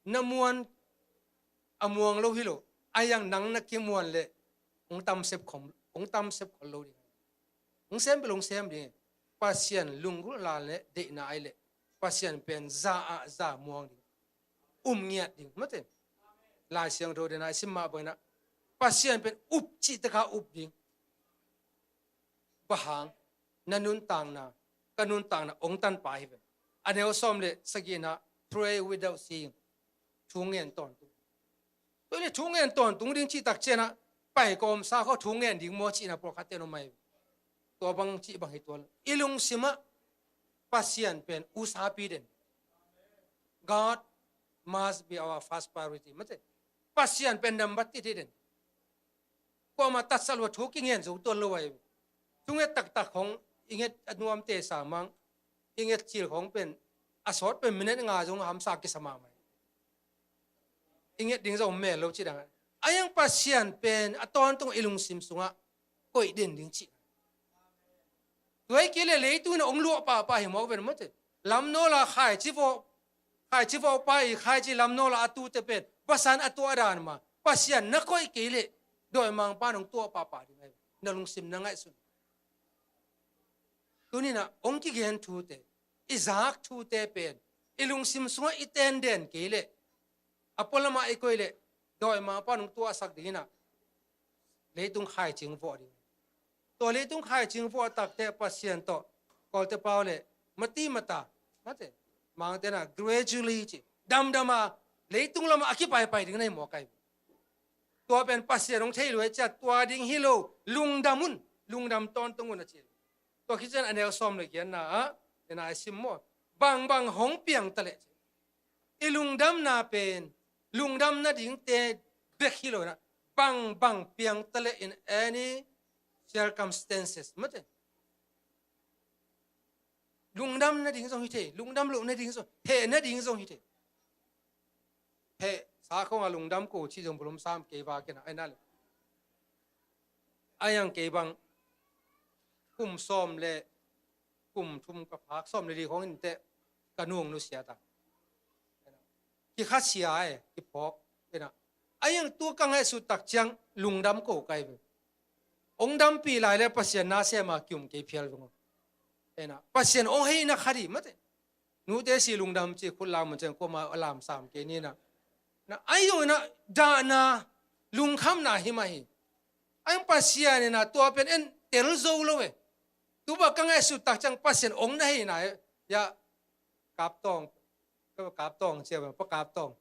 Na muan a muang lo hi lo, a iang nang na kimuan leh hong tamsep khol, hong tamsep khol lo ding. Hong sem bel hong sem ding. Pasian lunggulh la leh deihna ai leh Pasian pen za ah za muang ding, um ngiat ding, mate. Lai Siangtho den a i sim mah bangin ah Pasian pen up cih tak a up ding. Bang hang? Na nuntakna, ka nuntakna hong tanpa hi ven. A neu sawm le sagihna, pray without ceasing. Thu ngen tawntung. Tua le thu ngen tawntung ding cih tak ciangin ah pai kawmsa khawng thu ngen ding maw cihna pawlkhatte nuam ahi. Tua bang cih bang hi tuan lo. I lungsim ah Pasian pen usapi den. God must be our first priority, mate. Pasian pen nambat it hi den. Kuamah tatsa lua thu kingen zo tuan lo ahi. Thunget taktak hong i nget a nuamte samang, i nget cil hong pen a sawt pen minute nga zong hamsa kisa mahmah. I nget ding zong mel lo ci dang. A iang Pasian pen a tawntung i lungsim sungah koih den ding ci. Tua hi kei leh leitung in a hong luah pahpah hi mawk ven, mate. Lamnawl a khaici vawh, khaici vawh pa i khaici lamnawl a a tute pen Pasian a tuah dan mah Pasian na koih kei leh dawimangpa in hong tuah pahpah ding ahi. Na lungsim na ngaihsun. Tuni-in ah hong kigen thute, i zak thute pen i lungsim sungah i tenden kei leh, a pualamah i koih leh dawimangpa in hong tuahsak dingin ah leitung khaici hong vawh ding. Tua leitung khaici hong vawh takte Pasian tawh Kawlte pau le mati mata, mate, Mangte in ah gradually ci, damdam a leitung lamah a kipaipai ding na hi mawk ahi. Tua pen Pasian hong thei lua hi ciah tua ding hi lo, lungdam un, lungdam tawntung un a ci. Tua khit ciang a neu sawm le giatna ah, en a i sim maw, bangbang hong piang ta leh ci. I lungdamna pen lungdam nadingte bek hi lo in ah, bangbang piang ta leh in any circumstances, mate. Lungdam nading zong hi thei, lungdam loh nading zong, heh nading zong hi thei. Heh sa khong a lungdam ko cih zong bulom sam kei vak in ah, ai na le. A iang kei bang kum sawm le kum thum ka phak, sawm le li khong in teh ka nu hong nusiat a, kikhasia e, kiphawk in ah. A iang tu ka ngaihsut tak ciang lungdam ko ka hi ve. Hong dampih lai le Pasian na sem a ki-um kei phial veng aw. En ah, Pasian hong heina khat hi, mate. Nute si lungdam ci khut lam mun ciang kuamah a lamsam kei ni in ah. Na, a iang in ah dahna, lungkhamna hi mah hi. A iang Pasian in ah tua pen en tel zo lo e. Tu bah ka ngaihsut tak ciang Pasian hong na heina e. Ya, Kap Tawng, Kap Tawng cia bang, Pa Kap Tawng.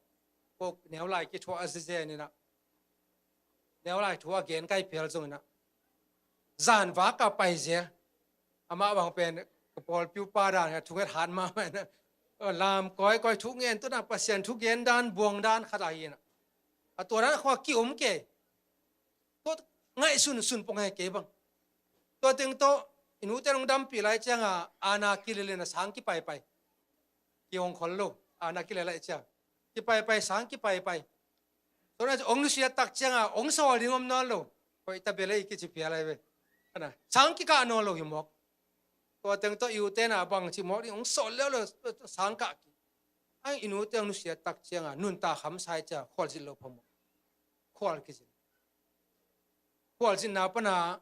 Ko neu lai kithuah a zezen in ah, neu lai thu a gen ka hi phial zong in ah, zan vak ka pai zel. Amah bang pen ka pawlpi upa dan a thunget hat mahmah in ah, lam kawikawi thu ngen tawh na Pasian thu gen dan, buang dan khat ahi in ah, a tua dan a khua ki-om kei. Tua ngaihsun sun pong he kei bang. Tua teng tawh i nute lungdampih lai ciang a, ana kilel in a sang kipaipai. Kihong khol lo, ana kilel lai ciang kipaipai, sang kipaipai. Tua na hong nusiat tak ciang a hong sawl ding om nawn lo. Hoih ta bel ei kici phial lai ve. Ana sang kikah nawn lo hi mawk. Tua teng tawh i ute na bang ci mawk ding, hong sawl leuleu, sang kah kik. A i nute hong nusiat tak ciang a nuntak hamsa hi ciang khualzin lo phamawh. Khual kizin. Khualzinna pana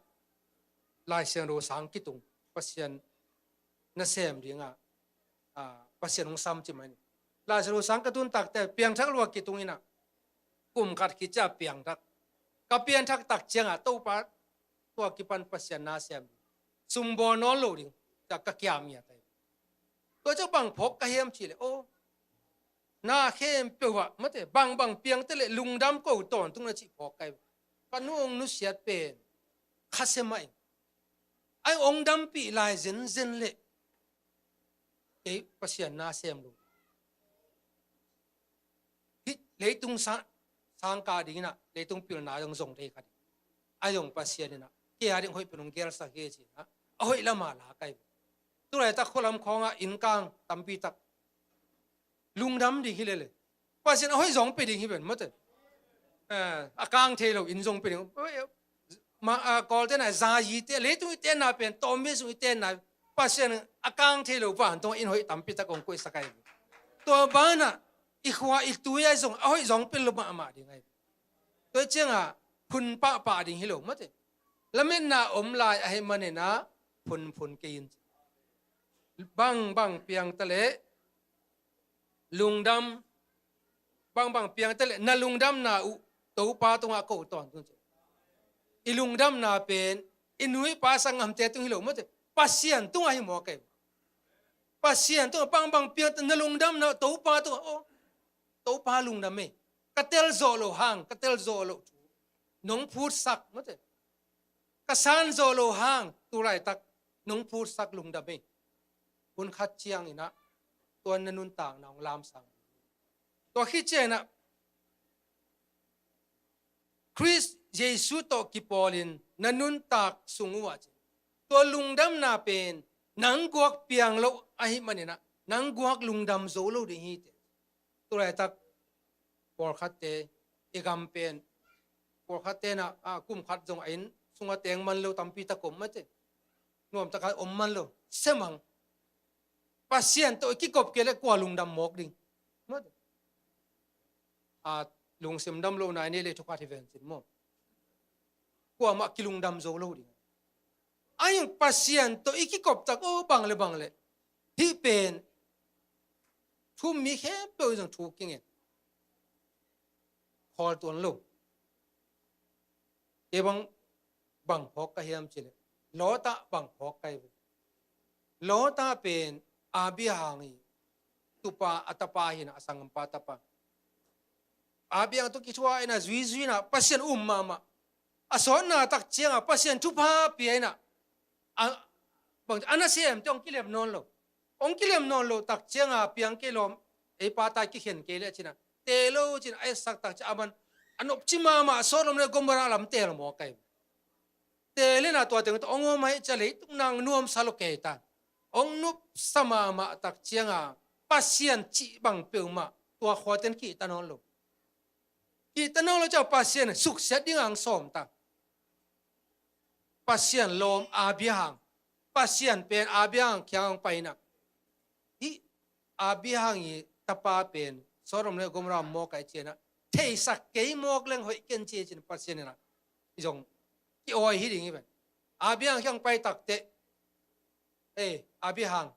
Lai Siangtho sang kitung, Pasian nasem dinga, a, Pasian hong sam ci mai ni. Lai Siangtho sang ka tun takte piangthak lua kitung in ah, kum khat khit ciang piangthak. Ka piangthak tak ciang a Topa tua kipan Pasian nasem ding, sumbawl nawn lo ding, tak ka kiam ngiat ahi. Tua ciang bang phawk ka hiam cih leh, aw, na khempeuh ah, mate, bangbang piangte le lungdam ko tawntung na cih phawk kai. Ka nu hong nusiat pen khasia mah in, ai hong dampih lai zenzen le kei Pasian na sem lo. Hih leitung sa-, sangkah dingin ah, leitung pilna zong zong thei kha ding. A zong Pasian in ah, kei a ding hoih pen hong gelsak hi ci-in ah, a hoih lamah la kai. Tulaitak khualam khawngah innkang tampi tak lungdam ding hi lele. Pasian a hoih zong pia ding hi pen, mate. Eh, a kang thei lo inn zong pia ding. Ma, a, Kawlte na, za yi te, leitung i tenna pen, tawmmi sung i tenna, Pasian a kang thei lo van tawng in hoih tampi tak hong koihsak ai. Tua banah, i khua i tui ai zong, a hoih zong pia lo mahmah ding ai. Tua ciangah, phun pahpah ding hi lo, mate. Lametna om lai ahih manin ah, phunphun kei in. Bangbang piang ta leh, lungdam, bangbang piang ta leh, na lungdamna uh, Topa tungah ko tawntung ci. I lungdamna pen, i nu i pa sanggamte tung hi lo, mate. Pasian tungah hi maw kei. Pasian tungah bangbang piang ta, na lungdamna, Topa tungah, oh, Topa lungdam e. Ka tel zawh loh hang, ka tel zawh loh thu. Nong phutsak, mate. Ka san zawh loh hang, tulaitak, nong phutsak lungdam e. Hun khat ciangin ah, tua na nuntakna hong lamsang. Tua khit ciangin ah, Khrist Jesu tawh kipawlin na nuntak sung uh ah ci. Tua lungdamna pen, nang guak piang lo ahih manin ah, nang guak lungdam zo lo ding hi te. Tulaitak, pawlkhatte, i gam pen, pawlkhatte na, a, kum khat zong a inn sungah teng man lo tampi tak om mate. Nuam takin om man lo, semang. Pasian tawh i kikop kei leh kua lungdam mawk ding. Mate. A, lungsim dam lo nai nei le thukhat hi ven cin maw. Kuamah kilungdam zo lo ding. Ahi zong Pasian tawh i kikop tak, oh, bang le bang le. Hih pen, thu-um mi khempeuh in zong thu kingen. Khawl tuan lo. Kei bang, bang phawk ka hiam ci leh, Lota bang phawk ka hi ve. Lota pen Abraham i tupa, a tapa hi in ah, a sanggampa tapa. Abraham tawh kithuah in ah, zuizui in ah, Pasian um mahmah. A sawtna tak ciangah Pasian thupha pia in ah, a, bang, a nasemte hong kilem nawn lo. Hong kilem nawn loh tak ciangah, piang kei lawm, ei pa ta kikhen kei leh ci in ah, teel o ci in ah, a etsak tak ciangah, aman a nopci mahmah Sodom le Gomorrah lam teel mawk a hi. Teel in ah tua teng tawh hong om ahih ciang leitung nang nuamsa lo kei ta. Hong nopsa mahmah tak ciangah, Pasian cih bang peuhmah tua khuate in kihta nawn lo. Kihta nawn lo ciang Pasian suksiat dingin hong sawm ta. Pasian lawm Abraham. Pasian pen Abraham kiang hong pai in ah, hih Abraham i tapa pen Sodom le Gomorrah mawk ahih ciangin ah, theisak kei mawk leng hoih ken ci-in Pasian in ah, i zong ki-awi hi ding hi ven. Abraham kiang pai tak teh, eh, Abraham,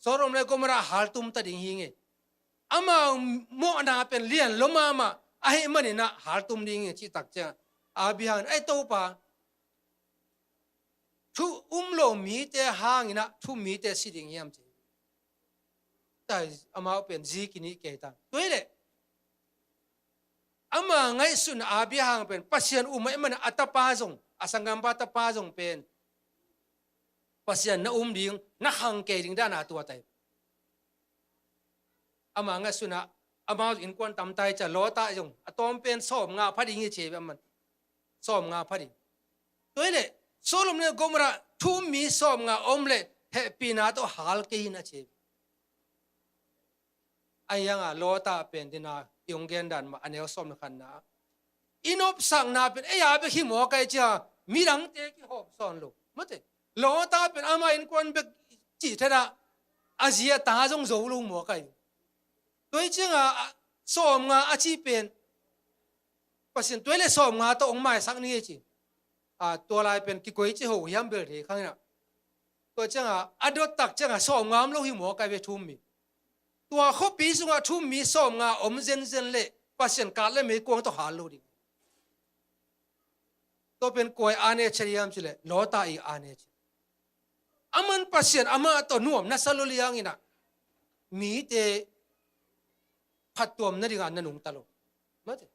Sodom le Gomorrah haltum ta ding hi ing e. Amau mawhna pen lian lo mahmah ahih manin ah haltum ding hi ing e, cih tak ciang Abraham, ai Topa, thu-um lo mite hangin ah thu-um mite si ding hiam ci. Tua hi, amau pen zi kinih kei ta. Tua hi leh, ama ngaihsun Abraham pen Pasian um ahih manin a tapa zong, a sanggampa tapa zong pen Pasian na um ding, na khang kei ding dan a tuat hi. Ama ngaihsun ah, amau innkuan tam ta hi ciang, Lota zong a tawm pen sawmnga pha ding hi ci ve, aman sawmnga pha ding. Tua hi leh, Sodom le Gomorrah thu-um mi sawmnga om leh hehpihna tawh hal kei in a ci. Ahi hangin Lota pen, tua i hong gen dan mah, a neu sawm le khatna, i nopsakna pen ei a bek hi mawk ahih ciang midangte kihawm sawn lo. Mate, Lota pen ama innkuan bek cih then ah, a zi a ta zong zo lo mawk ahi. Tua hi ciangin a, sawmnga a cih pen, Pasian, tua hi leh sawmnga tawh hong maisak ni ci. A, tua lai pen kikoici ho hiam bel thei kha ing in ah. Tua ciangin a dot tak ciangin sawmnga om lo hi mawk ahi ve thu-um mi. Tua khuapi sungah thu-um mi sawmnga om zenzen leh Pasian kaat le meikuang tawh hal lo ding. Tua pen kua i a nature hiam ci leh, Lota i a nature. Aman Pasian amah tawh nuam na sa lo liang in ah, mite phattuam nadingah na nungta lo. Mate.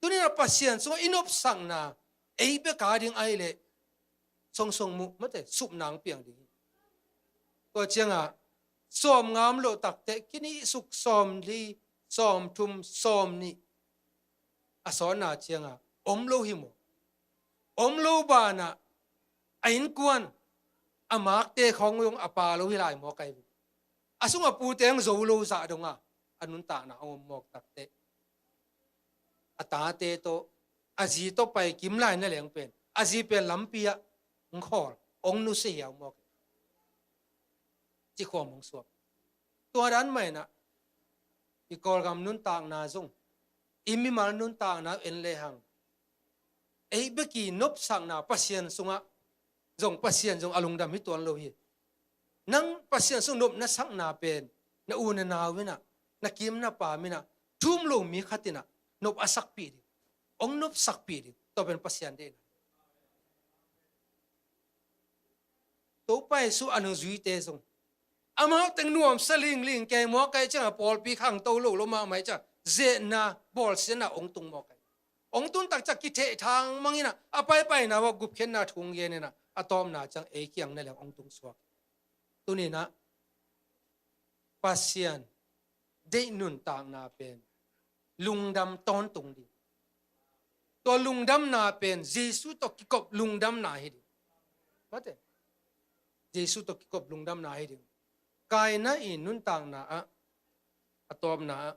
Tuni-in ah Pasian sungah i nopsakna ei bek a ding ahih leh songsong muh, mate, supna hong piang ding hi. Tua ciangah sawm nga om loh takteh kinihsuk sawmli, sawmthum, sawmnih a sawtna ciangah om lo hi maw? Om lo banah a innkuan, a makte khawng zong a pha lo hi lai maw kai ve. A sung a pute hong zo lo zah dongah a nuntakna hong om mawk takteh a tate tawh, a zi tawh pai kim lai na leng pen a zi pen lampi ah hong khawl, hong nusia hiau mawk. Cikhuam hong suak. Tua dan mah in ah i Kawlgam nuntakna zong, i mimal nuntakna en lehang ei bek i nopsakna Pasian sungah zong, Pasian zong a lungdam hi tuan lo hi. Nang Pasian sung nopna sakna pen na u na nau in ah, na kim na pam in ah, thu um lo mi khat in ah nop a sakpih ding, hong nopsakpih ding, tua pen Pasian deihna. Topa Jesu a nungzuite zong amau teng nuamsa lingling kei mawk ahih ciangah pawlpi khangto lo lo mahmah ahih ciangah zetna, bawlsiatna hong tung mawk ahih. Hong tun tak ciang kitheh thangmang in ah, a paipaina uah gupkhiatna thu hong gen in ah, a tawpna ciang ei kiang na leng hong tung suak. Tuni-in ah Pasian deih nuntakna pen lungdam tawntung ding. Tua lungdamna pen Jesu tawh kikop lungdamna hi ding. Mate. Jesu tawh kikop lungdamna hi ding. Kaina i nuntakna ah, a tawpna ah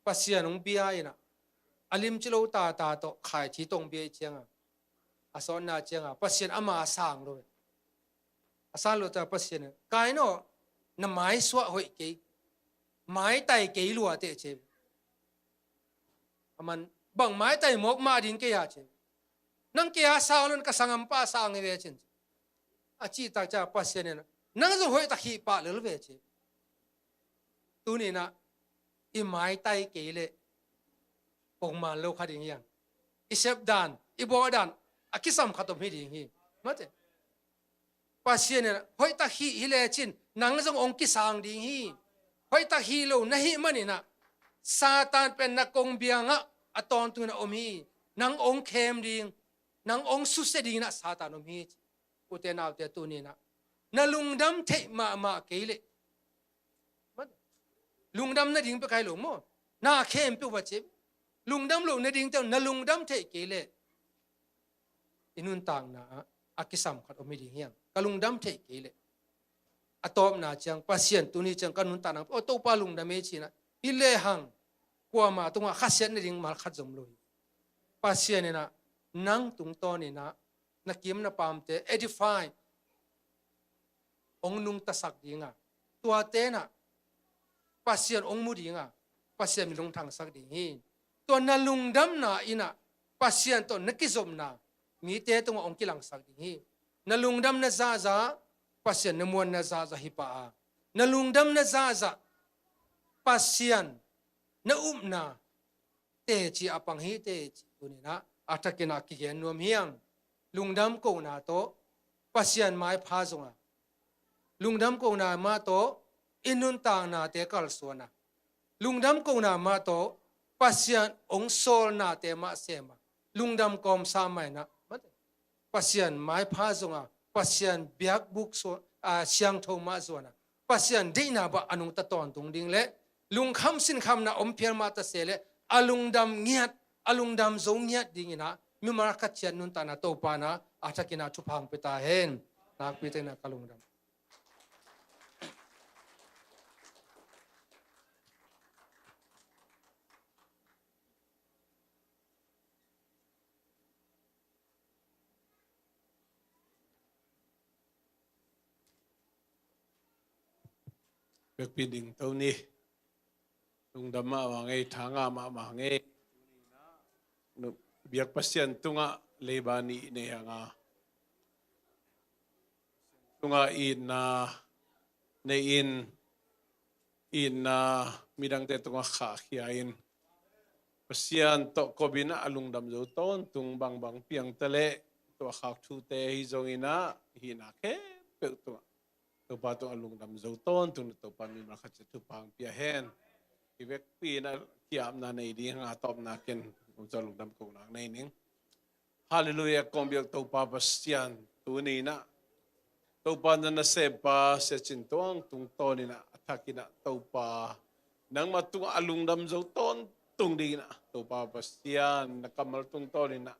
Pasian hong bia in ah, a limci lo tata tawh khaithi tawh hong bia ih ciangah, a sawtna ciangah Pasian ama a sang lo ve. A sang lo ta Pasian in, Kain aw, na maisuah hoih kei, maitai kei lua teh ci. Aman, bang maitai mawk mah ding kei a ci. Nang kei a sang lo in, ka sanggampa a sang hi ve cin. A cih tak ciang Pasian in, nang zong hoih tak hih pah lel ve ci. Tuni-in ah i maitai kei leh pongman lo kha ding hi hang. I sep dan, i bawl dan a kisam khat om hi ding hi. Mate. Pasian in ah hoih tak hih hi lecin nang zong hong kisang ding hi. Hoih tak hih lo na hih manin ah Satan pen na kongbiang ah a tawntungin ah om hi. Nang hong khem ding, nang hong susia dingin ah Satan om hi. Ute naute, tuni-in ah na lungdam theih mahmah kei leh, lungdam nading pek hi lo maw? Na khempeuh va ci. Lungdam loh nading teh na lungdam theih kei leh i nuntakna ah a kisam khat om hi ding hi hang. Ka lungdam theih kei leh. A tawpna ciang Pasian tuni ciang ka nuntakna, aw Topa lungdam ei ci-in ah hi lehang kuamah tungah khasiat nading mal khat zong om lo hi. Pasian in ah nang tungtawnin ah na kim na pamte edify, hong nungtasak ding a, tuate in ah Pasian hong mu ding a, Pasian min hong thangsak ding hi. Tua na lungdamna in ah Pasian tawh na kizopna mite tungah hong kilangsak ding hi. Na lungdamna zahzah Pasian na muanna zahzah hi pah a, na lungdamna zahzah Pasian na upna teci a pang hi teci tuni-in ah a thakin ah kigen nuam hi hang. Lungdam kohna tawh Pasian maipha zong a, lungdam kohna mah tawh i nuntaknate kalsuan a, lungdam kohna mah tawh Pasian hong sawlnate mah sem a, lungdam kawmsa mah in ah Pasian maipha zong a, Pasian biakbuk suan, a, siangtho mah zuan a, Pasian deihna bah a nungta tawntung ding leh lungkham sinkhamna om phial mah ta se leh a lungdam ngiat, a lungdam zo ngiat dingin ah mimal khat ciat nuntakna Topa in ah a thakin ah thupha hong pia ta hen. Nakpi takin ah ka lungdam. Biakpi ding to ni. Lungdam mahmah ngei, tha ngah mahmah ngei. Biak Pasian tungah leiba nih nei hang a, tungah itna nei in, itna midangte tungah khahkhia in, Pasian tawh kop in ah a lungdam zo tawntung bangbang piang ta leh, tua khak thute hi zongin ah hihna khempeuh tungah Topa tungah lungdam zo tawntung in ah Topa mimal khat ciat thupha hong pia hen. Hi vekpi in ah ki-apna nei ding hang a tawpna ken om zo lungdam kohna nei ning. Halleluiah, kong biak Topa Pasian, tuni in ah Topa na nasem pa Sia Cin Tuang tungtawn in ah a thak in ah Topa nangmah tungah a lungdam zo tawntung ding in ah Topa Pasian na kammal tungtawn in ah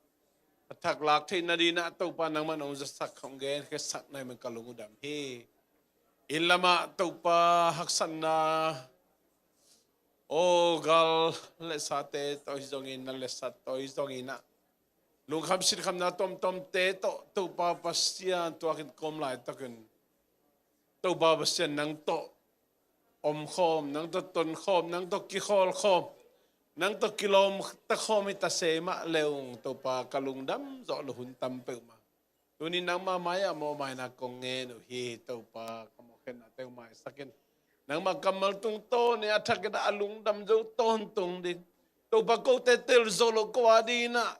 a thak lak theih nading in ah Topa nangmah nong zasak hong genkhiasak na hih man ka lung uh dam hi. Inn lamah Topa haksatna, aw, gal letsate tawh hi zongin, na letsat tawh hi zongin ah lungkham sinkhamna tuamtuamte tawh Topa Pasian tuakin kawm laitakin Topa Pasian nang tawh omkhawm, nang tawh tonkhawm, nang tawh kikhawlkhawm, nang tawh kilawm takhawm hi ta se mah le ung Topa ka lungdam zawh loh hun tam peuhmah. Tuni nangmah mai-ah mawhmaina kong ngen uh hi Topa, ka mawhkhenna teng maisak in. Nangmah kammal tungtawn in a thak in ah a lungdam zo tawntung ding. Topa kote tel zo lo ko a ding in ah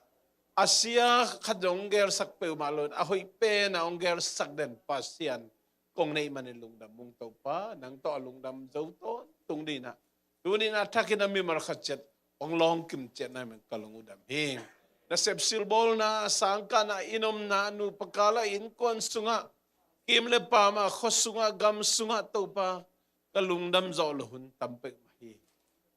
a sia khat zong hong gelsak peuhmah lo in a hoih pen ah hong gelsak den Pasian kong neih manin lungdam ung Topa, nang tawh a lungdam zo tawntung ding in ah tuni in ah a thak in ah mimal khat ciat hong lawng kim ciat na hih man ka lung uh dam hi. Nasep silbawlna, sangkahna, inn omna, nupa kal ah innkuan sungah, kim le pam ah, khua sungah, gam sungah Topa ka lungdam zawh loh hun tam peuhmah hi.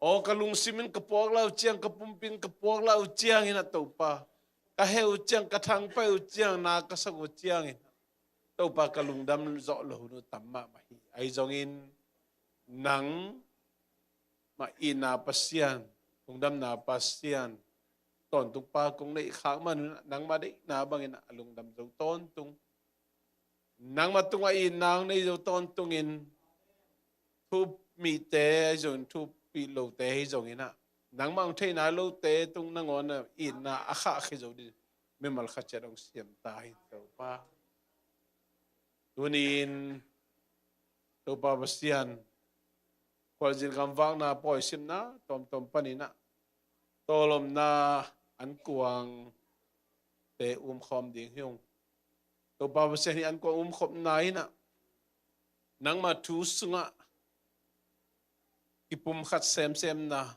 Aw, ka lungsim in ka puak lah uh ciang, ka pumpi in ka puak lah uh ciangin ah Topa ka heh uh ciang, ka thangpaih uh ciang, na ka sak uh ciangin Topa ka lungdam zawh loh hun uh tam mahmah hi. Ahi zongin nang mah itna Pasian, lungdamna Pasian, tawntung pa kong neih khak man un ah nangmah deihna bangin ah a lungdam zo tawntung, nangmah tungah itna hong nei zo tawntungin thu mite hi zongin, thu pih lote hi zongin ah nangmah hong theihna lote tung nangawn ah itna a khahkhia zo ding mimal khat ciat hong siam ta hi Topa. Tuni-in Topa Pasian, khualzin gamvakna, pawisimna tuamtuam panin ah tawlomna ankuangte umkhawm ding hi ung. Topa Pasian, hih ankuang umkhopna in ah nangmah thu sungah kipumkhat semsemna,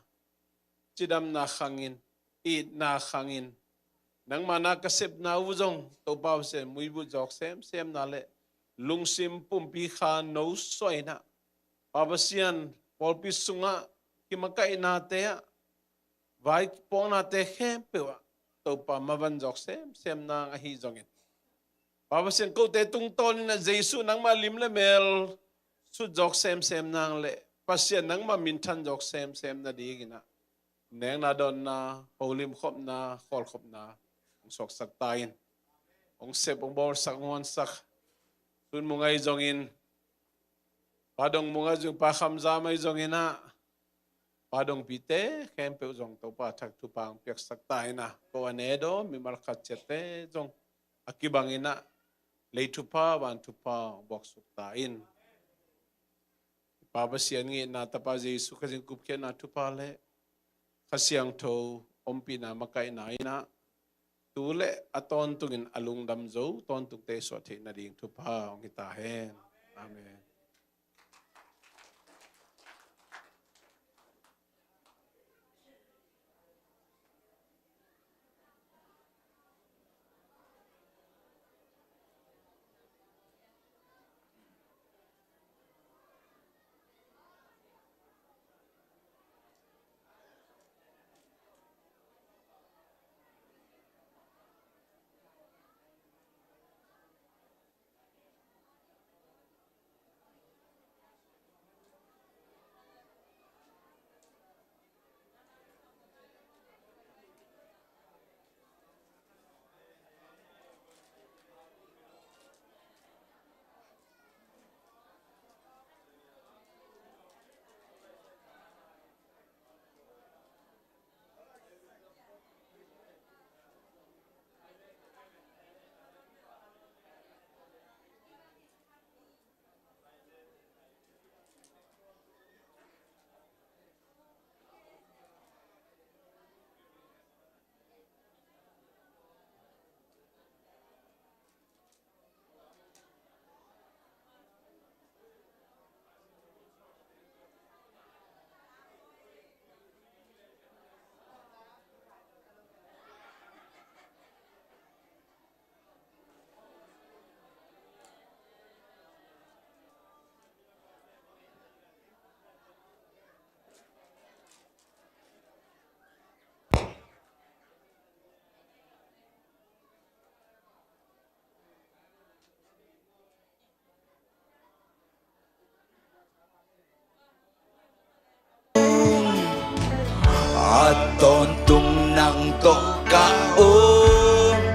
cidamna khangin, itna khangin, nangmah na ka sepna uh zong Topa Pasian muivut zawk semsemna le lungsim pumpi kha nosuah in ah, Pa Pasian, pawlpi sungah kimakaihna te ah, vai puaknate khempeuh ah Topa mavan zawk semsem nang ahi zongin, Pa Pasian, kote tungtawn in ah Jesu nangmah lim le mel sut zawk semsem nang le Pasian nangmah minthan zawk semsem nadingin ah nekna dawnna, holimkhopna, khawlkhopna hong suaksak ta in. Hong sep, hong bawlsak, hong honsak, Sun Mung ahi zongin, Pa Dong Mung ahi zong, Pa Kham Zam ahi zongin ah, Pa Dong Pite khempeuh zong Topa thak thupha hong piaksak ta in ah, ko a ne daw mimal khat ciatte zong a kibangin ah lei thupha, van thupha hong buaksuk ta in. Pa Pasian ngehna, Tapa Jesu Khazih in kupkhiatna thupha le Kha Siangtho ompihna makaihna in ah tu le a tawntungin a lungdam zo tawntungte suah theih nading thupha hong hi ta hen. Amen. Tawntung nang tawh